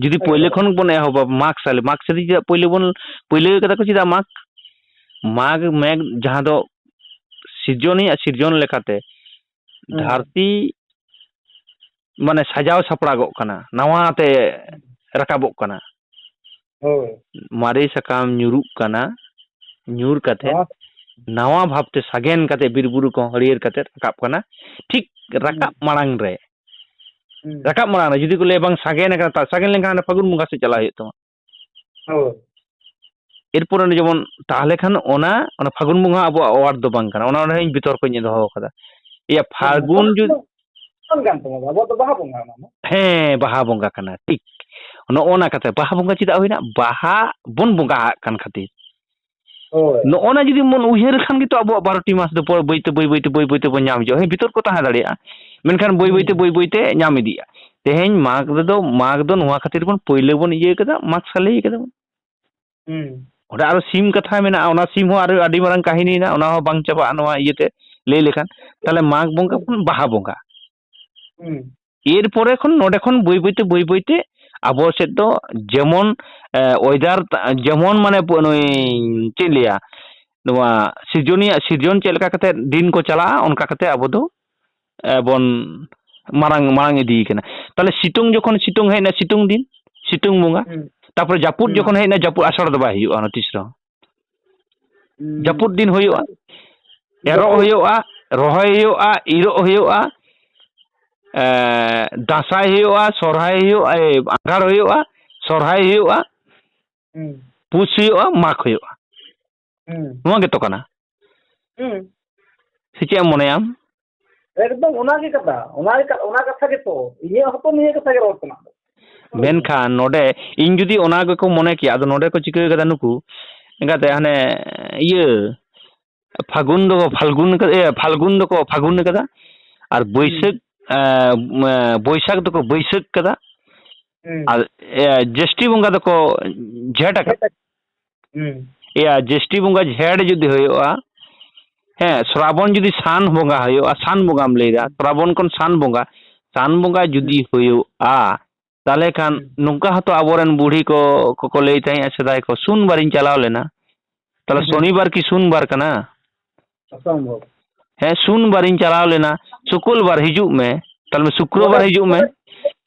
ᱡᱩᱫᱤ ᱯᱳᱭᱞᱳ ᱮᱠᱫᱚᱢ᱾ ᱠᱷᱚᱱ ᱵᱚᱱ ᱮᱦᱚᱵᱟ, ᱢᱟᱜᱽ ᱥᱟᱞᱮ, ᱢᱟᱜᱽ ᱥᱟᱞᱮ ᱪᱮᱫᱟᱜ ᱯᱳᱭᱞᱳ ᱵᱚᱱ, ᱯᱳᱭᱞᱳ ᱠᱟᱫᱟ ᱠᱚ ᱪᱮᱫᱟᱜ ᱢᱟᱜᱽ? ᱢᱟᱜᱽ, ᱢᱮᱜᱽ, ᱡᱟᱦᱟᱸ ᱫᱚ ᱥᱤᱨᱡᱚᱱᱤᱭᱟᱜ ᱥᱤᱨᱡᱚᱱ ᱞᱮᱠᱟᱛᱮ ᱦᱩᱸ᱾ ᱫᱷᱟᱹᱨᱛᱤ ᱢᱟᱱᱮ ᱥᱟᱡᱟᱣ ᱥᱟᱯᱲᱟᱜᱚᱜ ᱠᱟᱱᱟ, ᱱᱟᱣᱟ ᱛᱮ ᱨᱟᱠᱟᱵᱚᱜ ᱠᱟᱱᱟ᱾ ᱦᱳᱭ᱾ ᱢᱟᱨᱮ ᱥᱟᱠᱟᱢ ᱧᱩᱨᱩᱜ ᱠᱟᱱᱟ, ᱧᱩᱨ ᱠᱟᱛᱮ ᱱᱟᱣᱟ ᱱᱟᱣᱟ ᱵᱷᱟᱵᱽᱛᱮ ᱥᱟᱜᱮᱱ ᱠᱟᱛᱮ ᱵᱤᱨ ᱵᱩᱨᱩ ᱠᱚᱦᱚᱸ ᱦᱟᱹᱨᱭᱟᱹᱲ ᱠᱟᱛᱮ ᱨᱟᱠᱟᱵ ᱠᱟᱱᱟ᱾ ᱴᱷᱤᱠ ᱨᱟᱠᱟᱵ ᱦᱩᱸ᱾ ᱢᱟᱲᱟᱝ ᱨᱮ, ᱦᱩᱸ᱾ ᱨᱟᱠᱟᱵ ᱢᱟᱲᱟᱝ ᱨᱮ ᱡᱩᱫᱤ ᱠᱚ ᱞᱟᱹᱭᱟ, "ᱵᱟᱝ, ᱥᱟᱜᱮᱱ ᱟᱠᱟᱱᱟ", ᱛᱟ-, ᱥᱟᱜᱮᱱ ᱞᱮᱱᱠᱷᱟᱱ ᱦᱟᱱᱮ ᱯᱷᱟᱹᱜᱩᱱ ᱵᱚᱸᱜᱟ ᱥᱮᱫ ᱪᱟᱞᱟᱜ ᱦᱩᱭᱩᱜ ᱛᱟᱢᱟ᱾ ᱦᱳᱭ᱾ ᱮᱨᱯᱚᱨᱮ ᱚᱱᱮ ᱡᱮᱢᱚᱱ, ᱛᱟᱦᱚᱞᱮ ᱠᱷᱟᱱ ᱚᱱᱟ, ᱚᱱᱟ ᱯᱷᱟᱹᱜᱩᱱ ᱵᱚᱸᱜᱟ ᱟᱵᱚᱣᱟᱜ ᱚᱣᱟᱨᱰ ᱫᱚ ᱵᱟᱝ ᱠᱟᱱᱟ, ᱚᱱᱟ ᱚᱸᱰᱮ ᱤᱧ ᱵᱤᱛᱚᱨᱠᱚᱧ ᱫᱚᱦᱚ ᱟᱠᱟᱫᱟ᱾ ᱮᱭᱟ, ᱦᱮᱸ, ᱯᱷᱟᱹᱜᱩᱱ ᱚᱱᱟ ᱡᱩᱫᱤ ᱫᱚ ᱵᱟᱝ ᱠᱟᱱ ᱛᱟᱵᱚᱱᱟ, ᱟᱵᱚᱣᱟᱜ ᱫᱚ ᱵᱟᱦᱟ ᱵᱚᱸᱜᱟ ᱚᱱᱟ ᱢᱟ᱾ ᱦᱮᱸ, ᱵᱟᱦᱟ ᱵᱚᱸᱜᱟ ᱠᱟᱱᱟ, ᱴᱷᱤᱠ᱾ ᱱᱚᱜᱼᱚ ᱱᱟ ᱠᱟᱛᱷᱟ, ᱵᱟᱦᱟ ᱵᱚᱸᱜᱟ ᱪᱮᱫᱟᱜ ᱦᱩᱭᱱᱟ? ᱵᱟᱦᱟ ᱵᱚᱱ ᱵᱚᱸᱜᱟ ᱟᱜ ᱠᱟᱱ ᱠᱷᱟᱹᱛᱤᱨ᱾ ᱦᱳᱭ᱾ ᱱᱚᱜᱼᱚ ᱱᱟ ᱡᱩᱫᱤ ᱵᱚᱱ ᱩᱭᱦᱟᱹᱨ ᱠᱷᱟᱱ ᱜᱮᱛᱚ ᱟᱵᱚᱣᱟᱜ ᱵᱟᱨᱚ ᱴᱤ ᱢᱟᱥ ᱫᱚ ᱯᱚᱨ ᱵᱟᱹᱭᱛᱮ, ᱵᱟᱹᱭ ᱵᱟᱹᱭᱛᱮ, ᱵᱟᱹᱭ ᱵᱟᱹᱭᱛᱮ ᱵᱚᱱ ᱧᱟᱢ ᱦᱤᱡᱩᱜᱼᱟ᱾ ᱦᱮᱸ, ᱵᱤᱛᱚᱨᱠᱚ ᱛᱟᱦᱮᱸ ᱫᱟᱲᱮᱭᱟᱜᱼᱟ, ᱢᱮᱱᱠᱷᱟᱱ ᱵᱟᱹᱭ ᱵᱟᱹᱭᱛᱮ, ᱦᱩᱸ᱾ ᱵᱟᱹᱭ ᱵᱟᱹᱭᱛᱮ ᱧᱟᱢ ᱤᱫᱤᱜᱼᱟ᱾ ᱛᱮᱦᱮᱧ ᱢᱟᱜᱽ ᱨᱮᱫᱚ, ᱢᱟᱜᱽ ᱫᱚ ᱱᱚᱣᱟ ᱠᱷᱟᱹᱛᱤᱨ ᱵᱚᱱ ᱯᱳᱭᱞᱳ ᱵᱚᱱ ᱤᱭᱟᱹ ᱠᱟᱫᱟ, ᱢᱟᱜᱽ ᱥᱟᱞᱮ ᱠᱟᱫᱟ ᱵᱚᱱ᱾ ᱦᱩᱸ᱾ ᱚᱸᱰᱮ ᱟᱨᱚ ᱥᱤᱢ ᱠᱟᱛᱷᱟ ᱢᱮᱱᱟᱜᱼᱟ, ᱚᱱᱟ ᱥᱤᱢ ᱦᱚᱸ ᱟᱨᱚ ᱟᱹᱰᱤ ᱢᱟᱨᱟᱝ ᱠᱟᱹᱦᱱᱤ ᱦᱮᱱᱟᱜᱼᱟ, ᱚᱱᱟ ᱦᱚᱸ ᱵᱟᱝ ᱪᱟᱵᱟᱜᱼᱟ ᱱᱚᱣᱟ ᱤᱭᱟᱹᱛᱮ ᱞᱟᱹᱭ ᱞᱮᱠᱷᱟᱱ᱾ ᱛᱟᱦᱞᱮ ᱢᱟᱜᱽ ᱵᱚᱸᱜᱟ ᱦᱩᱸ᱾ ᱠᱷᱚᱱ ᱵᱟᱦᱟ ᱵᱚᱸᱜᱟ᱾ ᱦᱩᱸ᱾ ᱮᱨᱯᱚᱨᱮ ᱠᱷᱚᱱ, ᱱᱚᱰᱮ ᱠᱷᱚᱱ ᱵᱟᱹᱭ ᱵᱟᱹᱭᱛᱮ, ᱵᱟᱹᱭ ᱵᱟᱹᱭᱛᱮ ᱟᱵᱚ ᱥᱮᱫ ᱫᱚ ᱡᱮᱢᱚᱱ, ᱮ, ᱚᱭᱮᱫᱟᱨ ᱛᱟ-, ᱡᱮᱢᱚᱱ ᱢᱟᱱᱮ ᱯᱩ-, ᱱᱩᱭ ᱪᱮᱫ ᱤᱧ ᱞᱟᱹᱭᱟ, ᱱᱚᱣᱟ ᱥᱤᱨᱡᱚᱱᱤᱭᱟᱜ ᱥᱤᱨᱡᱚᱱ ᱪᱮᱫ ᱞᱮᱠᱟ ᱠᱟᱛᱮ ᱫᱤᱱ ᱠᱚ ᱪᱟᱞᱟᱜᱼᱟ, ᱚᱱᱠᱟ ᱠᱟᱛᱮ ᱟᱵᱚ ᱫᱚ, ᱮ, ᱵᱚᱱ ᱢᱟᱨᱟᱝ, ᱢᱟᱲᱟᱝ ᱤᱫᱤᱭ ᱠᱟᱱᱟ᱾ ᱛᱟᱦᱞᱮ ᱥᱤᱛᱩᱝ ᱡᱚᱠᱷᱚᱱ ᱥᱤᱛᱩᱝ ᱦᱮᱡ ᱮᱱᱟ, ᱥᱤᱛᱩᱝ ᱫᱤᱱ, ᱥᱤᱛᱩᱝ ᱵᱚᱸᱜᱟ᱾ ᱦᱩᱸ᱾ ᱛᱟᱯᱚᱨᱮ ᱡᱟᱹᱯᱩᱫ ᱦᱩᱸ᱾ ᱡᱚᱠᱷᱚᱱ ᱦᱮᱡ ᱮᱱᱟ, ᱡᱟᱹᱯᱩᱫ ᱟᱥᱟᱲ ᱫᱚ ᱵᱟᱭ ᱦᱩᱭᱩᱜᱼᱟ ᱚᱱᱟ ᱛᱤᱥ ᱨᱮᱦᱚᱸ᱾ ᱦᱩᱸ᱾ ᱡᱟᱹᱯᱩᱫ ᱫᱤᱱ ᱦᱩᱭᱩᱜᱼᱟ᱾ ᱮᱨᱚᱜ ᱡᱟᱹᱯᱩᱫ᱾ ᱦᱩᱭᱩᱜᱼᱟ, ᱨᱚᱦᱚᱭ ᱦᱩᱭᱩᱜᱼᱟ, ᱤᱨᱚᱜ ᱦᱩᱭᱩᱜᱼᱟ, ᱮ, ᱫᱟᱸᱥᱟᱭ ᱦᱩᱭᱩᱜᱼᱟ, ᱥᱚᱨᱦᱟᱭ ᱦᱩᱭᱩᱜᱼᱟ, ᱮ, ᱟᱸᱜᱷᱟᱲ ᱦᱩᱭᱩᱜᱼᱟ, ᱥᱚᱨᱦᱟᱭ ᱦᱩᱭᱩᱜᱼᱟ, ᱦᱩᱸ᱾ ᱯᱩᱥ ᱦᱩᱭᱩᱜᱼᱟ, ᱢᱟᱜᱽ ᱦᱩᱭᱩᱜᱼᱟ᱾ ᱦᱩᱸ᱾ ᱱᱚᱣᱟ ᱜᱮᱛᱚ ᱠᱟᱱᱟ᱾ ᱦᱩᱸ᱾ ᱥᱮ ᱪᱮᱫ ᱮᱢ ᱢᱚᱱᱮᱭᱟ ᱟᱢ? ᱮᱠᱫᱚᱢ ᱚᱱᱟ ᱜᱮ ᱠᱟᱛᱷᱟ, ᱚᱱᱟ ᱜᱮ ᱠᱟ-, ᱚᱱᱟ ᱠᱟᱛᱷᱟ ᱜᱮᱛᱚ, ᱤᱧᱟᱹᱜ ᱦᱚᱸᱛᱚ ᱱᱤᱭᱟᱹ ᱠᱟᱛᱷᱟ ᱜᱮ ᱨᱚᱲ ᱥᱟᱱᱟ ᱫᱚ᱾ ᱢᱮᱱᱠᱷᱟᱱ ᱱᱚᱰᱮ ᱤᱧ ᱡᱩᱫᱤ ᱚᱱᱟ ᱜᱮᱠᱚ ᱢᱚᱱᱮ ᱠᱮᱭᱟ, ᱟᱫᱚ ᱱᱚᱰᱮ ᱠᱚ ᱪᱤᱠᱟᱹ ᱠᱟᱫᱟ ᱱᱩᱠᱩ, ᱮᱸᱜᱟᱛᱮ ᱦᱟᱱᱮ ᱤᱭᱟᱹ ᱯᱷᱟᱹᱜᱩᱱ ᱫᱚᱠᱚ ᱯᱷᱟᱞᱜᱩᱱ ᱠᱟᱫᱟ, ᱤᱭᱟᱹ, ᱯᱷᱟᱞᱜᱩᱱ ᱫᱚᱠᱚ ᱯᱷᱟᱹᱜᱩᱱ ᱠᱟᱫᱟ, ᱟᱨ ᱦᱩᱸ᱾ ᱵᱟᱹᱭᱥᱟᱹᱠᱷ, ᱮᱸ, ᱵᱟᱹᱭᱥᱟᱹᱠᱷ ᱫᱚᱠᱚ ᱵᱟᱹᱭᱥᱟᱹᱠᱷ ᱠᱟᱫᱟ, ᱦᱩᱸ᱾ ᱟᱨ, ᱮ, ᱡᱳᱥᱴᱤ ᱵᱚᱸᱜᱟ ᱫᱚᱠᱚ ᱡᱷᱮᱸᱴ ᱟᱠᱟᱫᱟ᱾ ᱦᱩᱸ᱾ ᱮᱭᱟ, ᱡᱳᱥᱴᱤ ᱵᱚᱸᱜᱟ ᱡᱷᱮᱸᱴ ᱡᱩᱫᱤ ᱦᱩᱭᱩᱜᱼᱟ, ᱦᱮᱸ, ᱥᱨᱟᱵᱚᱱ ᱡᱩᱫᱤ ᱥᱟᱱ ᱵᱚᱸᱜᱟ ᱦᱩᱭᱩᱜᱼᱟ, ᱥᱟᱱ ᱵᱚᱸᱜᱟᱢ ᱞᱟᱹᱭᱫᱟ, ᱥᱨᱟᱵᱚᱱ ᱠᱷᱚᱱ ᱥᱟᱱ ᱵᱚᱸᱜᱟ, ᱥᱟᱱ ᱵᱚᱸᱜᱟ ᱡᱩᱫᱤ ᱦᱩᱸ᱾ ᱦᱩᱭᱩᱜᱼᱟ, ᱛᱟᱦᱞᱮ ᱠᱷᱟᱱ ᱦᱩᱸ᱾ ᱱᱚᱝᱠᱟ ᱦᱚᱸᱛᱚ ᱟᱵᱚᱨᱮᱱ ᱵᱩᱲᱦᱤ ᱠᱚ, ᱠᱚᱠᱚ ᱞᱟᱹᱭ ᱛᱟᱦᱮᱸᱜᱼᱟ ᱥᱮᱫᱟᱭ ᱠᱚ, "ᱥᱩᱱ ᱵᱟᱨᱤᱧ ᱪᱟᱞᱟᱣ ᱞᱮᱱᱟ", ᱛᱟᱦᱞᱮ ᱦᱩᱸ᱾ ᱥᱚᱱᱤᱵᱟᱨ ᱠᱤ ᱥᱩᱱ ᱵᱟᱨ ᱠᱟᱱᱟ? ᱚᱥᱚᱢᱵᱷᱚᱵ᱾ ᱦᱮᱸ, ᱥᱩᱱ ᱵᱟᱨᱤᱧ ᱪᱟᱞᱟᱣ ᱞᱮᱱᱟ, ᱥᱩᱠᱩᱞ ᱵᱟᱨ ᱦᱤᱡᱩᱜ ᱢᱮ, ᱛᱟᱦᱞᱮ ᱥᱩᱠᱨᱚᱵᱟᱨ ᱱᱚᱰᱮ ᱦᱤᱡᱩᱜ ᱢᱮ᱾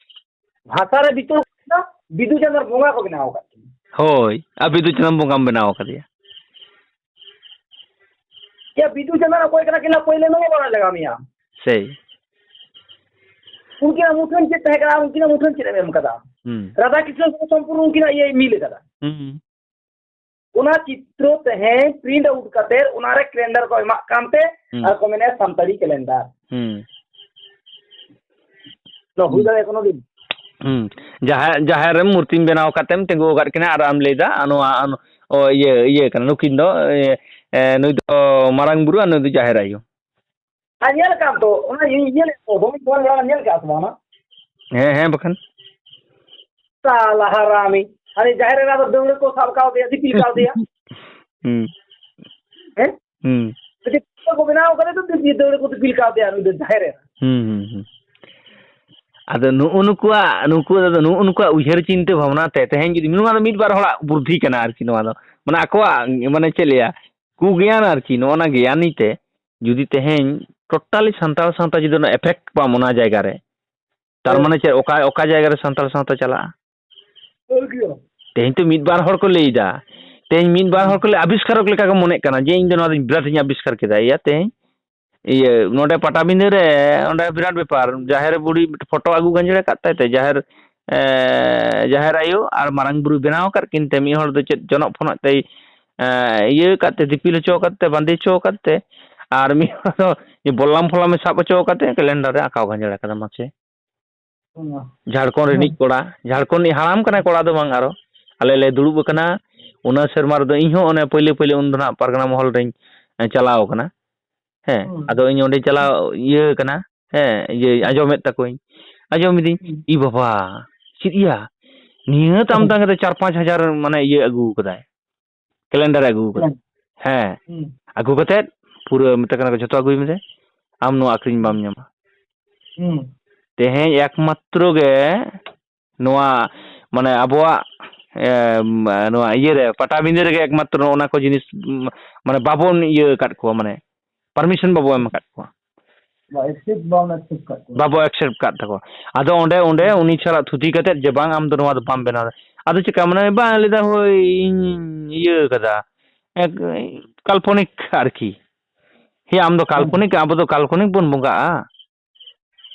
ᱵᱷᱟᱥᱟ ᱨᱮ ᱵᱤᱛᱩᱨ ᱠᱟᱱᱟ, ᱵᱤᱫᱩ ᱪᱟᱸᱫᱟᱱ ᱵᱚᱸᱜᱟ ᱠᱚ ᱵᱮᱱᱟᱣ ᱟᱠᱟᱫ ᱠᱤᱱᱟ᱾ ᱦᱳᱭ, ᱟᱨ ᱵᱤᱫᱩ ᱪᱟᱸᱫᱟᱱ ᱵᱚᱸᱜᱟᱢ ᱵᱮᱱᱟᱣ ᱟᱠᱟᱫᱮᱭᱟ᱾ ᱭᱟ, ᱵᱤᱫᱩ ᱪᱟᱸᱫᱟᱱ ᱚᱠᱚᱭ ᱠᱟᱱᱟ ᱠᱤᱱ, ᱯᱳᱭᱞᱳ ᱱᱚᱣᱟ ᱵᱟᱲᱟᱭ ᱞᱟᱜᱟᱣ ᱢᱮᱭᱟ᱾ ᱥᱮᱭ᱾ ᱩᱱᱠᱤᱱᱟᱜ ᱢᱩᱴᱷᱟᱹᱱ ᱪᱮᱫ ᱛᱟᱦᱮᱸ ᱠᱟᱱᱟ, ᱩᱱᱠᱤᱱᱟᱜ ᱢᱩᱴᱷᱟᱹᱱ ᱪᱮᱫ ᱮᱢ ᱮᱢ ᱠᱟᱫᱟ? ᱦᱩᱸ᱾ ᱨᱟᱫᱷᱟ ᱠᱨᱤᱥᱱᱚ ᱥᱚᱢᱯᱩᱨᱱᱚ ᱩᱱᱠᱤᱱᱟᱜ ᱤᱭᱟᱹ ᱢᱤᱞ ᱟᱠᱟᱫᱟ᱾ ᱦᱩᱸ᱾ ᱚᱱᱟ ᱪᱤᱛᱨᱚ ᱛᱮᱦᱮᱧ print out ᱠᱟᱛᱮ ᱚᱱᱟᱨᱮ calendar ᱠᱚ ᱮᱢᱟᱜ ᱠᱟᱱᱛᱮ ᱦᱩᱸ᱾ ᱟᱨ ᱠᱚ ᱢᱮᱱᱟ ᱥᱟᱱᱛᱟᱲᱤ calendar᱾ ᱦᱩᱸ᱾ ᱱᱚᱣᱟ ᱦᱩᱭ ᱦᱩᱸ᱾ ᱫᱟᱲᱮᱭᱟᱜᱼᱟ ᱠᱳᱱᱳ ᱫᱤᱱ? ᱦᱩᱸ᱾ ᱡᱟᱦᱮᱨ, ᱡᱟᱦᱮᱨ ᱨᱮ ᱢᱩᱨᱛᱤᱢ ᱵᱮᱱᱟᱣ ᱠᱟᱛᱮᱢ ᱛᱤᱸᱜᱩ ᱟᱠᱟᱫ ᱠᱤᱱᱟ ᱟᱨ ᱟᱢ ᱞᱟᱹᱭᱫᱟ, ᱟᱨ ᱱᱚᱣᱟ, ᱟᱨ, ᱚ, ᱤᱭᱟᱹ, ᱤᱭᱟᱹ ᱠᱟᱱᱟ, ᱱᱩᱠᱤᱱ ᱫᱚ, ᱮ, ᱮ, ᱱᱩᱭ ᱫᱚ ᱢᱟᱨᱟᱝ ᱵᱩᱨᱩ ᱟᱨ ᱱᱩᱭ ᱫᱚ ᱡᱟᱦᱮᱨ ᱟᱭᱳ᱾ ᱟᱨ ᱧᱮᱞ ᱠᱟᱜ ᱟᱢ ᱛᱚ, ᱚᱱᱟ ᱤᱧ ᱧᱮᱞᱮᱫ ᱠᱚ, ᱫᱚᱢᱮ ᱵᱚᱞ ᱵᱟᱲᱟ ᱧᱮᱞ ᱠᱟᱜ ᱥᱮ ᱵᱟᱝ ᱚᱱᱟ? ᱦᱮᱸ, ᱦᱮᱸ, ᱵᱟᱠᱷᱟᱱ᱾ ᱥᱟᱞᱟ ᱦᱟᱨᱟᱢᱤ᱾ ᱦᱟᱱᱮ ᱡᱟᱦᱮᱨ ᱮᱨᱟ ᱫᱚ ᱫᱟᱹᱣᱲᱟᱹ ᱠᱚ ᱥᱟᱵ ᱠᱟᱣᱫᱮᱭᱟ, ᱫᱤᱯᱤᱞ ᱠᱟᱣᱫᱮᱭᱟ᱾ ᱦᱩᱸ᱾ ᱦᱮᱸ? ᱦᱩᱸ᱾ ᱡᱩᱫᱤ ᱫᱟᱹᱣᱲᱟᱹ ᱠᱚ ᱵᱮᱱᱟᱣ ᱠᱟᱫᱮ ᱫᱚ, ᱫᱤᱯᱤᱞ, ᱫᱟᱹᱣᱲᱟᱹ ᱠᱚ ᱫᱤᱯᱤᱞ ᱠᱟᱣᱫᱮᱭᱟ ᱱᱩᱭ ᱫᱚ ᱡᱟᱦᱮᱨ ᱮᱨᱟ᱾ ᱦᱩᱸ, ᱦᱩᱸ, ᱦᱩᱸ᱾ ᱟᱫᱚ ᱱᱩᱜᱼᱩ ᱱᱩᱠᱩᱣᱟᱜ, ᱱᱩᱠᱩ ᱫᱚ ᱱᱩᱜᱼᱩ ᱱᱩᱠᱩᱣᱟᱜ ᱩᱭᱦᱟᱹᱨ ᱪᱤᱱᱛᱟᱹ ᱵᱷᱟᱵᱽᱱᱟ ᱛᱮ ᱛᱮᱦᱮᱧ ᱡᱩᱫᱤ ᱱᱚᱣᱟ ᱫᱚ ᱢᱤᱫ ᱵᱟᱨ ᱦᱚᱲᱟᱜ ᱵᱩᱫᱽᱫᱷᱤ ᱠᱟᱱᱟ ᱟᱨᱠᱤ, ᱱᱚᱣᱟ ᱫᱚ ᱢᱟᱱᱮ ᱟᱠᱚᱣᱟᱜ ᱢᱟᱱᱮ ᱪᱮᱫ ᱞᱟᱹᱭᱟ, ᱠᱩᱜᱽᱭᱟᱱ ᱟᱨᱠᱤ, ᱱᱚᱜᱼᱚ ᱱᱟ ᱜᱮᱭᱟᱱᱤ ᱛᱮ ᱡᱩᱫᱤ ᱛᱮᱦᱮᱧ ᱴᱳᱴᱟᱞᱤ ᱥᱟᱱᱛᱟᱲ ᱥᱟᱶᱛᱟ ᱡᱩᱫᱤ ᱚᱱᱟ ᱮᱯᱷᱮᱠᱴ ᱵᱟᱢ ᱚᱱᱟ ᱡᱟᱭᱜᱟ ᱨᱮ, ᱛᱟᱨ ᱦᱮᱸ᱾ ᱢᱟᱱᱮ ᱪᱮᱫ, ᱚᱠᱟ, ᱚᱠᱟ ᱡᱟᱭᱜᱟ ᱨᱮ ᱥᱟᱱᱛᱟᱲ ᱥᱟᱶᱛᱟ ᱪᱟᱞᱟᱜᱼᱟ? ᱦᱳᱭ ᱜᱮᱭᱟ᱾ ᱛᱮᱦᱮᱧ ᱛᱚ ᱢᱤᱫ ᱵᱟᱨ ᱦᱚᱲ ᱠᱚ ᱞᱟᱹᱭ ᱮᱫᱟ, ᱛᱮᱦᱮᱧ ᱢᱤᱫ ᱵᱟᱨ ᱦᱚᱲ ᱠᱚ ᱞᱟᱹᱭ, ᱟᱵᱤᱥᱠᱟᱨᱚᱠ ᱞᱮᱠᱟ ᱠᱚ ᱢᱚᱱᱮᱜ ᱠᱟᱱᱟ ᱡᱮ ᱤᱧ ᱫᱚ ᱱᱚᱣᱟ ᱫᱚᱧ ᱵᱤᱨᱟᱴ ᱤᱧ ᱟᱵᱤᱥᱠᱟᱨ ᱠᱮᱫᱟ᱾ ᱤᱭᱟᱹ ᱛᱮᱦᱮᱧ ᱤᱭᱟᱹ ᱱᱚᱰᱮ ᱯᱟᱴᱟᱵᱤᱸᱫᱷᱟᱹ ᱨᱮ ᱚᱸᱰᱮ ᱵᱤᱨᱟᱴ ᱵᱮᱯᱟᱨ, ᱡᱟᱦᱮᱨ ᱵᱩᱲᱦᱤ ᱯᱷᱳᱴᱳ ᱟᱹᱜᱩ ᱜᱟᱸᱡᱮᱲ ᱟᱠᱟᱫ ᱛᱟᱭ ᱛᱮ ᱡᱟᱦᱮᱨ, ᱮ, ᱡᱟᱦᱮᱨ ᱟᱭᱳ ᱟᱨ ᱢᱟᱨᱟᱝ ᱵᱩᱨᱩ ᱵᱮᱱᱟᱣ ᱟᱠᱟᱫ ᱠᱤᱱ ᱛᱮ, ᱢᱤᱫ ᱦᱚᱲ ᱫᱚ ᱪᱮᱫ ᱡᱚᱱᱚᱜ ᱯᱷᱚᱱᱟᱜ ᱛᱮᱭ, ᱮ, ᱤᱭᱟᱹ ᱟᱠᱟᱫ ᱛᱮ, ᱫᱤᱯᱤᱞ ᱦᱚᱪᱚ ᱟᱠᱟᱫ ᱛᱮ, ᱵᱟᱸᱫᱮ ᱦᱚᱪᱚ ᱟᱠᱟᱫ ᱛᱮ, ᱟᱨ ᱢᱤᱫ ᱦᱚᱲ ᱫᱚ ᱵᱚᱞᱞᱟᱢ ᱯᱷᱚᱞᱞᱟᱢ ᱮ ᱥᱟᱵ ᱦᱚᱪᱚ ᱟᱠᱟᱫ ᱛᱮ ᱠᱮᱞᱮᱱᱰᱟᱨ ᱨᱮ ᱟᱸᱠᱟᱣ ᱜᱟᱸᱡᱮᱲ ᱟᱠᱟᱫᱟ᱾ ᱢᱟᱥᱮ, ᱦᱩᱸ᱾ ᱡᱷᱟᱲᱠᱷᱚᱸᱰ ᱨᱤᱱᱤᱡ ᱦᱩᱸ᱾ ᱠᱚᱲᱟ, ᱡᱷᱟᱲᱠᱷᱚᱸᱰ ᱨᱤᱱᱤᱡ ᱦᱟᱲᱟᱢ ᱠᱟᱱᱟᱭ ᱠᱚᱲᱟ ᱫᱚ ᱵᱟᱝ, ᱟᱨᱚ ᱟᱞᱮ ᱞᱮ ᱫᱩᱲᱩᱵ ᱟᱠᱟᱱᱟ᱾ ᱚᱱᱟ ᱥᱮᱨᱢᱟ ᱨᱮᱫᱚ ᱤᱧ ᱦᱚᱸ ᱚᱱᱮ ᱯᱟᱹᱭᱞᱟᱹ ᱯᱟᱹᱭᱞᱟᱹ ᱩᱱ ᱫᱚ ᱱᱟᱜ ᱯᱟᱨᱜᱟᱱᱟ ᱢᱚᱦᱚᱞ ᱨᱤᱧ, ᱮ, ᱪᱟᱞᱟᱣ ᱟᱠᱟᱱᱟ᱾ ᱦᱮᱸ, ᱦᱩᱸ᱾ ᱟᱫᱚ ᱤᱧ ᱚᱸᱰᱮᱧ ᱪᱟᱞᱟᱣ ᱤᱭᱟᱹ ᱠᱟᱱᱟ᱾ ᱦᱮᱸ, ᱤᱭᱟᱹ ᱟᱸᱡᱚᱢᱮᱫ ᱛᱟᱠᱚᱣᱟᱧ, ᱟᱸᱡᱚᱢ ᱤᱫᱟᱹᱧ, ᱦᱩᱸ᱾ ᱤ ᱵᱟᱵᱟ, ᱪᱮᱫ ᱭᱟ, ᱱᱤᱭᱟᱹ ᱛᱟᱢ ᱦᱩᱸ᱾ ᱛᱟᱝ ᱠᱟᱛᱮ ᱪᱟᱨ ᱯᱟᱸᱪ ᱦᱟᱡᱟᱨ ᱢᱟᱱᱮ ᱤᱭᱟᱹ ᱟᱹᱜᱩ ᱠᱟᱫᱟᱭ, ᱠᱮᱞᱮᱱᱰᱟᱨ ᱮ ᱟᱹᱜᱩ ᱠᱟᱫᱟ᱾ ᱦᱩᱸ᱾ ᱦᱮᱸ, ᱦᱩᱸ᱾ ᱟᱹᱜᱩ ᱠᱟᱛᱮᱫ ᱯᱩᱨᱟᱹ ᱢᱮᱛᱟ ᱠᱟᱱᱟ ᱠᱚ, "ᱡᱷᱚᱛᱚ ᱟᱹᱜᱩᱭ ᱢᱮᱥᱮ, ᱟᱢ ᱱᱚᱣᱟ ᱟᱹᱠᱷᱨᱤᱧ ᱵᱟᱢ ᱧᱟᱢᱟ᱾" ᱦᱩᱸ᱾ ᱛᱮᱦᱮᱧ ᱮᱠᱢᱟᱛᱨᱚ ᱜᱮ ᱱᱚᱣᱟ, ᱢᱟᱱᱮ, ᱟᱵᱚᱣᱟᱜ, ᱮ, ᱱᱚᱣᱟ ᱤᱭᱟᱹ ᱨᱮ, ᱯᱟᱴᱟᱵᱤᱸᱫᱟᱹ ᱨᱮᱜᱮ ᱮᱠᱢᱟᱛᱨᱚ ᱚᱱᱟ ᱠᱚ ᱡᱤᱱᱤᱥ, ᱢᱟᱱᱮ, ᱵᱟᱵᱚᱱ ᱤᱭᱟᱹ ᱟᱠᱟᱫ ᱠᱚᱣᱟ, ᱢᱟᱱᱮ, ᱯᱟᱨᱢᱤᱥᱚᱱ ᱵᱟᱵᱚ ᱮᱢ ᱟᱠᱟᱫ ᱠᱚᱣᱟ᱾ ᱵᱟ, accept ᱵᱟᱵᱚᱱ accept ᱟᱠᱟᱫ ᱠᱚᱣᱟ᱾ ᱵᱟᱵᱚ accept ᱟᱠᱟᱫ ᱛᱟᱠᱚᱣᱟ᱾ ᱟᱫᱚ ᱚᱸᱰᱮ, ᱚᱸᱰᱮ ᱦᱩᱸ᱾ ᱩᱱᱤ ᱥᱟᱞᱟᱜ ᱛᱷᱩᱛᱤ ᱠᱟᱛᱮᱫ ᱡᱮ, "ᱵᱟᱝ, ᱟᱢ ᱫᱚ ᱱᱚᱣᱟ ᱫᱚ ᱵᱟᱢ ᱵᱮᱱᱟᱣ ᱫᱟᱲᱮᱭᱟᱜᱼᱟ᱾" ᱟᱫᱚ ᱪᱮᱠᱟ, ᱢᱟᱱᱮ, ᱵᱟᱝ, ᱞᱟᱹᱭ ᱮᱫᱟ, "ᱦᱳᱭ, ᱤᱧ ᱤᱭᱟᱹ ᱠᱟᱫᱟ, ᱮᱠ-, ᱠᱟᱞᱯᱚᱱᱤᱠ ᱟᱨᱠᱤ, ᱦᱮᱸ, ᱟᱢ ᱫᱚ ᱦᱩᱸ᱾ ᱠᱟᱞᱯᱚᱱᱤᱠ, ᱟᱵᱚ ᱫᱚ ᱠᱟᱞᱯᱚᱱᱤᱠ ᱵᱚᱱ ᱵᱚᱸᱜᱟᱜᱼᱟ᱾"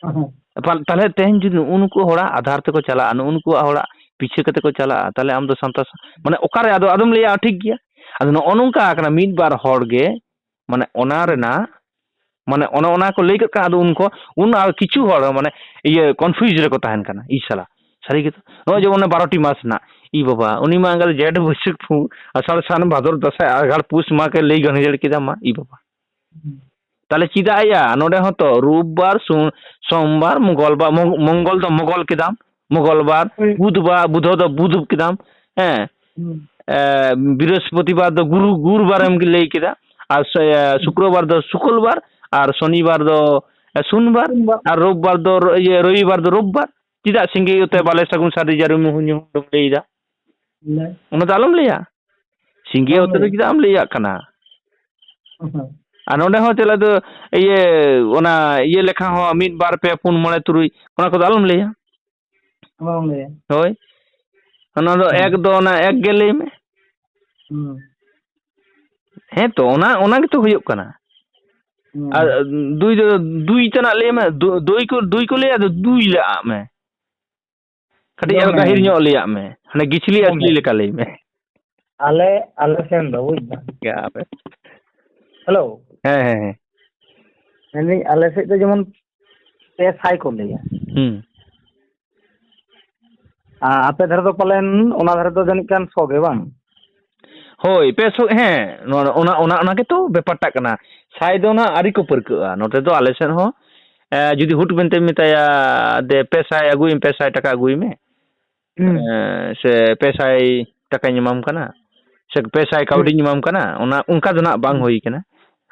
ᱦᱩᱸ᱾ ᱯᱟᱞ-, ᱛᱟᱦᱞᱮ ᱛᱮᱦᱮᱧ ᱡᱩᱫᱤ ᱱᱩᱜᱼᱩ ᱱᱩᱠᱩ ᱦᱚᱲᱟᱜ ᱟᱫᱷᱟᱨ ᱛᱮᱠᱚ ᱪᱟᱞᱟᱜᱼᱟ, ᱱᱩᱜᱼᱩ ᱱᱩᱠᱩᱣᱟᱜ ᱦᱚᱲᱟᱜ ᱯᱤᱪᱷᱟᱹ ᱠᱟᱛᱮ ᱠᱚ ᱪᱟᱞᱟᱜᱼᱟ, ᱛᱟᱦᱞᱮ ᱟᱢ ᱫᱚ ᱥᱟᱱᱛᱟᱲ ᱥᱟ-, ᱢᱟᱱᱮ, ᱚᱠᱟᱨᱮ ᱟᱫᱚ, ᱟᱫᱚᱢ ᱞᱟᱹᱭᱟ, ᱴᱷᱤᱠ ᱜᱮᱭᱟ᱾ ᱟᱫᱚ ᱱᱚᱜᱼᱚ ᱱᱚᱝᱠᱟ ᱠᱟᱱᱟ, ᱢᱤᱫ ᱵᱟᱨ ᱦᱚᱲ ᱜᱮ, ᱢᱟᱱᱮ, ᱚᱱᱟ ᱦᱩᱸ᱾ ᱨᱮᱱᱟᱜ, ᱢᱟᱱᱮ, ᱚᱱᱮ ᱚᱱᱟ ᱠᱚ ᱞᱟᱹᱭ ᱠᱮᱫ ᱠᱷᱟᱱ, ᱟᱫᱚ ᱩᱱᱠᱩ, ᱩᱱ ᱟᱨ ᱠᱤᱪᱷᱩ ᱦᱚᱲ, ᱢᱟᱱᱮ, ᱤᱭᱟᱹ, confuse ᱨᱮᱠᱚ ᱛᱟᱦᱮᱱ ᱠᱟᱱᱟ, ᱤ ᱥᱟᱞᱟ᱾ ᱥᱟᱹᱨᱤ ᱜᱮᱛᱚ᱾ ᱱᱚᱜᱼᱚᱭ ᱡᱮᱢᱚᱱ ᱚᱱᱟ ᱵᱟᱨᱚ ᱴᱤ ᱢᱟᱥ ᱨᱮᱱᱟᱜ, ᱤ ᱵᱟᱵᱟ, ᱩᱱᱤ ᱢᱟ ᱮᱸᱜᱟᱛ ᱡᱷᱮᱸᱴ, ᱵᱟᱹᱭᱥᱟᱹᱠᱷ, ᱯᱷᱩ-, ᱟᱥᱟᱲ, ᱥᱟᱱ, ᱵᱷᱟᱫᱚᱨ, ᱫᱟᱸᱥᱟᱭ, ᱟᱸᱜᱷᱟᱲ, ᱯᱩᱥ ᱢᱟ ᱠᱚ ᱞᱟᱹᱭ ᱜᱟᱱᱡᱮᱲ ᱠᱮᱫᱟ, ᱢᱟ, ᱤ ᱵᱟᱵᱟ᱾ ᱦᱩᱸ᱾ ᱛᱟᱦᱞᱮ ᱪᱮᱫᱟᱜ ᱭᱟ? ᱱᱚᱰᱮ ᱦᱚᱸᱛᱚ ᱨᱳᱵ ᱵᱟᱨ, ᱥᱳ-, ᱥᱳᱢ ᱵᱟᱨ, ᱢᱚᱝᱜᱚᱞ ᱵᱟᱨ, ᱢᱚᱝ-, ᱢᱚᱝᱜᱚᱞ ᱫᱚ ᱢᱚᱜᱚᱞ ᱠᱮᱫᱟᱢ, ᱢᱚᱝᱜᱚᱞ ᱵᱟᱨ, ᱦᱳᱭ᱾ ᱵᱩᱫᱷ ᱵᱟ-, ᱵᱩᱫᱷᱚ ᱫᱚ ᱵᱩᱫᱷ ᱠᱮᱫᱟᱢ, ᱦᱮᱸ᱾ ᱦᱩᱸ᱾ ᱮ, ᱵᱨᱤᱦᱚᱥᱯᱚᱛᱤᱵᱟᱨ ᱫᱚ ᱜᱩᱨᱩ, ᱜᱩᱨᱩᱵᱟᱨᱮᱢ ᱞᱟᱹᱭ ᱠᱮᱫᱟ, ᱟᱨ ᱥᱮ, ᱦᱩᱸ᱾ ᱥᱩᱠᱨᱚᱵᱟᱨ ᱫᱚ ᱥᱩᱠᱚᱞᱵᱟᱨ, ᱟᱨ ᱥᱚᱱᱤᱵᱟᱨ ᱫᱚ, ᱥᱩᱱᱵᱟᱨ᱾ ᱥᱩᱱᱵᱟᱨ᱾ ᱟᱨ ᱨᱳᱵᱵᱟᱨ ᱫᱚ ᱨᱚ-, ᱤᱭᱟᱹ, ᱨᱚᱵᱤᱵᱟᱨ ᱫᱚ ᱨᱳᱵᱵᱟᱨ᱾ ᱪᱮᱫᱟᱜ ᱥᱤᱸᱜᱮ ᱚᱛᱮ ᱦᱩᱸ᱾ ᱵᱟᱞᱮ ᱥᱟᱹᱜᱩᱱ ᱥᱟᱹᱨᱤ ᱡᱟᱹᱨᱩᱢ ᱧᱩᱦᱩᱢ ᱫᱚᱢ ᱞᱟᱹᱭᱫᱟ? ᱞᱟᱹᱭ᱾ ᱚᱱᱟ ᱫᱚ ᱟᱞᱚᱢ ᱞᱟᱹᱭᱟ᱾ ᱥᱤᱸᱜᱮ ᱵᱟᱢ ᱚᱛᱮ ᱫᱚ ᱞᱟᱹᱭᱟ᱾ ᱪᱮᱫᱟᱜ ᱮᱢ ᱞᱟᱹᱭᱟᱜ ᱠᱟᱱᱟ? ᱦᱩᱸ᱾ ᱟᱨ ᱱᱚᱸᱰᱮ ᱦᱚᱸ ᱪᱮᱫ ᱞᱟᱹᱭ ᱫᱚ, ᱤᱭᱟᱹ, ᱚᱱᱟ ᱤᱭᱟᱹ ᱞᱮᱠᱷᱟ ᱦᱚᱸ ᱢᱤᱫ, ᱵᱟᱨ, ᱯᱮ, ᱯᱩᱱ, ᱢᱚᱬᱮ, ᱛᱩᱨᱩᱭ, ᱚᱱᱟ ᱠᱚᱫᱚ ᱟᱞᱚᱢ ᱞᱟᱹᱭᱟ᱾ ᱵᱟᱢ ᱞᱟᱹᱭᱟ᱾ ᱦᱳᱭ᱾ ᱚᱱᱟ ᱫᱚ ᱦᱩᱸ᱾ ᱮᱠ ᱫᱚ ᱚᱱᱟ ᱮᱠ ᱜᱮ ᱞᱟᱹᱭ ᱢᱮ᱾ ᱦᱩᱸ᱾ ᱦᱮᱸ ᱛᱚ, ᱚᱱᱟ, ᱚᱱᱟ ᱜᱮᱛᱚ ᱦᱩᱭᱩᱜ ᱠᱟᱱᱟ᱾ ᱦᱩᱸ᱾ ᱟᱨ ᱫᱩᱭ ᱫᱚ, ᱫᱩᱭ ᱛᱮᱱᱟᱜ ᱞᱟᱹᱭ ᱢᱮ, ᱫᱩ-, ᱫᱩᱭ ᱠᱚ, ᱫᱩᱭ ᱠᱚ ᱞᱟᱹᱭᱟ, ᱟᱫᱚ ᱫᱩᱭ ᱞᱟᱜ ᱟᱜ ᱢᱮ᱾ ᱠᱟᱹᱴᱤᱡ ᱟᱨᱚ ᱫᱚᱢᱮ᱾ ᱜᱟᱹᱦᱤᱨ ᱧᱚᱜ ᱞᱟᱹᱭᱟᱜ ᱢᱮ, ᱦᱟᱱᱮ ᱜᱤᱪᱷᱞᱤ ᱫᱚᱢᱮ᱾ ᱟᱥᱞᱤ ᱞᱮᱠᱟ ᱞᱟᱹᱭ ᱢᱮ᱾ ᱟᱞᱮ, ᱟᱞᱮ ᱥᱮᱱ ᱫᱚ, ᱵᱩᱡᱽ ᱫᱟᱢ᱾ ᱜᱟ-, ᱟᱯᱮ᱾ ᱦᱮᱞᱳ᱾ ᱦᱮᱸ, ᱦᱮᱸ, ᱦᱮᱸ᱾ ᱢᱮᱱᱫᱟᱹᱧ, ᱟᱞᱮ ᱥᱮᱫ ᱫᱚ ᱡᱮᱢᱚᱱ ᱯᱮ ᱥᱟᱭ ᱠᱚ ᱞᱟᱹᱭᱟ᱾ ᱦᱩᱸ᱾ ᱟ-, ᱟᱯᱮ ᱫᱷᱟᱨᱮ ᱫᱚ ᱯᱟᱞᱮᱱ ᱚᱱᱟ ᱫᱷᱟᱨᱮ ᱫᱚ ᱡᱟᱹᱱᱤᱡ ᱠᱷᱟᱱ ᱥᱚ ᱜᱮ ᱵᱟᱝ? ᱦᱳᱭ, ᱯᱮ ᱥᱚ, ᱦᱮᱸ, ᱱᱚᱣᱟ, ᱚᱱᱟ, ᱚᱱᱟ, ᱚᱱᱟ ᱜᱮᱛᱚ ᱵᱮᱯᱟᱨᱴᱟᱜ ᱠᱟᱱᱟ᱾ ᱥᱟᱭ ᱫᱚ ᱱᱟᱜ ᱟᱹᱣᱨᱤ ᱠᱚ ᱯᱟᱹᱨᱠᱟᱹᱜᱼᱟ᱾ ᱱᱚᱛᱮ ᱫᱚ ᱟᱞᱮ ᱥᱮᱫ ᱦᱚᱸ, ᱮ, ᱡᱩᱫᱤ ᱦᱩᱴ ᱢᱮᱱᱛᱮᱢ ᱢᱮᱛᱟᱭᱟ, "ᱫᱮ, ᱯᱮ ᱥᱟᱭ ᱟᱹᱜᱩᱭ ᱢᱮ, ᱯᱮ ᱥᱟᱭ ᱴᱟᱠᱟ ᱟᱹᱜᱩᱭ ᱢᱮ", ᱦᱩᱸ᱾ ᱮ, ᱥᱮ ᱯᱮ ᱥᱟᱭ ᱴᱟᱠᱟᱧ ᱮᱢᱟᱢ ᱠᱟᱱᱟ, ᱥᱮ ᱯᱮ ᱥᱟᱭ ᱦᱩᱸ᱾ ᱠᱟᱹᱣᱰᱤᱧ ᱮᱢᱟᱢ ᱠᱟᱱᱟ, ᱚᱱᱟ, ᱚᱱᱠᱟ ᱫᱚ ᱱᱟᱜ ᱵᱟᱝ ᱦᱩᱸ᱾ ᱦᱩᱭ ᱠᱟᱱᱟ᱾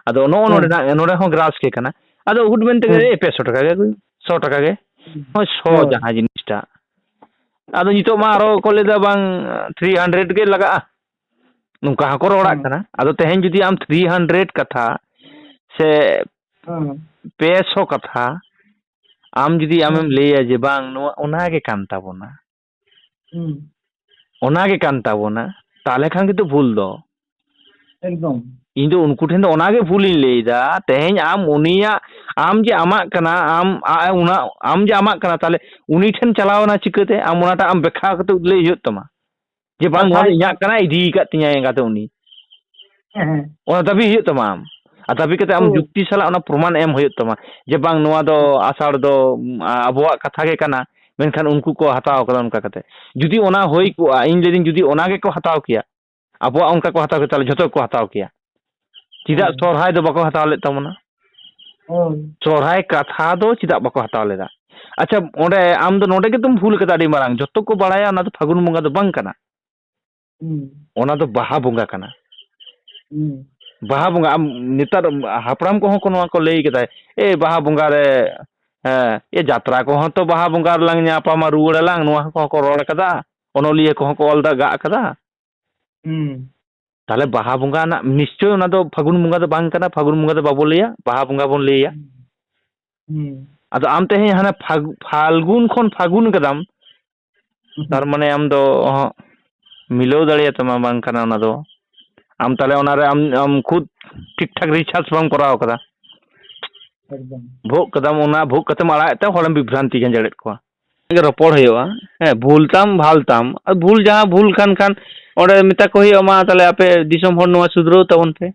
ᱟᱫᱚ ᱱᱚᱜᱼᱚ ᱦᱩᱸ᱾ ᱱᱚᱰᱮᱱᱟᱜ, ᱱᱚᱰᱮ ᱦᱚᱸ ᱜᱨᱟᱥ ᱜᱮ ᱠᱟᱱᱟ᱾ ᱟᱫᱚ ᱦᱩᱴ ᱢᱮᱱᱛᱮ ᱜᱮ, ᱦᱩᱸ᱾ "ᱮ, ᱯᱮ ᱥᱚ ᱴᱟᱠᱟ ᱜᱮ ᱟᱹᱜᱩᱭ ᱢᱮ, ᱥᱚ ᱴᱟᱠᱟ ᱜᱮ", ᱦᱩᱸ᱾ ᱦᱳᱭ, ᱥᱚ ᱦᱳᱭ᱾ ᱡᱟᱦᱟᱸ ᱡᱤᱱᱤᱥᱴᱟᱜ᱾ ᱟᱫᱚ ᱱᱤᱛᱚᱜ ᱢᱟ ᱟᱨᱚ ᱠᱚ ᱞᱟᱹᱭᱫᱟ, "ᱵᱟᱝ, ᱛᱷᱨᱤ ᱦᱟᱱᱰᱨᱮᱰ ᱜᱮ ᱞᱟᱜᱟᱜᱼᱟ", ᱱᱚᱝᱠᱟ ᱦᱚᱸᱠᱚ ᱨᱚᱲᱟᱜ ᱦᱩᱸ᱾ ᱠᱟᱱᱟ᱾ ᱟᱫᱚ ᱛᱮᱦᱮᱧ ᱡᱩᱫᱤ ᱟᱢ ᱛᱷᱨᱤ ᱦᱟᱱᱰᱨᱮᱰ ᱠᱟᱛᱷᱟ ᱥᱮ ᱦᱩᱸ᱾ ᱯᱮ ᱥᱚ ᱠᱟᱛᱷᱟ ᱟᱢ ᱡᱩᱫᱤ ᱦᱩᱸ᱾ ᱟᱢᱮᱢ ᱞᱟᱹᱭᱟ ᱡᱮ, "ᱵᱟᱝ, ᱱᱚᱣᱟ ᱚᱱᱟ ᱜᱮ ᱠᱟᱱ ᱛᱟᱵᱚᱱᱟ", ᱦᱩᱸ᱾ ᱚᱱᱟ ᱜᱮ ᱠᱟᱱ ᱛᱟᱵᱚᱱᱟ, ᱛᱟᱦᱚᱞᱮ ᱠᱷᱟᱱ ᱜᱮᱛᱚ ᱵᱷᱩᱞ ᱫᱚ᱾ ᱮᱠᱫᱚᱢ᱾ ᱤᱧ ᱫᱚ ᱩᱱᱠᱩ ᱴᱷᱮᱱ ᱫᱚ ᱚᱱᱟ ᱜᱮ ᱵᱷᱩᱞᱤᱧ ᱞᱟᱹᱭᱫᱟ, ᱛᱮᱦᱮᱧ ᱟᱢ ᱩᱱᱤᱭᱟᱜ, ᱟᱢ ᱡᱮ ᱟᱢᱟᱜ ᱠᱟᱱᱟ, ᱟᱢ, ᱟ-, ᱚᱱᱟ, ᱟᱢ ᱡᱮ ᱟᱢᱟᱜ ᱠᱟᱱᱟ, ᱛᱟᱦᱚᱞᱮ ᱩᱱᱤ ᱴᱷᱮᱱ ᱪᱟᱞᱟᱣ ᱮᱱᱟ ᱪᱤᱠᱟᱹᱛᱮ? ᱟᱢ ᱚᱱᱟᱴᱟᱜ ᱟᱢ ᱵᱮᱠᱠᱷᱟ ᱠᱟᱛᱮ ᱞᱟᱹᱭ ᱦᱩᱭᱩᱜ ᱛᱟᱢᱟ ᱡᱮ, "ᱵᱟᱝ, ᱱᱚᱣᱟ ᱫᱚ ᱠᱟᱛᱷᱟᱭ ᱤᱧᱟᱜ ᱠᱟᱱᱟ, ᱤᱫᱤ ᱟᱠᱟᱫ ᱛᱤᱧᱟᱭ ᱮᱸᱜᱟᱛᱮ ᱩᱱᱤ᱾" ᱦᱮᱸ, ᱦᱮᱸ᱾ ᱚᱱᱟ ᱫᱟᱹᱵᱤ ᱦᱩᱭᱩᱜ ᱛᱟᱢᱟ ᱟᱢ᱾ ᱟᱨ ᱫᱟᱹᱵᱤ ᱠᱟᱛᱮ ᱟᱢ ᱦᱳᱭ᱾ ᱡᱩᱠᱛᱤ ᱥᱟᱞᱟᱜ ᱚᱱᱟ ᱯᱨᱚᱢᱟᱱ ᱮᱢ ᱦᱩᱭᱩᱜ ᱛᱟᱢᱟ ᱡᱮ, "ᱵᱟᱝ, ᱱᱚᱣᱟ ᱫᱚ ᱦᱮᱸ᱾ ᱟᱥᱟᱲ ᱫᱚ, ᱩᱢ, ᱟ-, ᱟᱵᱚᱣᱟᱜ ᱠᱟᱛᱷᱟ ᱜᱮ ᱠᱟᱱᱟ, ᱢᱮᱱᱠᱷᱟᱱ ᱩᱱᱠᱩ ᱠᱚ ᱦᱟᱛᱟᱣ ᱠᱟᱫᱟ ᱚᱱᱠᱟ ᱠᱟᱛᱮ᱾" ᱡᱩᱫᱤ ᱚᱱᱟ ᱦᱩᱭ ᱠᱚᱜᱼᱟ, ᱤᱧ ᱞᱟᱹᱭᱫᱟᱹᱧ, ᱡᱩᱫᱤ ᱚᱱᱟ ᱜᱮᱠᱚ ᱦᱟᱛᱟᱣ ᱠᱮᱭᱟ, ᱟᱵᱚᱣᱟᱜ ᱚᱱᱠᱟ ᱠᱚ ᱦᱟᱛᱟᱣ ᱠᱮᱫ, ᱛᱟᱦᱞᱮ ᱡᱷᱚᱛᱚ ᱜᱮᱠᱚ ᱦᱟᱛᱟᱣ ᱠᱮᱭᱟ᱾ ᱪᱮᱫᱟᱜ ᱦᱳᱭ᱾ ᱥᱚᱨᱦᱟᱭ ᱫᱚ ᱵᱟᱠᱚ ᱦᱟᱛᱟᱣ ᱞᱮᱫ ᱛᱟᱵᱚᱱᱟ? ᱦᱳᱭ᱾ ᱥᱚᱨᱦᱟᱭ ᱠᱟᱛᱷᱟ ᱫᱚ ᱪᱮᱫᱟᱜ ᱵᱟᱠᱚ ᱦᱟᱛᱟᱣ ᱞᱮᱫᱟ? ᱟᱪᱪᱷᱟ, ᱚᱸᱰᱮ ᱟᱢ ᱫᱚ ᱱᱚᱰᱮ ᱜᱮᱛᱚᱢ ᱵᱷᱩᱞ ᱠᱟᱫᱟ ᱟᱹᱰᱤ ᱢᱟᱨᱟᱝ᱾ ᱡᱷᱚᱛᱚ ᱠᱚ ᱵᱟᱲᱟᱭᱟ ᱚᱱᱟ ᱫᱚ ᱯᱷᱟᱹᱜᱩᱱ ᱵᱚᱸᱜᱟ ᱫᱚ ᱵᱟᱝ ᱠᱟᱱᱟ᱾ ᱦᱩᱸ᱾ ᱚᱱᱟ ᱫᱚ ᱵᱟᱦᱟ ᱵᱚᱸᱜᱟ ᱠᱟᱱᱟ᱾ ᱦᱩᱸ᱾ ᱵᱟᱦᱟ ᱵᱚᱸᱜᱟ, ᱟᱢ ᱱᱮᱛᱟᱨ ᱦᱟᱯᱲᱟᱢ ᱠᱚᱦᱚᱸ ᱠᱚ ᱱᱚᱣᱟ ᱠᱚ ᱞᱟᱹᱭ ᱠᱮᱫᱟ, ᱮ, ᱵᱟᱦᱟ ᱵᱚᱸᱜᱟ ᱨᱮ, ᱦᱮᱸ, ᱮ, ᱡᱟᱛᱨᱟ ᱠᱚᱦᱚᱸ ᱛᱚ ᱵᱟᱦᱟ ᱵᱚᱸᱜᱟ ᱨᱮᱞᱟᱝ ᱧᱟᱯᱟᱢᱟ, ᱨᱩᱣᱟᱹᱲ ᱟᱞᱟᱝ, ᱱᱚᱣᱟ ᱠᱚᱦᱚᱸ ᱠᱚ ᱨᱚᱲ ᱠᱟᱫᱟ, ᱚᱱᱚᱞᱤᱭᱟᱹ ᱠᱚᱦᱚᱸ ᱠᱚ ᱚᱞ ᱫᱟ, ᱜᱟᱜ ᱠᱟᱫᱟ᱾ ᱦᱩᱸ ᱛᱟᱦᱞᱮ ᱵᱟᱦᱟ ᱵᱚᱸᱜᱟ ᱨᱮᱱᱟᱜ ᱱᱤᱥᱪᱚᱭ ᱚᱱᱟ ᱫᱚ ᱯᱷᱟᱹᱜᱩᱱ ᱵᱚᱸᱜᱟ ᱫᱚ ᱵᱟᱝ ᱠᱟᱱᱟ, ᱯᱷᱟᱹᱜᱩᱱ ᱵᱚᱸᱜᱟ ᱫᱚ ᱵᱟᱵᱚ ᱞᱟᱹᱭᱟ, ᱵᱟᱦᱟ ᱵᱚᱸᱜᱟ ᱵᱚᱱ ᱞᱟᱹᱭᱟ᱾ ᱦᱩᱸ ᱟᱫᱚ ᱟᱢ ᱛᱮᱦᱮᱧ ᱦᱟᱱᱟ ᱯᱷᱟᱜ-, ᱯᱷᱟᱞᱜᱩᱱ ᱠᱷᱚᱱ ᱯᱷᱟᱹᱜᱩᱱ ᱠᱟᱫᱟᱢ, ᱛᱟᱨ ᱢᱟᱱᱮ ᱟᱢ ᱫᱚ ᱚᱦᱚᱸᱜ ᱢᱤᱞᱟᱹᱣ ᱫᱟᱲᱮᱭᱟᱛᱟᱢᱟ ᱵᱟᱝ ᱠᱟᱱᱟ ᱚᱱᱟ ᱫᱚ᱾ ᱟᱢ ᱛᱟᱦᱞᱮ ᱚᱱᱟᱨᱮ ᱟᱢ, ᱟᱢ ᱠᱷᱩᱫ ᱴᱷᱤᱠ ᱴᱷᱟᱠ ᱨᱤᱥᱟᱨᱪ ᱵᱟᱢ ᱠᱚᱨᱟᱣ ᱠᱟᱫᱟ᱾ ᱮᱠᱫᱚᱢ ᱵᱷᱳᱜ ᱠᱟᱫᱟᱢ, ᱚᱱᱟ ᱵᱷᱳᱜ ᱠᱟᱛᱮᱢ ᱟᱲᱟᱜ ᱮᱫ ᱛᱮ ᱦᱚᱲᱮᱢ ᱵᱤᱵᱷᱨᱟᱱᱛᱤ ᱜᱮᱸᱡᱮᱲᱮᱫ ᱠᱚᱣᱟ᱾ ᱜᱮ ᱨᱚᱯᱚᱲ ᱦᱩᱭᱩᱜᱼᱟ᱾ ᱦᱮᱸ, ᱵᱷᱩᱞ ᱛᱟᱢ ᱵᱷᱟᱞ ᱛᱟᱢ, ᱟᱨ ᱵᱷᱩᱞ ᱡᱟᱦᱟᱸ ᱵᱷᱩᱞ ᱠᱟᱱ ᱠᱷᱟᱱ ᱚᱸᱰᱮ ᱢᱮᱛᱟ ᱠᱚ ᱦᱩᱭᱩᱜᱼᱟ, ᱢᱟ ᱛᱟᱦᱞᱮ ᱟᱯᱮ ᱫᱤᱥᱚᱢ ᱦᱚᱲ ᱱᱚᱣᱟ ᱥᱩᱫᱷᱨᱟᱹᱣ ᱛᱟᱵᱚᱱ ᱯᱮ᱾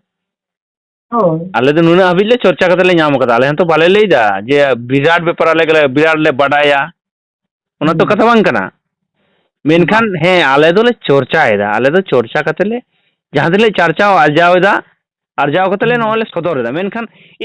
ᱦᱳᱭ ᱟᱞᱮ ᱫᱚ ᱱᱩᱱᱟᱹᱜ ᱦᱟᱹᱵᱤᱡ ᱞᱮ ᱪᱚᱨᱪᱟ ᱠᱟᱛᱮ ᱞᱮ ᱧᱟᱢ ᱠᱟᱫᱟ, ᱟᱞᱮ ᱦᱚᱸᱛᱚ ᱵᱟᱞᱮ ᱞᱟᱹᱭ ᱫᱟ ᱡᱮ ᱵᱤᱨᱟᱴ ᱵᱮᱯᱟᱨ ᱟᱞᱮ ᱜᱮᱞᱮ ᱵᱤᱨᱟᱴ ᱞᱮ ᱵᱟᱰᱟᱭᱟ, ᱚᱱᱟ ᱛᱚ ᱦᱩᱸ ᱠᱟᱛᱷᱟ ᱵᱟᱝ ᱠᱟᱱᱟ᱾ ᱢᱮᱱᱠᱷᱟᱱ ᱵᱟᱝ ᱦᱮᱸ, ᱟᱞᱮ ᱫᱚᱞᱮ ᱪᱚᱨᱪᱟᱭᱮᱫᱟ, ᱟᱞᱮ ᱫᱚ ᱪᱚᱨᱪᱟ ᱠᱟᱛᱮ ᱞᱮ ᱡᱟᱦᱟᱸ ᱛᱤᱱᱟᱹᱜ ᱪᱟᱨᱪᱟᱣ ᱟᱨᱡᱟᱣ ᱮᱫᱟ, ᱟᱨᱡᱟᱣ ᱠᱟᱛᱮ ᱞᱮ ᱦᱩᱸ ᱱᱚᱣᱟ ᱞᱮ ᱥᱚᱫᱚᱨ ᱮᱫᱟ, ᱢᱮᱱᱠᱷᱟᱱ ᱮ